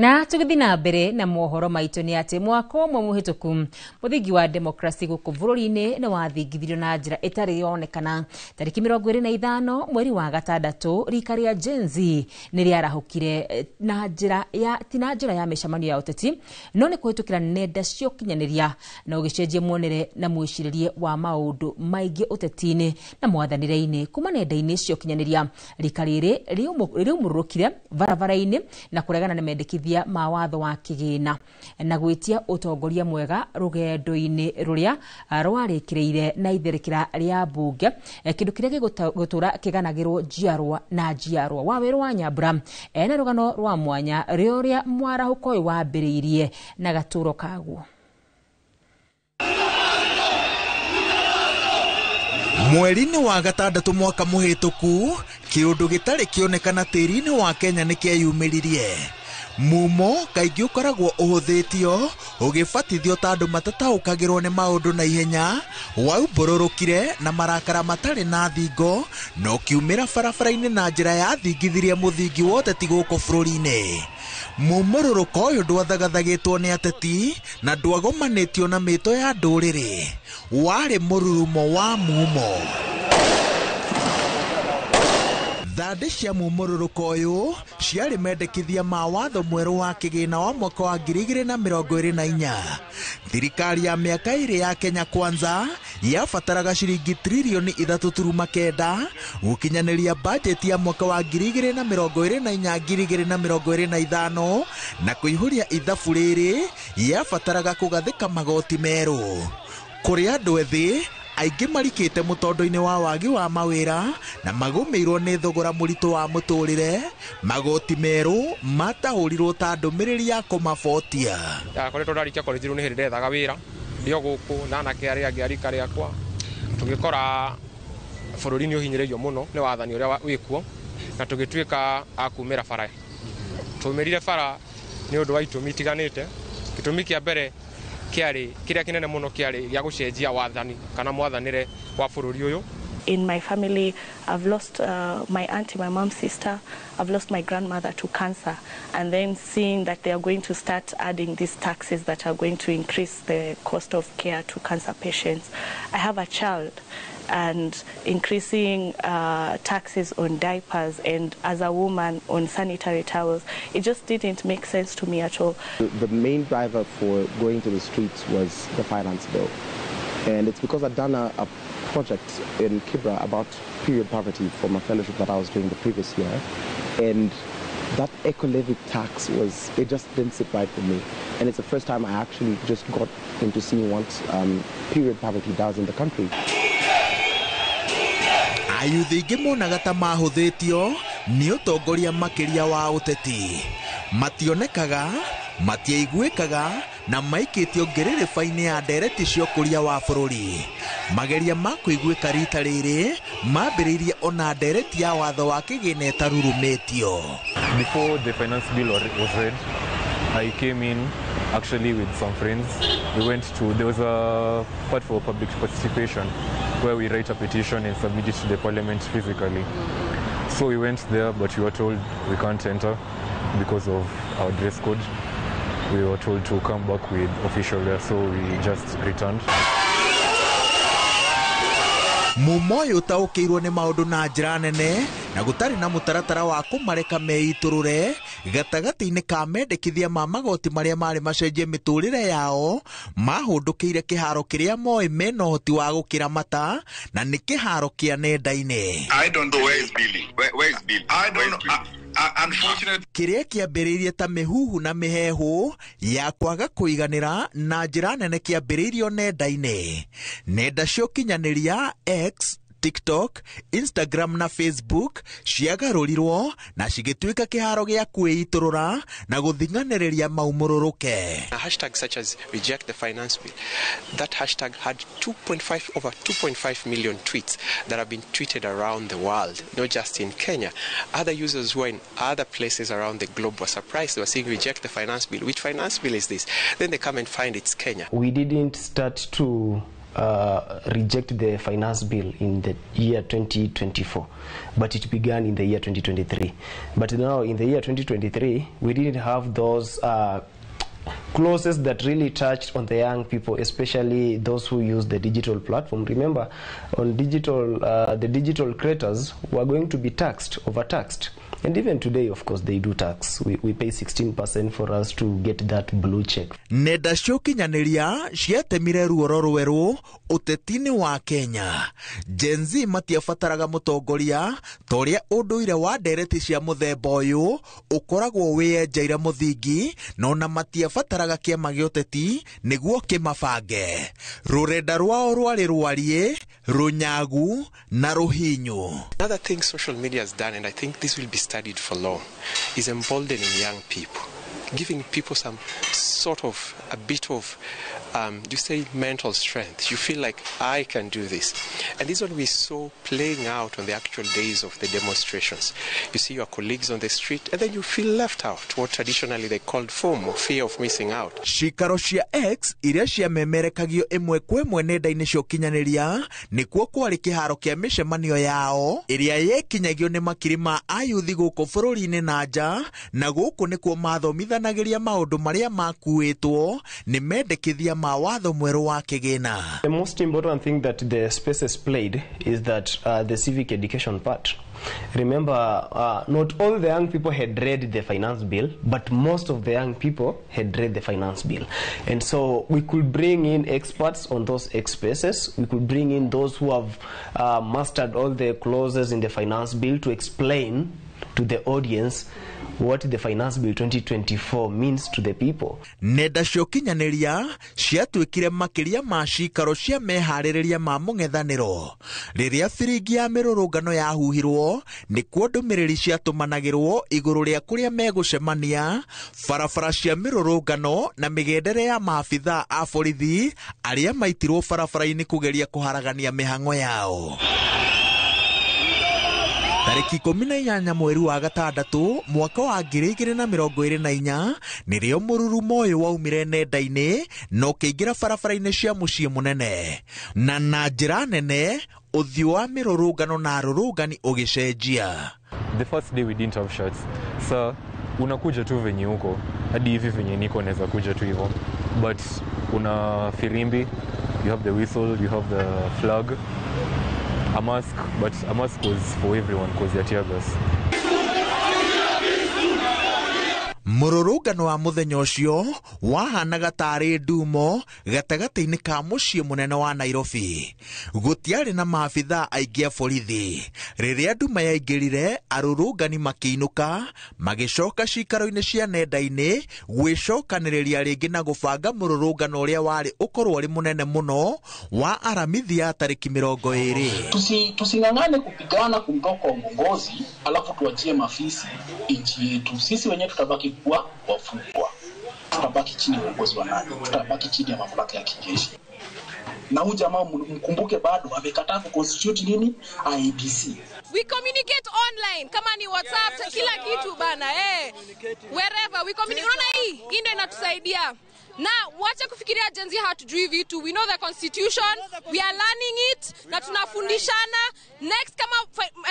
Na tũgĩthiĩ na mbere na mohoro maitũ nĩ atĩ mwaka ũmwe mũhĩtũku mũthingi wa demokrasi gũkũ bũrũri-inĩ nĩ wathingithirio na njĩra ĩtarĩ yonekana. Tarĩki 25 mweri wa gatandatũ rika rĩa Gen Z nĩ rĩarahũkire na njĩra ya ti na njĩra ya mĩcemanio ya ũteti no nĩ kũhĩtũkĩra nenda cia ũkinyanĩria na ũgĩcenjia muonere na mwĩcirĩrie wa maũndũ maingĩ ũteti-inĩ na mwathanĩre-inĩ. Kuma nenda-inĩ cia ũkinyanĩria rika rĩrĩ rĩumũrũrũkire barabara-inĩ na kũregana na mendekithia ma watho wa kĩgĩna na gwĩtia ũtongoria mwega rũgendo-inĩ rũrĩa rwarĩkĩrĩire na itherĩkĩra rĩa mbunge, kĩndũ kĩrĩa gĩgũtũra kĩganagĩrwo njiarwa na njiarwa. Wawerũ wa Nyambura ena rũgano rwa mwanya rĩũrĩa mwarahũko ũyũ wambĩrĩirie na gatũro kaguo. Mweri-inĩ wa gatandatũ mwaka mũhĩtũku kĩũndũ gĩtarĩ kĩonekana tĩri-inĩ wa Kenya nĩ kĩeyumĩririe. Mumo kaingĩ ũkoragwo ũhũthĩtio ũgĩbatithio ta andũ matataũkagĩrwo nĩ maũndũ na ihenya, waumbũrũrũkire na marakara matarĩ na thingo na ũkiumĩra barabara-inĩ na njĩra yathingithirie mũthingi wa ũteti gũkũ bũrũri-inĩ. Mumũrũrũko ũyũ ndwathagathagĩtwo nĩ ateti na ndwagomanĩtio na mĩto ya ndũrĩrĩ, warĩ mũrurumo wa mumo. Thandĩ cia mumũrũrũko ũyũ ciarĩ mendekithia ma watho mwerũ wa kĩgĩna wa mwaka wa 2024. Thirikari ya mĩaka ĩrĩ ya Kenya Kwanza yabataraga ciringi tririoni 3.9 gũkinyanĩria bajeti ya mwaka wa 2024 2025 na kũihũria ithabu rĩrĩ yabataraga kũgathĩka magoti merũ. Kũrĩ andũ ethĩ aingĩ marikĩte mũtondo-inĩ wa wagi wa mawĩra na magũmĩirwo nĩ thogora mũritũ wa mũtũrĩre, magoti merũ matahũrirwo ta ndũmĩrĩri ya kũmabotia. Ndakoretwo ndarikia college rĩu nĩ hĩndĩ ndethaga wĩra ndĩ o gũkũ na anake arĩa angĩ a rika rĩakwa, tũgĩkora bũrũri nĩ ũhinyĩrĩirio mũno nĩ wathani ũrĩa wĩkuo na tũgĩtuĩka a kumĩra bara. Tumĩrire bara nĩ ũndũ wa itũmi itiganĩte. Gĩtũmi kĩa mbere kĩarĩ kĩrĩa kĩnene mũno kĩarĩ gĩa gũcenjia wathani kana mwathanĩre wa bũrũri ũyũ. In my family, I've lost my auntie, my mom's sister. I've lost my grandmother to cancer. And then seeing that they are going to start adding these taxes that are going to increase the cost of care to cancer patients. I have a child, and increasing taxes on diapers and, as a woman, on sanitary towels, it just didn't make sense to me at all. The main driver for going to the streets was the finance bill. And it's because I'd done a project in Kibra about period poverty for my fellowship that I was doing the previous year. And that eco-levy tax was, it just didn't sit right with me. And it's the first time I actually just got into seeing what period poverty does in the country. Ayuthi aingĩ monaga ta mahũthĩtio nĩ ũtongoria makĩria wa ũteti. Mationekaga, matiaiguĩkaga na maikĩtio ngĩrĩrĩba-inĩ ya ndereti cia ũkũria wa bũrũri. Mageria ma kũiguĩka rita rĩrĩ mambĩrĩirie ona ndereti ya watho wa kĩgĩna ĩtarurumĩtio. Before the finance bill was read, I came in actually with some friends. We went to, there was a part for public participation where we write a petition and submit it to the parliament physically. So we went there, but we were told we can't enter because of our dress code. We were told to come back with official wear, so we just returned. Mumo ũyũ ũtaũkĩirwo nĩ maũndũ na njĩra nene na gũtarĩ na mũtaratara wa kũmareka meitũrũre gatagatĩ-inĩ ka mendekithia ma magoti marĩa marĩ macenjie mĩtũrĩre yao, mahũndũkĩire kĩharo kĩrĩa moĩ mena ũhoti wa gũkĩramata na nĩ kĩharo kĩa nenda-inĩ. I don't know where is Billy. Where is Billy? I don't know. Unfortunately, kĩrĩa kĩambĩrĩirie ta mĩhuhu na mĩheehũ ya kwaga kũiganĩra na njĩra nene kĩambĩrĩirio nenda-inĩ. Nenda cia ũkinyanĩria X, TikTok, Instagram na Facebook ciagarũrirwo na cigĩtuĩka kĩharo gĩa kwĩitũrũra na gũthing'anĩrĩria maumũrũrũke. A hashtag such as reject the finance bill, that hashtag had over 2.5 million tweets that have been tweeted around the world, not just in Kenya. Other users who are in other places around the globe were surprised. They were saying reject the finance bill. Which finance bill is this? Then they come and find it's Kenya. We didn't start to reject the finance bill in the year 2024, but it began in the year 2023. But now in the year 2023, we didn't have those clauses that really touched on the young people, especially those who use the digital platform. Remember, on digital, the digital creators were going to be taxed, overtaxed. And even today, of course, they do tax. We pay 16% for us to get that blue check. Nenda cia ũkinyanĩria ciatemire ruoro rwerũ ũteti-inĩ wa Kenya. Gen Z matiabataraga mũtongoria ta ũrĩa ũndũire wa ndereti cia mũthemba ũyũ ũkoragwo wĩyenjeire mũthingi, na ona matiabataraga kĩama gĩa ũteti nĩguo kĩmabange. Rũrenda rwao rwarĩ rwariĩ, rũnyagu na rũhinyu. Another thing social media has done, and I think this will be studied for long, is emboldening young people, giving people some sort of a bit of, you say, mental strength. You feel like, I can do this. And this one we saw playing out on the actual days of the demonstrations. You see your colleagues on the street, and then you feel left out, what traditionally they called FOMO, fear of missing out. Cikaro cia X iria ciamemerekagio ĩmwe kwa ĩmwe nenda-inĩ cia ũkinyanĩria nĩkuo kwarĩ kĩharo kĩa mĩcemanio yao ĩrĩa yekinyagio nĩ makiri ma ayuthi gũkũ bũrũri-inĩ na nja, na gũkũ nĩkuo mathomithanagĩria maũndũ marĩa makuĩtwo nĩ mendekithia ma watho mwerũ wa kĩgĩna. The most important thing that the spaces played is that the civic education part. Remember, not all the young people had read the finance bill, but most of the young people had read the finance bill. And so we could bring in experts on those spaces. We could bring in those who have mastered all the clauses in the finance bill to explain to the audience what the Finance Bill 2024 means to the people. Nenda cia ũkinyanĩria ciatuĩkire makĩria ma cikaro cia meharĩrĩria ma mũng'ethanĩro. Rĩrĩa biringi ya mĩrũrũngano yahuhirwo, nĩkuo ndũmĩrĩri ciatũmanagĩrwo igũrũ rĩa kũrĩa megũcemania, barabara cia mĩrũrũngano na mĩgendere ya maabithaa a borithi arĩa maitirwo barabara-inĩ kũgeria kũharagania mĩhang'o yao. Tarĩki 18 mweri wa gatandatũ mwaka wa 2024 nĩrĩo mũrurumo ũyũ waumire nenda-inĩ na ũkĩingĩra barabara-inĩ cia mũciĩ mũnene, na njĩra nene ũthiũ wa mĩrũrũngano na arũrũngani ũgĩcenjia. The first day we didn't have shirts. So unakuja tu venye uko hadi hivi venye niko naweza kuja tu hivyo, but una firimbi, you have the whistle, you have the flag, a mask, but a mask was for everyone because they're tear gas. Mũrũrũngano wa mũthenya ũcio wahanaga tarĩ ndumo gatagatĩ-inĩ ka mũciĩ mũnene wa Nairobi. Gũtiarĩ na maabithaa aingĩ a borithi. Rĩrĩa nduma yaingĩrire, arũrũngani makĩinũka, magĩcoka cikaro-inĩ cia nenda-inĩ gwĩcokanĩrĩria rĩngĩ na gũbanga mũrũrũngano ũrĩa warĩ ũkorwo ũrĩ mũnene mũno wa Aramithi ya tarĩki 20. Tusing'ang'ane kupigana kumtoa kwa uongozi alafu tuachie mafisi nchi yetu. Sisi wenyewe tutabaki kuwa wafungwa, tutabaki chini ya uongozi wa nani? Tutabaki chini ya mamlaka ya kijeshi. Na huyu jamaa mkumbuke bado amekataa ku constitute nini IEBC. We communicate online kama ni WhatsApp, yes, kila kitu bana, wherever we communicate. Unaona hii ndio inatusaidia. Na wacha kufikiria Gen Z hatujui vitu. We know the constitution, we are learning it na tunafundishana. Next kama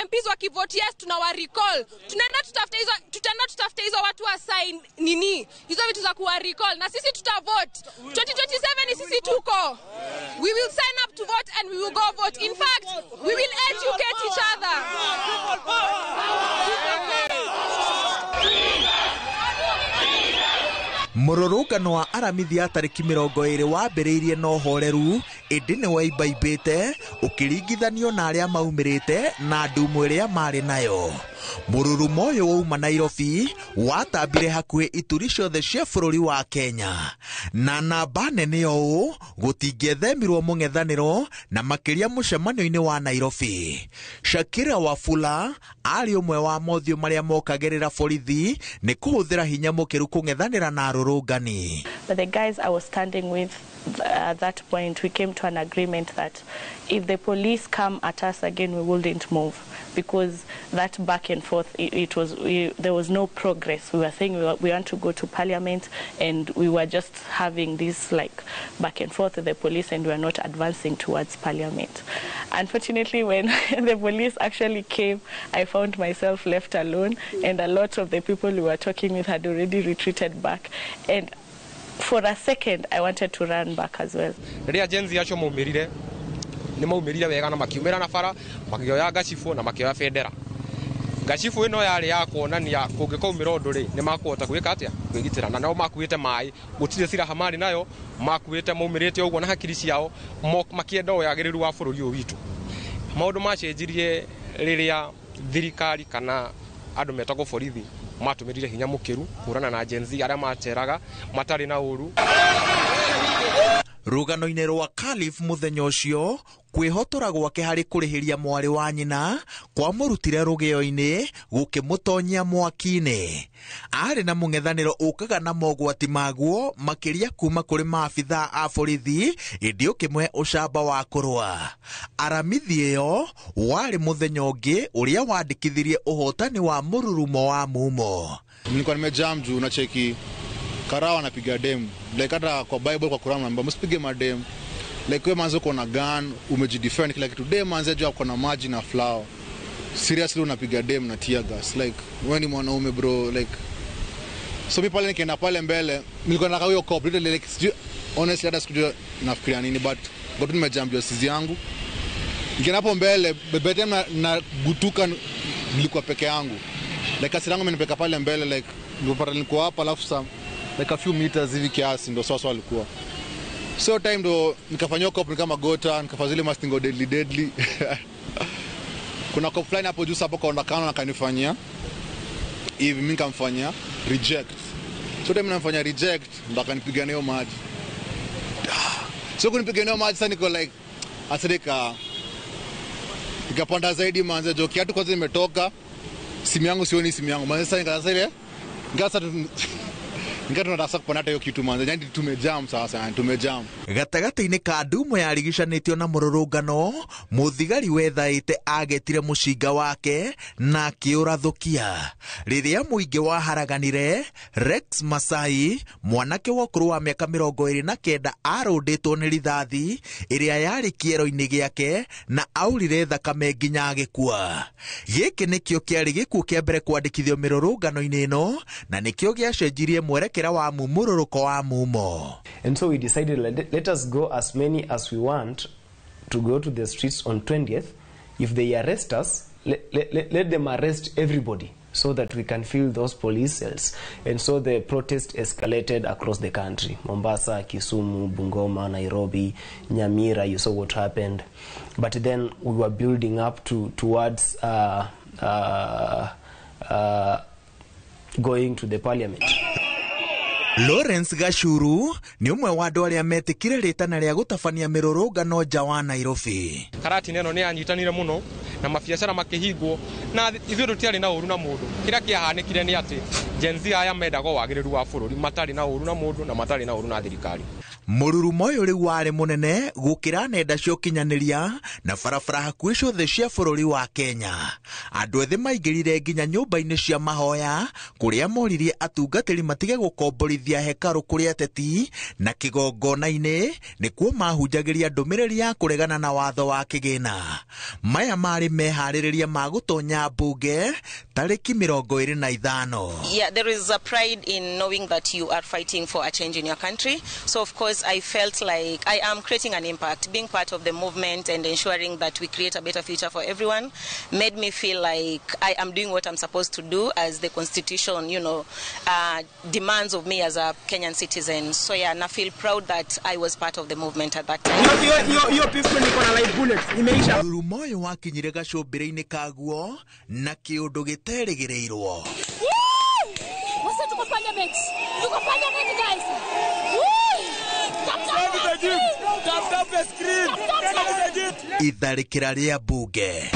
MPs wakivote yes, tunawa recall. Tunaenda tutafute hizo watu wa sign nini? Hizo vitu za kuwa recall. Na sisi tutavote. 2027 sisi tuko. We will sign up to vote and we will go vote. In fact, we will educate each other. Mũrũrũngano wa Aramithi ya tarĩki 20 wambĩrĩirie na ũhoreru ĩndĩ nĩ waimbaibĩte ũkĩringithanio na arĩa maumĩrĩte na ndumo ĩrĩa marĩ nayo. Mũrurumo ũyũ wauma Nairobi watambire hakuhĩ ituri ciothe cia bũrũri wa Kenya, na namba nene ũũ gũtingĩethemirwo mũng'ethanĩro na makĩria mũcemanio-inĩ wa Nairobi. Shakira Wafula arĩ ũmwe wa mothiũ marĩa mokagĩrĩra borithi nĩ kũhũthĩra hinya mũkĩru kũng'ethanĩra na arũrũngani. But the guys I was standing with, at that point we came to an agreement that if the police come at us again, we wouldn't move, because that back and forth, there was no progress. We were saying we want to go to parliament, and we were just having this like back and forth with the police, and we were not advancing towards parliament. Unfortunately, when the police actually came, I found myself left alone, and a lot of the people we were talking with had already retreated back, and for a second I wanted to run back as well. Rĩrĩa Gen Z acio maumĩrire, nĩ maumĩrire wega na makiumĩra na bara, makĩoya ngacibũ na makĩoya bendera. Ngacibũ ĩno yarĩ ya kuonania kũngĩkaumĩra ũndũ rĩ, nĩ makũhota gwĩka atĩa, kwĩgitĩra. Na nao makuĩte maĩ, gũtirĩ silaha marĩ nayo, makuĩte maumĩrĩte ũguo na hakiri ciao, makĩenda wagĩrĩru wa bũrũri ũyũ witũ. Maũndũ macenjirie rĩrĩa thirikari kana andũ metagwo borithi matũmĩrire hinya mũkĩru kũhũrana na Gen Z arĩa maceraga matarĩ na ũru. Rũgano-inĩ rwa Khalif mũthenya ũcio, kwĩhotora gwake harĩ kũrĩhĩria mwarĩ wa nyina kwamũrutire rũgĩo-inĩ gũkĩmũtonyia mwaki-inĩ. Arĩ na mũng'ethanĩro ũkaga na mogwati maguo makĩria kuma kũrĩ maabithaa a borithi, ĩndĩ ũkĩmũhe ũcamba wa kũrũa. Aramithi ĩyo warĩ mũthenya ũngĩ ũrĩa wandĩkithirie ũhotani wa mũrurumo wa mumo. Nilikuwa nimejam juu nacheki karao anapiga demu, like hata kwa Bible, kwa Quran naomba msipige madem. Like wewe manzo uko na gun, umejidefend kila kitu. Dem manzo juu uko na maji na flower. Seriously unapiga dem na tear gas. Like wewe ni mwanaume bro, like so mi pale nikaenda pale mbele, nilikuwa nataka huyo cop literally, like honestly hata sikujua nafikiria nini, but got nimejam juu sizi yangu. Nikaenda hapo mbele, bebe na gutuka, nilikuwa peke yangu. Like asira yangu imenipeka pale mbele, like nilipata nilikuwa hapa alafu some like a few meters hivi kiasi ndo sasa walikuwa. So time ndo nikafanywa cop, nikama gota, nikafanya zile mastingo deadly deadly. Kuna cop fulani hapo juu hapo kaonda kano na kanifanyia hivi, mimi nikamfanyia reject. So time namfanyia reject ndo akanipiga nayo maji. So kunipiga nayo maji sasa niko like asidika nikapanda zaidi manze jo kiatu kwanza imetoka, simu yangu sioni simu yangu manze. Sasa nikaanza ile ngasa tunataka kupanda hiyo kitu manze, yani tumejam sasa, yani tumejam. Gatagatĩ-inĩ ka ndumo yarigicanĩtio na mũrũrũngano, mũthigari wethaĩte agetire mũcinga wake na akĩũrathũkia. Rĩrĩa mũingĩ waharaganire, Rex Masai, mwanake wa ũkũrũ wa mĩaka 29, arũndĩtwo nĩ rithathi ĩrĩa yarĩ kĩero-inĩ gĩake na aurire thakame nginya agĩkua. Gĩkĩ nĩkĩo kĩarĩ gĩkuũ kĩa mbere kwandĩkithio mĩrũrũngano-inĩ ĩno, na nĩkĩo gĩacenjirie mwerekera wa mumurũrũko wa mumo. And so we decided, let us go as many as we want to go to the streets on 20th. If they arrest us, let them arrest everybody so that we can fill those police cells. And so the protest escalated across the country. Mombasa, Kisumu, Bungoma, Nairobi, Nyamira, you saw what happened. But then we were building up towards going to the parliament. Lawrence Gashuru nĩ ũmwe wa andũ arĩa metĩkire rĩtana rĩa gũtabania mĩrũrũngano nja wa Nairobi. Karatina ĩno nĩ yanyitanire mũno na mabiacara makĩhingwo, na ithuĩ tũtiarĩ na ũru na mũndũ. Kĩrĩa kĩahanĩkire nĩ atĩ Gen Z aya mendaga wagĩrĩru wa bũrũri, matarĩ na ũru na mũndũ na matarĩ na ũru na thirikari. Mũrurumo ũyũ rĩu warĩ mũnene gũkĩra nenda cia ũkinyanĩria na barabara hakuhĩ ciothe cia bũrũri wa Kenya. Andũ ethĩ maingĩrire nginya nyũmba-inĩ cia mahoya kũrĩa moririe atungatĩri matige gũkomborithia hekarũ kũrĩ ateti, na kĩgongona-inĩ nĩkuo mahunjagĩria ndũmĩrĩri ya kũregana na watho wa kĩgĩna. Maya marĩ meharĩrĩria ma gũtonya mbunge tarĩki 25. Yeah, there is a pride in knowing that you are fighting for a change in your country. So of course I felt like I am creating an impact. Being part of the movement and ensuring that we create a better future for everyone made me feel like I am doing what I'm supposed to do as the constitution, you know, demands of me as a Kenyan citizen. So yeah, and I feel proud that I was part of the movement at that time. Mũrurumo ũyũ wakinyire gacũmbĩrĩ-inĩ kaguo na kĩũndũ gĩterĩgĩrĩirwo. Tuko parliament. Tuko parliament, guys. Itharĩkĩra rĩa mbunge.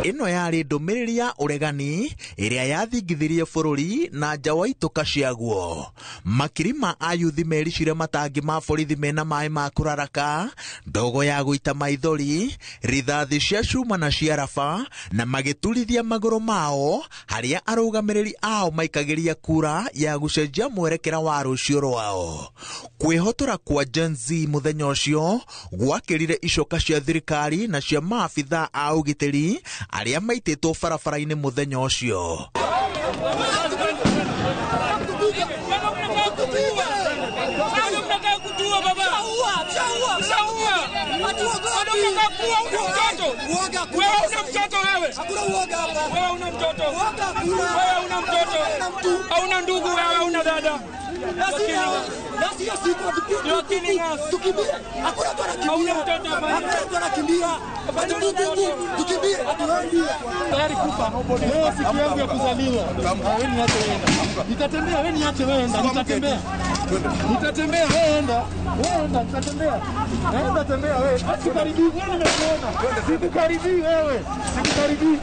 Ĩno yarĩ ndũmĩrĩri ya ũregani ĩrĩa yathingithirie bũrũri na nja wa itũka ciaguo. Makiri ma ayuthi mericire matangi ma borithi mena maĩ ma kũraraka, ndogo ya gũita maithori, rithathi cia cuma na cia raba, na magĩturithia magũrũ mao harĩa arũgamĩrĩri ao maikagĩria kura ya gũcenjia mwerekera wa rũciũ rwao. Kwĩhotora kwa Gen Z mũthenya ũcio gwakĩrire icoka cia thirikari na cia maabithaa a ũgitĩri arĩa maitĩtwo barabara-inĩ mũthenya ũcio. Leo siku yangu ya kuzaliwa. Wewe niache wewe. Nitatembea, wewe niache wewe enda, nitatembea. Nitatembea wewe enda. Wewe enda, nitatembea. Naenda tembea wewe. Sikaribii wewe, nimekuona. Sikukaribii wewe. Sikukaribii.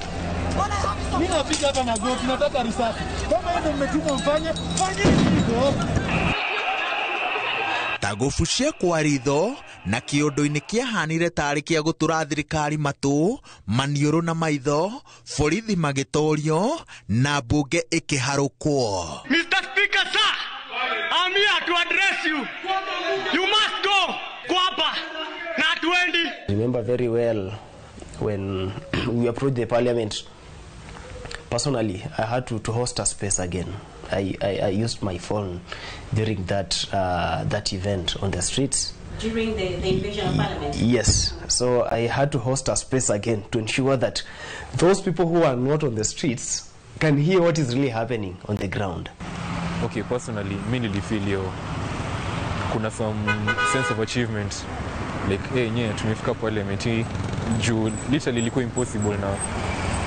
Mimi napiga hapa magoti, nataka risasi. Kama wewe ndio mmetumwa mfanye, fanyeni hivyo. Tagubucia kwa ritho na kĩũndũ-inĩ kĩahanire tarĩ kĩa gũtũra thirikari matũ, maniũrũ na maitho, borithi magĩtorio na mbunge ĩkĩharũkwo. Mr. Speaker, sir, I'm here to address you. You must go kwapa na 20. Remember very well when we approached the parliament. Personally, I had to host a space again. I used my phone during that event on the streets. During the invasion of parliament? Yes. So I had to host a space again to ensure that those people who are not on the streets can hear what is really happening on the ground. Okay, personally, mi nilifeel hiyo kuna some sense of achievement. Like, hey, nye, tumefika parliament hii juu literally ilikuwa impossible na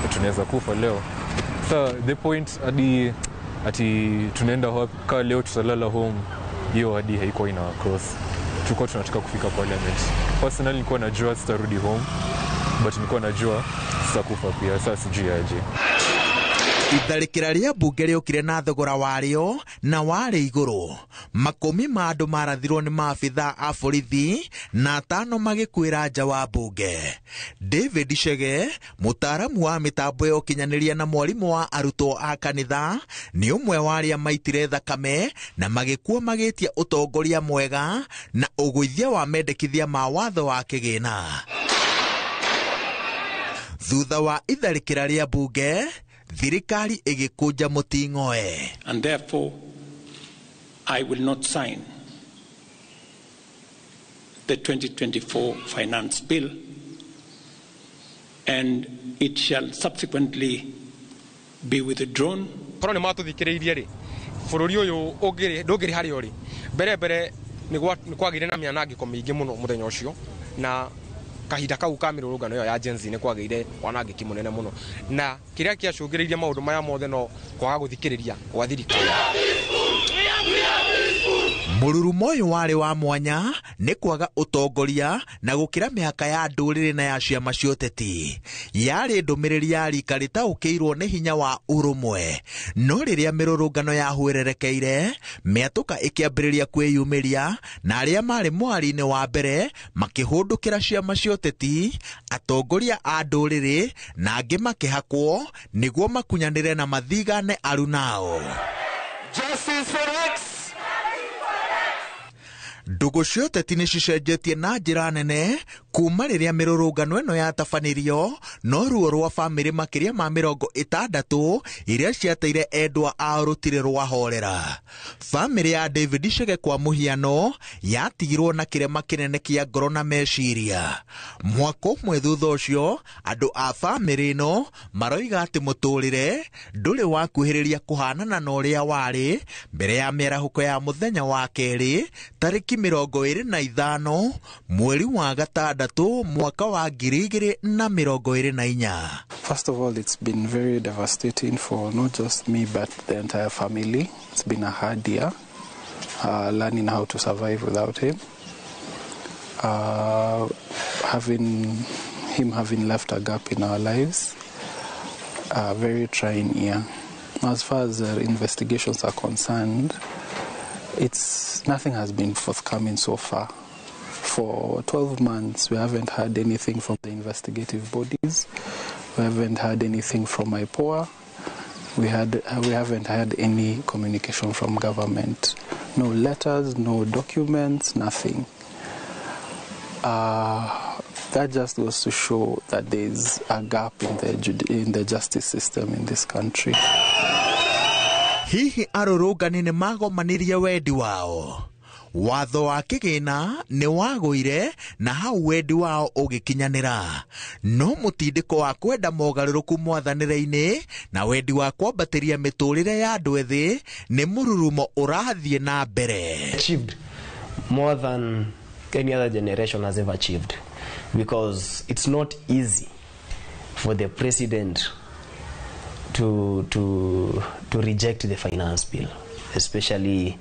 tunaweza kufa leo. So the point hadi ati tunaenda kaa leo tutalala home, hiyo hadi haikuwa ina cross. Tulikuwa tunataka kufika parliament. Personally nilikuwa najua sitarudi home, but nilikuwa najua sitakufa pia, sasa sijui aje. Itharĩkĩra rĩa mbunge rĩokire na thogora warĩo na warĩ igũrũ. Makũmi ma andũ marathirwo nĩ maabithaa a borithi na atano magĩkuĩra nja wa mbunge. David Chege, mũtaaramu wa mĩtambo ya ũkinyanĩria na mwarimũ wa arutwo a kanitha, nĩ ũmwe wa arĩa maitire thakame na magĩkua magĩtia ũtongoria mwega na ũgũithia wa mendekithia ma watho wa kĩgĩna. Thutha wa itharĩkĩra rĩa mbunge, thirikari ĩgĩkũnja mũting'oe. And therefore, I will not sign the 2024 finance bill, and it shall subsequently be withdrawn. Korwo nĩ matũthikĩrĩirie rĩ, bũrũri ũyũ ndũngĩrĩ harĩa ũrĩ. Mbere nĩ kwagĩire na mĩanangĩko mĩingĩ mũno mũthenya ũcio, na kahinda kau ka mĩrũrũngano ĩyo ya Gen Z nĩ kwagĩire wanangĩki mũnene mũno, na kĩrĩa kĩacũngĩrĩirie maũndũ maya mothe no kwaga gũthikĩrĩria gwa thirikari. Mũrurumo ũyũ warĩ wa mwanya nĩ kwaga ũtongoria na gũkĩra mĩhaka ya ndũrĩrĩ na ya ciama cia ũteti. Yarĩ ndũmĩrĩri ya rika rĩtaũkĩirwo nĩ hinya wa ũrũmwe. No rĩrĩa mĩrũrũngano yahwererekeire, mĩatũka ĩkĩambĩrĩria kwĩyumĩria na arĩa marĩ mwari-inĩ wa mbere makĩhũndũkĩra ciama cia ũteti, atongoria a ndũrĩrĩ na angĩ makĩhakwo nĩguo makunyanĩre na mathigane arunao. Justice for X. Ndũgũ cia ũteti nĩ cicenjetie na njĩra nene kuma rĩrĩa mĩrũrũngano ĩno yatabanĩrio, no ruo rwa bamĩrĩ makĩria ma 60 iria ciateire endwa ao rũtirĩ rwahorera. Bamĩrĩ ya David Chege kwa mũhiano yatigirwo na kĩrema kĩnene kĩa ngoro na meciria. Mwaka ũmwe thutha ũcio, andũ a bamĩrĩ ĩno maroiga atĩ mũtũrĩre ndũrĩ wakuhĩrĩria kũhanana na ũrĩa warĩ mbere ya mĩarahũko ya mũthenya wa kerĩ tarĩki 25 mweri wa gatandatũ mwaka wa 2024. First of all, it's been very devastating for not just me but the entire family. It's been a hard year, learning how to survive without him. Having him having left a gap in our lives, a very trying year. As far as the investigations are concerned, nothing has been forthcoming so far. For 12 months, we haven't had anything from the investigative bodies. We haven't had anything from IPOA. We haven't had any communication from government. No letters, no documents, nothing. That just goes to show that there is a gap in the justice system in this country. Hihi arũrũngani nĩ magomanirie wendi wao. Watho wa kĩgĩna nĩ wagũire na hau wendi wao ũgĩkinyanĩra. No mũtindĩko wa kwenda mogarũrũku mwathanĩre-inĩ na wendi wa kwambatĩria mĩtũrĩre ya andũ ethĩ nĩ mũrurumo ũrathiĩ na mbere. Achieved more than any other generation has ever achieved, because it's not easy for the president to reject the finance bill, especially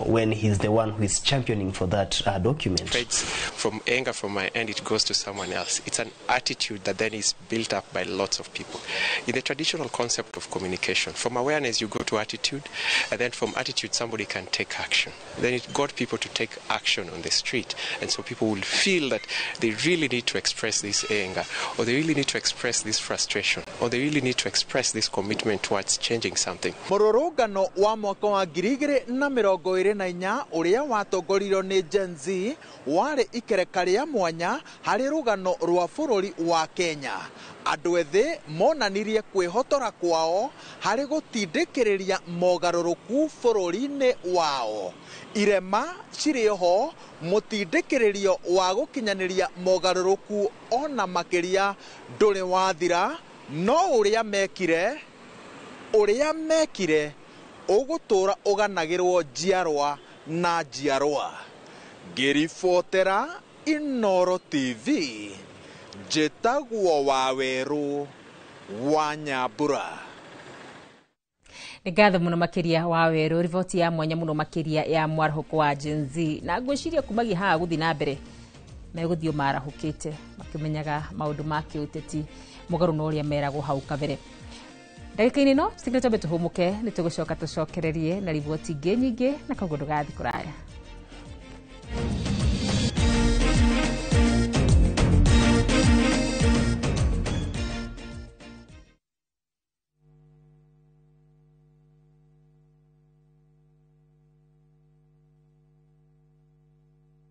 when he's the one who is championing for that document. It's from anger from my end, it goes to someone else. It's an attitude that then is built up by lots of people. In the traditional concept of communication, from awareness you go to attitude, and then from attitude somebody can take action. Then it got people to take action on the street, and so people will feel that they really need to express this anger, or they really need to express this frustration, or they really need to express this commitment towards changing something. Mũrũrũngano wa mwaka wa 2024 ũrĩa watongoririo nĩ Gen Z warĩ ikereka rĩa mwanya harĩ rũgano rwa bũrũri wa Kenya. Andũ ethĩ monanirie kwĩhotora kwao harĩ gũtindĩkĩrĩria mogarũrũku bũrũri-inĩ wao. Irema cirĩ ho mũtindĩkĩrĩrio wa gũkinyanĩria mogarũrũku ona makĩria ndũrĩ wathira, no ũrĩa mekire ũgũtũra ũganagĩrwo njiarwa na njiarwa. Ngĩribotera Inooro TV, njĩtagwo Wawerũ wa Nyambura. Nĩ ngatho mũno makĩria Wawerũ, riboti ya mwanya mũno makĩria ya mwarahũko wa Gen Z, na ngwĩciria kumagia haha gũthiĩ na mbere megũthiĩ marahũkĩte makĩmenyaga maũndũ ma kĩũteti mũgarũ na ũrĩa meragwo hau kabere. Ndagĩka-inĩ ĩno tũtigire twambe tũhũmũke, nĩ tũgũcoka tũcokererie na riboti ingĩ nyingĩ, na koguo ndũgathiĩ kũraya.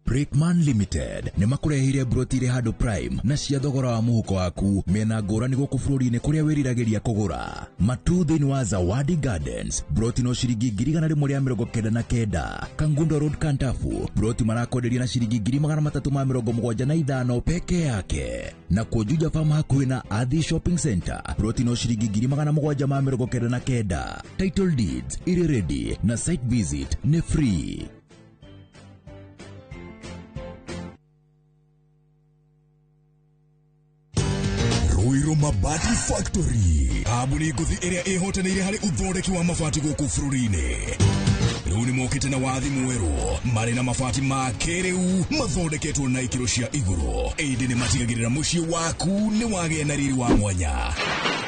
Brickman Limited nĩ makũrehire broti irĩ handũ prime na cia thogora wa mũhuko waku mĩena ngũrani gũkũ bũrũri-inĩ kũrĩa wĩriragĩria kũgũra. Matu thĩinĩ wa Zawadi Gardens, broti no ciringi 199. Kangundo Road Kantafu, broti marakwenderia na ciringi 375 peke yake. Na Juja Farm hakuhĩ na Athi Shopping Center, broti no ciringi 799. Title deeds iri ready na site visit ni free. Ruiru Mabati Factory, kambuni ngũthi ĩrĩa ĩhotanĩire harĩ ũthondeki wa mabati gũkũ bũrũri-inĩ. Rĩu nĩmokĩte na wathi mwerũ marĩ na mabati ma kĩrĩu mathondeketwo na ikĩro cia igũrũ, ĩndĩ nĩmatigagĩrĩra mũciĩ waku nĩ wagĩa na riri wa mwanya.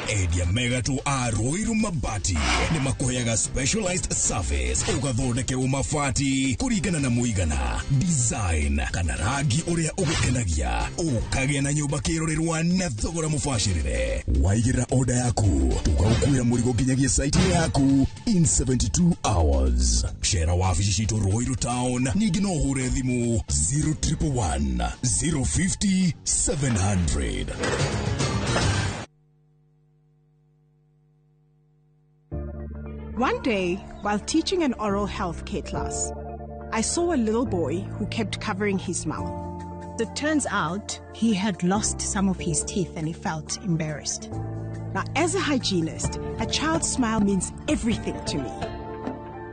Endia megatũ a Ruiru Mabati nĩmakũheaga specialized service ũgathondekerwo mabati kũringana na mũigana, design kana rangi ũrĩa ũgũkenagia, ũkagĩa na nyũmba kĩrorerwa na thogora mũbacĩrĩre. Waigĩrĩra order yaku tũgagũkuĩra mũrigo nginyagia site yaku in 72 hours. Cera wabici citũ Ruiru Town, ningĩ no ũhũre thimũ 0111 050 700. One day, while teaching an oral health care class, I saw a little boy who kept covering his mouth. It turns out he had lost some of his teeth and he felt embarrassed. Now, as a hygienist, a child's smile means everything to me.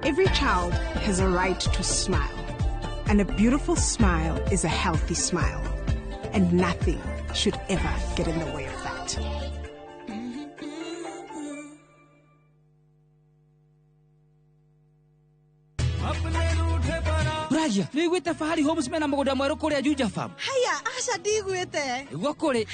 Every child has a right to smile, and a beautiful smile is a healthy smile, and nothing should ever get in the way of that. Njaragia nĩ wĩiguĩte Fahari Homes mena mũgũnda mwerũ kũrĩa Juja Farm? Haya, aca ndiguĩte. Nĩguo kũrĩ.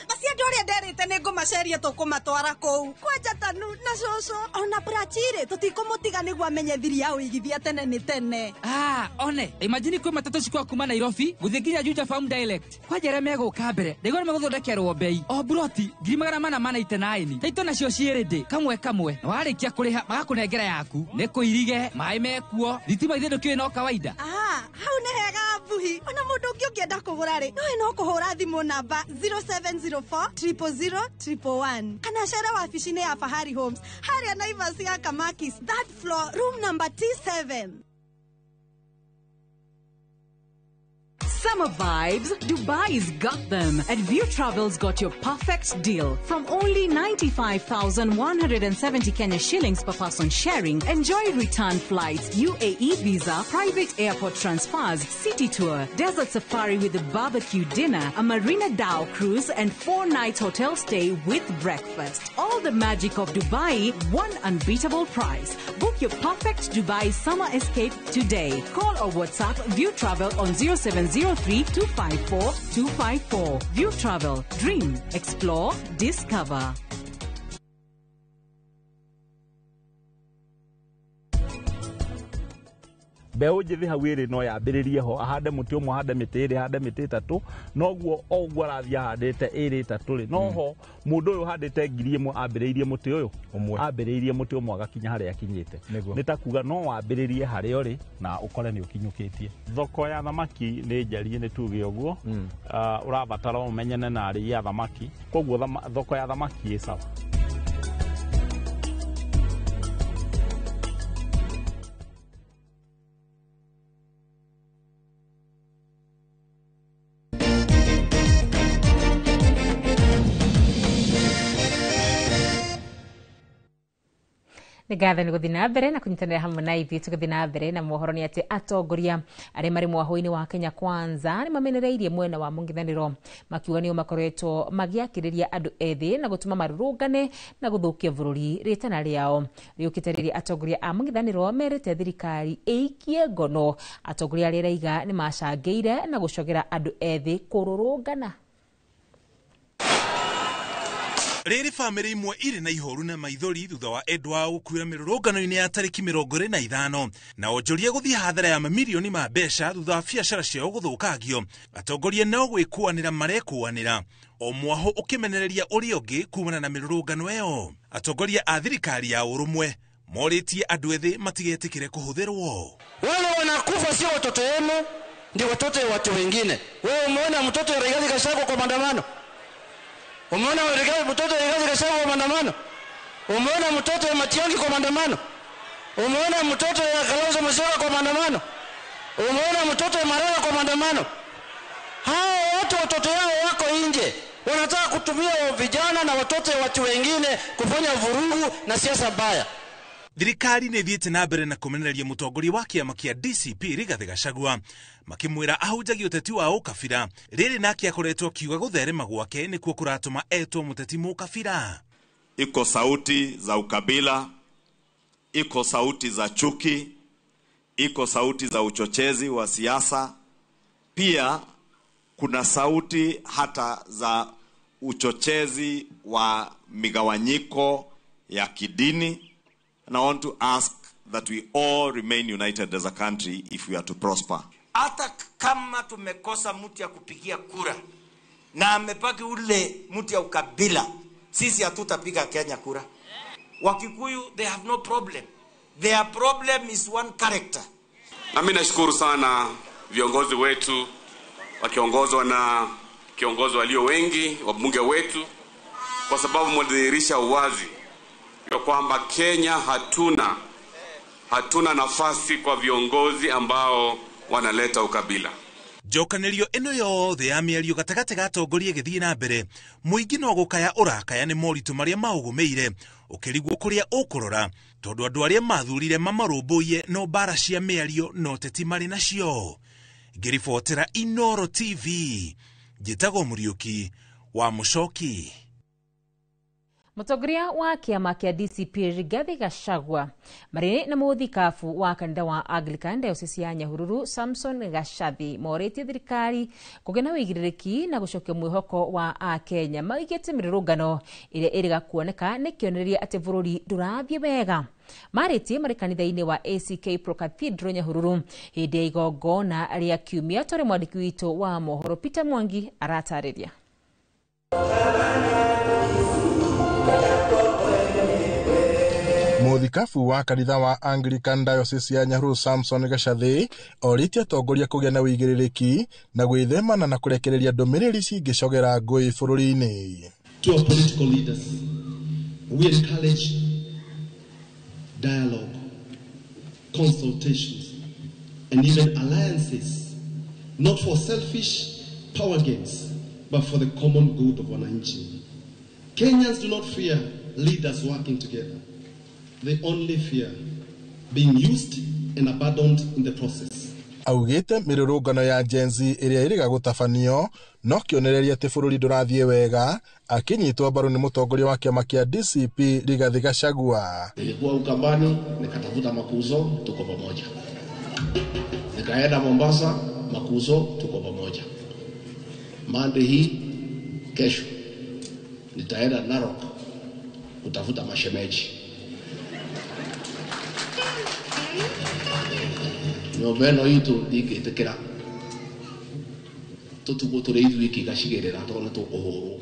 Acio andũ arĩa nderĩte nĩ ngũmaceria tũkũmatwara kũu. Kwanja Tanu na cũcũ ona Prachirĩ tũtikũmũtiga nĩguo amenye thiri ya ũigithia tene nĩ tene. Ah, one imagine kwĩ matatũ cikwa kuma Nairobi gũthiĩ nginya Juja Farm direct. Kwanja arĩa megũka mbere ndaigua nĩ megũthondekerwo bei o buroti 499. Taito nacio ciĩrĩ kamwe kamwe, na warĩkia kũrĩha magakũnengera yaku. Nĩ kũirige maĩ mekuo, thitima ithe ndũkĩũĩ no kawaida. Ah, hau nĩ hega Mbuhi. Ona mũndũ ũngĩ ũngĩenda kũgũra rĩ, nowe no kũhũra thimũ namba 0704 000 111 kana cere wabici-inĩ ya Fahari Homes harĩa Naivas ya Kamakis, third floor, room number T7. Summer vibes, Dubai's got them. At View Travel's got your perfect deal. From only 95,170 Kenya shillings per person sharing, enjoy return flights, UAE visa, private airport transfers, city tour, desert safari with a barbecue dinner, a Marina Dhow cruise, and 4-night hotel stay with breakfast. All the magic of Dubai, one unbeatable price. Book your perfect Dubai summer escape today. Call or WhatsApp View Travel on 0703 254 254. View Travel. Dream, explore, discover. Mbeũ njĩthĩ hau ĩrĩ no yambĩrĩrie ho, ahande mũtĩ ũmwe, ahande mĩtĩ ĩrĩ, ahande mĩtĩ ĩtatũ, noguo o ũguo arathiĩ ahandĩte ĩrĩ ĩtatũ rĩ, noho mũndũ ũyũ ũhandĩte 1000 ambĩrĩirie mũtĩ ũyũ ũmwe, ambĩrĩirie mũtĩ ũmwe agakinya harĩa akinyĩte. Nĩ ta kuga no wambĩrĩrie harĩa ũrĩ na ũkore nĩ ũkinyũkĩtie. Thoko ya thamaki nĩ njarie, nĩ tuge ũguo, ũrabatara ũmenyane na arĩi a thamaki, koguo thoko ya thamaki ĩ sawa. Nĩ ngatho nĩ gũthiĩ na mbere na kũnyitanĩra hamwe na ithuĩ. Tũgĩthiĩ na mbere na mohoro nĩ atĩ atongoria arĩa marĩ mwahũ-inĩ wa Kenya Kwanza nĩ mamenereirie mwena wa mũng'ethanĩro, makiuga nĩo makoretwo magĩakĩrĩria andũ ethĩ na gũtũma marũrũngane na gũthũkia bũrũri. Rĩtana rĩao rĩũkĩte rĩrĩa atongoria a mũng'ethanĩro merĩte thirikari ĩikie ngono atongoria arĩa ĩraiga nĩ macangĩire na gũcogera andũ ethĩ kũrũrũngana. Rĩrĩ bamĩrĩ imwe irĩ na ihoru na maithori thutha wa endwa ao gũkuĩra mĩrũrũngano-inĩ ya tarĩki 25 na onjoria gũthiĩ hathara ya mamirioni ma mbeca thutha wa biacara ciao gũthũkangio. Atongoria nao gwĩkũanĩra marekũanĩra, o mwahũ ũkĩmenereria ũrĩa ũngĩ kumana na mĩrũrũngano ĩyo. Atongoria a thirikari ya ũrũmwe morĩtie andũ ethĩ matigetĩkĩre kũhũthĩrwo. Wale wanakufa sio watoto wenu, ndio watoto wa watu wengine. Wewe umeona mtoto wa Rigathi Gachagua kwa maandamano? Umeona mtoto wa Rigathi Gachagua kwa maandamano? Umeona mtoto wa Matiang'i kwa maandamano? Umeona mtoto wa Kalonzo Musyoka kwa maandamano? Umeona mtoto wa Maraga kwa maandamano? Hao watu watoto yao wako nje, wanataka kutumia vijana na watoto wa watu wengine kufanya vurugu na siasa mbaya. Thirikari nĩ ĩthiĩte na mbere na kũmenereria mũtongoria wa kĩama kĩa DCP Rigathi Gachagua, makĩmwĩra ahunjagia ũteti wa ũkabira. Rĩrĩ nake akoretwo akiuga gũtherema gwake nĩkuo kũratũma etwo mũteti mũkabira. Iko sauti za ukabila, iko sauti za chuki, iko sauti za uchochezi wa siasa, pia kuna sauti hata za uchochezi wa migawanyiko ya kidini. And I want to ask that we all remain united as a country if we are to prosper. Hata kama tumekosa mtu ya kupigia kura na amepaki ule mtu ya ukabila, sisi hatutapiga Kenya kura. Wakikuyu, they have no problem. Their problem is one character. Na mimi nashukuru sana viongozi wetu wakiongozwa na kiongozi walio wengi, wabunge wetu, kwa sababu mlidhihirisha uwazi ya kwamba Kenya hatuna nafasi kwa viongozi ambao wanaleta ukabila. Njokanĩrio ĩno yothe ya mĩario gatagatĩ ga atongoria ĩgĩthiĩ na mbere, mũingĩ no gũkaya ũrakaya nĩ moritũ marĩa maũgũmĩire, ũkĩrigwo kũrĩa ũkũrora, tondũ andũ arĩa mathurire mamarũmbũiye no mbara cia mĩario no teti marĩ nacio. Ngĩribotera Inooro TV, njĩtagwo Mũriũki wa Mũcoki. Mũtongoria wa kĩama kĩa DCP Rigathi Gachagua marĩ na mũthikabu wa kanitha wa Anglican Diocese ya Nyahururu Samson Gachathi morĩtie thirikari kũgĩa na ũigĩrĩrĩki na gũcokia mwĩhoko wa Akenya. Maugĩte mĩrũrũngano ĩrĩa ĩrĩga kuoneka nĩ kĩonereria atĩ bũrũri ndũrathiĩ wega. Marĩtie marĩ kanitha-inĩ wa ACK Pro Cathedral Nyahururu hĩndĩ ya igongona rĩa kiumia, tũrĩ mwandĩki witũ wa mohoro Peter Mwangi aratarĩria. Mũthikabu wa kanitha wa Anglican Diocese ya Nyahururu Samson Gachathi orĩtie atongoria kũgĩa na ũigĩrĩrĩki na gwĩthemana na kũrekereria ndũmĩrĩri cingĩcogera ngũĩ bũrũri-inĩ. To our political leaders, we encourage dialogue, consultations, and even alliances, not for selfish power gains, but for the common good of wananchi. Kenyans do not fear leaders working together. They only fear being used and abandoned in the process. Augĩte mĩrũrũngano ya Gen Z ĩrĩa ĩrĩga gũtabanio no kĩonereria atĩ bũrũri ndũrathiĩ wega, akĩnyitwo mbaru nĩ mũtongoria wa kĩama kĩa DCP Rigathi Gachagua. Nilikuwa Ukambani nikatafuta makuzo, tuko pamoja. Nikaenda Mombasa, makuzo, tuko pamoja. Monday hii kesho nitaenda Narok kutafuta mashemeji. Nyũmba ĩno itũ ndingĩtĩkĩra tũtigwo tũrĩ ithuĩ gacigĩrĩra tondũ nĩ tũkũhũrwo.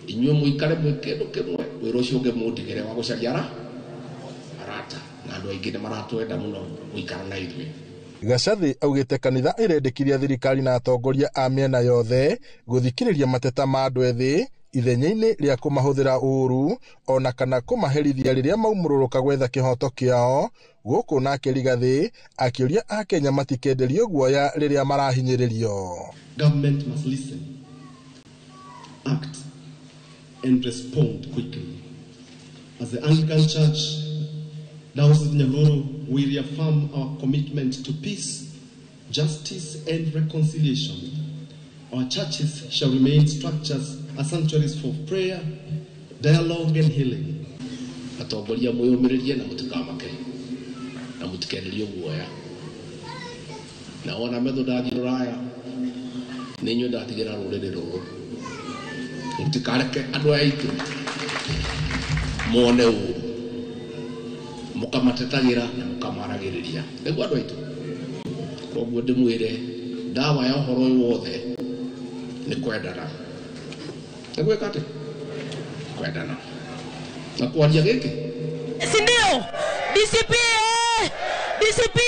Inyuĩ mũikare mwĩ kĩndũ kĩmwe, wĩra ũcio ũngĩ mũndigĩre wa gũcaria arata, na andũ aingĩ nĩ maratwenda mũno gũikara na ithuĩ. Gachathi augĩte kanitha ĩrendekithia thirikari na atongoria a mĩena yothe gũthikĩrĩria mateta ma andũ ethĩ ithenya-inĩ rĩa kũmahũthĩra ũũru ona kana kũmaherithia rĩrĩa maumũrũrũka gwetha kĩhoto kĩao. Gũkũ nake Rigathi akĩũria Akenya matikenderio guoya rĩrĩa marahinyĩrĩrio. Government must listen, act, and respond quickly. As the Anglican Church, Diocese of Nyahururu, we reaffirm our commitment to peace, justice, and reconciliation. Our churches shall remain structures as sanctuaries for prayer, dialogue, and healing. Atongoria mwĩyũmĩrĩrie na mũtikamake na mũtikenderio guoya. Na wona metho ndathiĩ rũraya nĩ inyuĩ ndatigĩra rũrĩrĩ rũrũ. Mũtikareke andũ aya aitũ mone ũũru, mũkamatetagĩra na mũkamaragĩrĩria. Nĩguo andũ aitũ. Koguo ndĩmwĩre ndawa ya ũhoro ũyũ wothe nĩ kwendana. Nĩ gwĩka atĩ? Kwendana. Na kwaria gĩkĩ? Si ndio? DCP DCP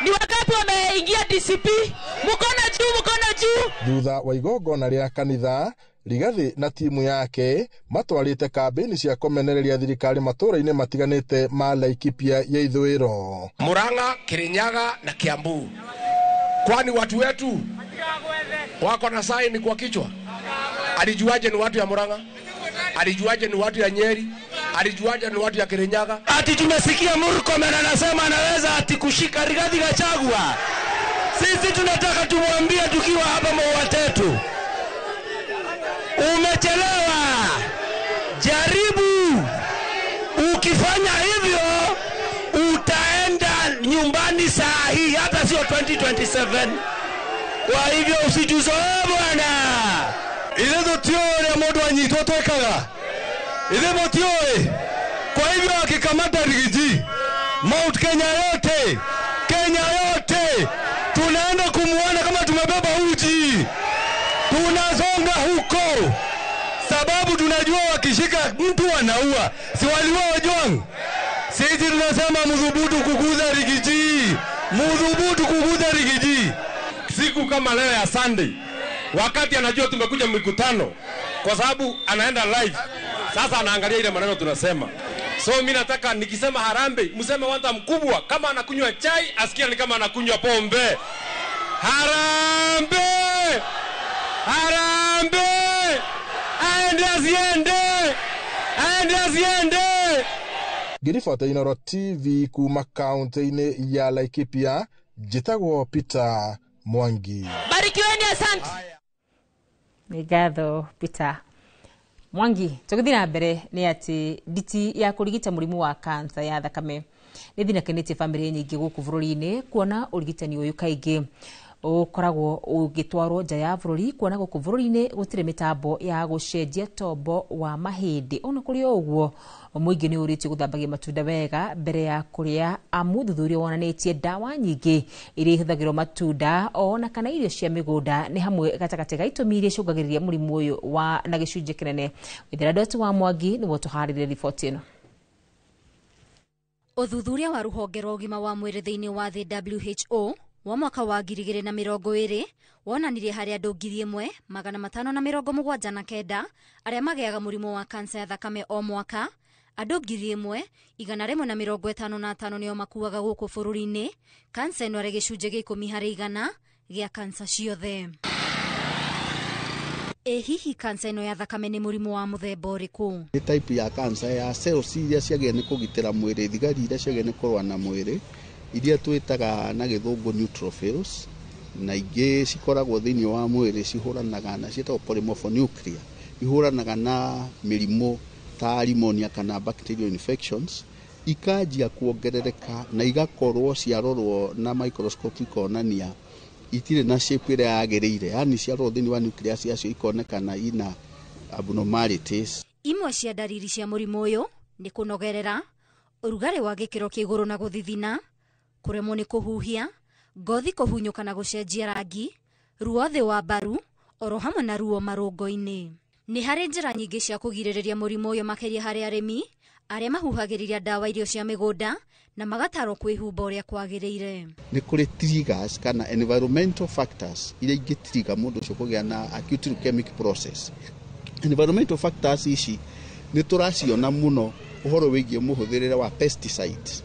ni wangapi wameingia DCP? Mkono juu, mkono juu. Thutha wa igongona rĩa kanitha, Rigathi na timu yake matwarĩte kambĩini cia kũmenereria thirikari matũũra-inĩ matiganĩte ma Laikipia ya ithũĩro. Murang'a, Kirinyaga na Kiambu. Kwani watu wetu wako na saini kwa kichwa? Alijuaje ni watu ya Murang'a? Alijuaje ni watu ya Nyeri? Alijuaje ni watu ya Kirinyaga? Ati tumesikia Murkomen anasema anaweza ati kushika Rigathi Gachagua. Sisi tunataka tumwambie tukiwa hapa Mwatetu, umechelewa. Jaribu. Ukifanya hivyo utaenda nyumbani saa hii, hata sio 2027. Kwa hivyo usituzoee bwana. Ithe tutiũĩ ũrĩa mũndũ anyitwo twĩkaga. Ithe mũtiũĩ. Kwa hivyo akikamata Rigiji, Mount Kenya yote, Kenya yote tunaenda kumuona kama tumebeba uji. Tunasonga huko. Sababu tunajua wakishika mtu wanaua. Si waliua Ojwang? Sisi tunasema mudhubutu kuguza Rigiji. Mudhubutu kuguza Rigiji. Siku kama leo ya Sunday, wakati anajua tumekuja mkutano, kwa sababu anaenda live. Sasa anaangalia ile maneno tunasema. So mimi nataka nikisema harambee, mseme wanta mkubwa. Kama anakunywa chai, asikia ni kama anakunywa pombe. Harambee! Harambee! Aende asiende! Aende asiende! Ngĩribota Inooro TV kuma kaunti-inĩ ya Laikipia, njĩtagwo Peter Mwangi. Barikiweni, asante. Nĩ ngatho Peter. Mwangi, tũgĩthiĩ na mbere nĩ atĩ nditi ya kũrigita mũrimũ wa kansa ya thakame nĩ thinakanĩtie bamĩrĩ nyingĩ gũkũ bũrũri-inĩ, kuona ũrigitani ũyũ kaingĩ ũkoragwo ũgĩtwarwo nja ya bũrũri, kuona gũkũ bũrũri-inĩ gũtirĩ mĩtambo ya gũcenjia tombo wa mahĩndĩ. Ona kũrĩ o ũguo, mũingĩ nĩ ũrĩtio gũthambagia matunda wega mbere ya kũrĩa, amu thuthuria wonanĩtie ndawa nyingĩ iria ihũthagĩrwo matunda ona kana irio cia mĩgũnda nĩ hamwe gatagatĩ ga itũmi iria icũngagĩrĩria mũrimũ ũyũ wa na gĩcunjĩ kĩnene. Waithera Doti wa Mwangi nĩwe ũtũharĩrĩria riboti ĩno. Ũthuthuria wa rũhonge rwa ũgima wa mwĩrĩ thĩinĩ wa thĩ WHO wa mwaka wa 2020 wonanirie harĩ andũ 1579 arĩa magĩaga mũrimũ wa kansa ya thakame o mwaka, andũ 1155 nĩo makuaga gũkũ bũrũri-inĩ. Kansa ĩno arĩ gĩcunjĩ gĩa 10 harĩ igana gĩa kansa ciothe. Ĩ hihi kansa ĩno ya thakame nĩ mũrimũ wa mũthemba ũrĩkũ? Nĩ type ya kansa ya cells iria ciagĩrĩire nĩ kũgitĩra mwĩrĩ, thigari iria ciagĩrĩire nĩ kũrũa na mwĩrĩ, iria twĩtaga na gĩthũngũ neutrophils, na ingĩ cikoragwo thĩinĩ wa mwĩrĩ cihũranaga na ciĩtagwo polymorphonuclear, ihũranaga na mĩrimũ ta pneumonia kana bacterial infections, ikanjia kuongerereka na igakorwo ciarorwo na microscope ikonania itirĩ na shape ĩrĩa yagĩrĩire, yani ciarorwo thĩinĩ wa nucleus yacio ikonekana ina abnormalities. Imwe cia ndariri cia mũrimũ ũyũ nĩ kũnogerera, ũrugarĩ wa gĩkĩro kĩa igũrũ na gũthithina, kũremwo nĩ kũhuhia, ngothi kũhunyũka na gũcenjia rangi, ruo thĩ wa mbaru, oro hamwe na ruo marũngo-inĩ. Nĩ harĩ njĩra nyingĩ cia kũgirĩrĩria mũrimũ ũyũ makĩria harĩ arĩmi arĩa mahuhagĩrĩria ndawa irio cia mĩgũnda na magatarwo kwĩhumba ũrĩa kwagĩrĩire. Nĩ kũrĩ triggers kana environmental factors iria ingĩtrigger mũndũ ũcio kũgĩa na acute leukemic process. Environmental factors ici nĩ tũraciona mũno ũhoro wĩgiĩ mũhũthĩrĩre wa pesticides.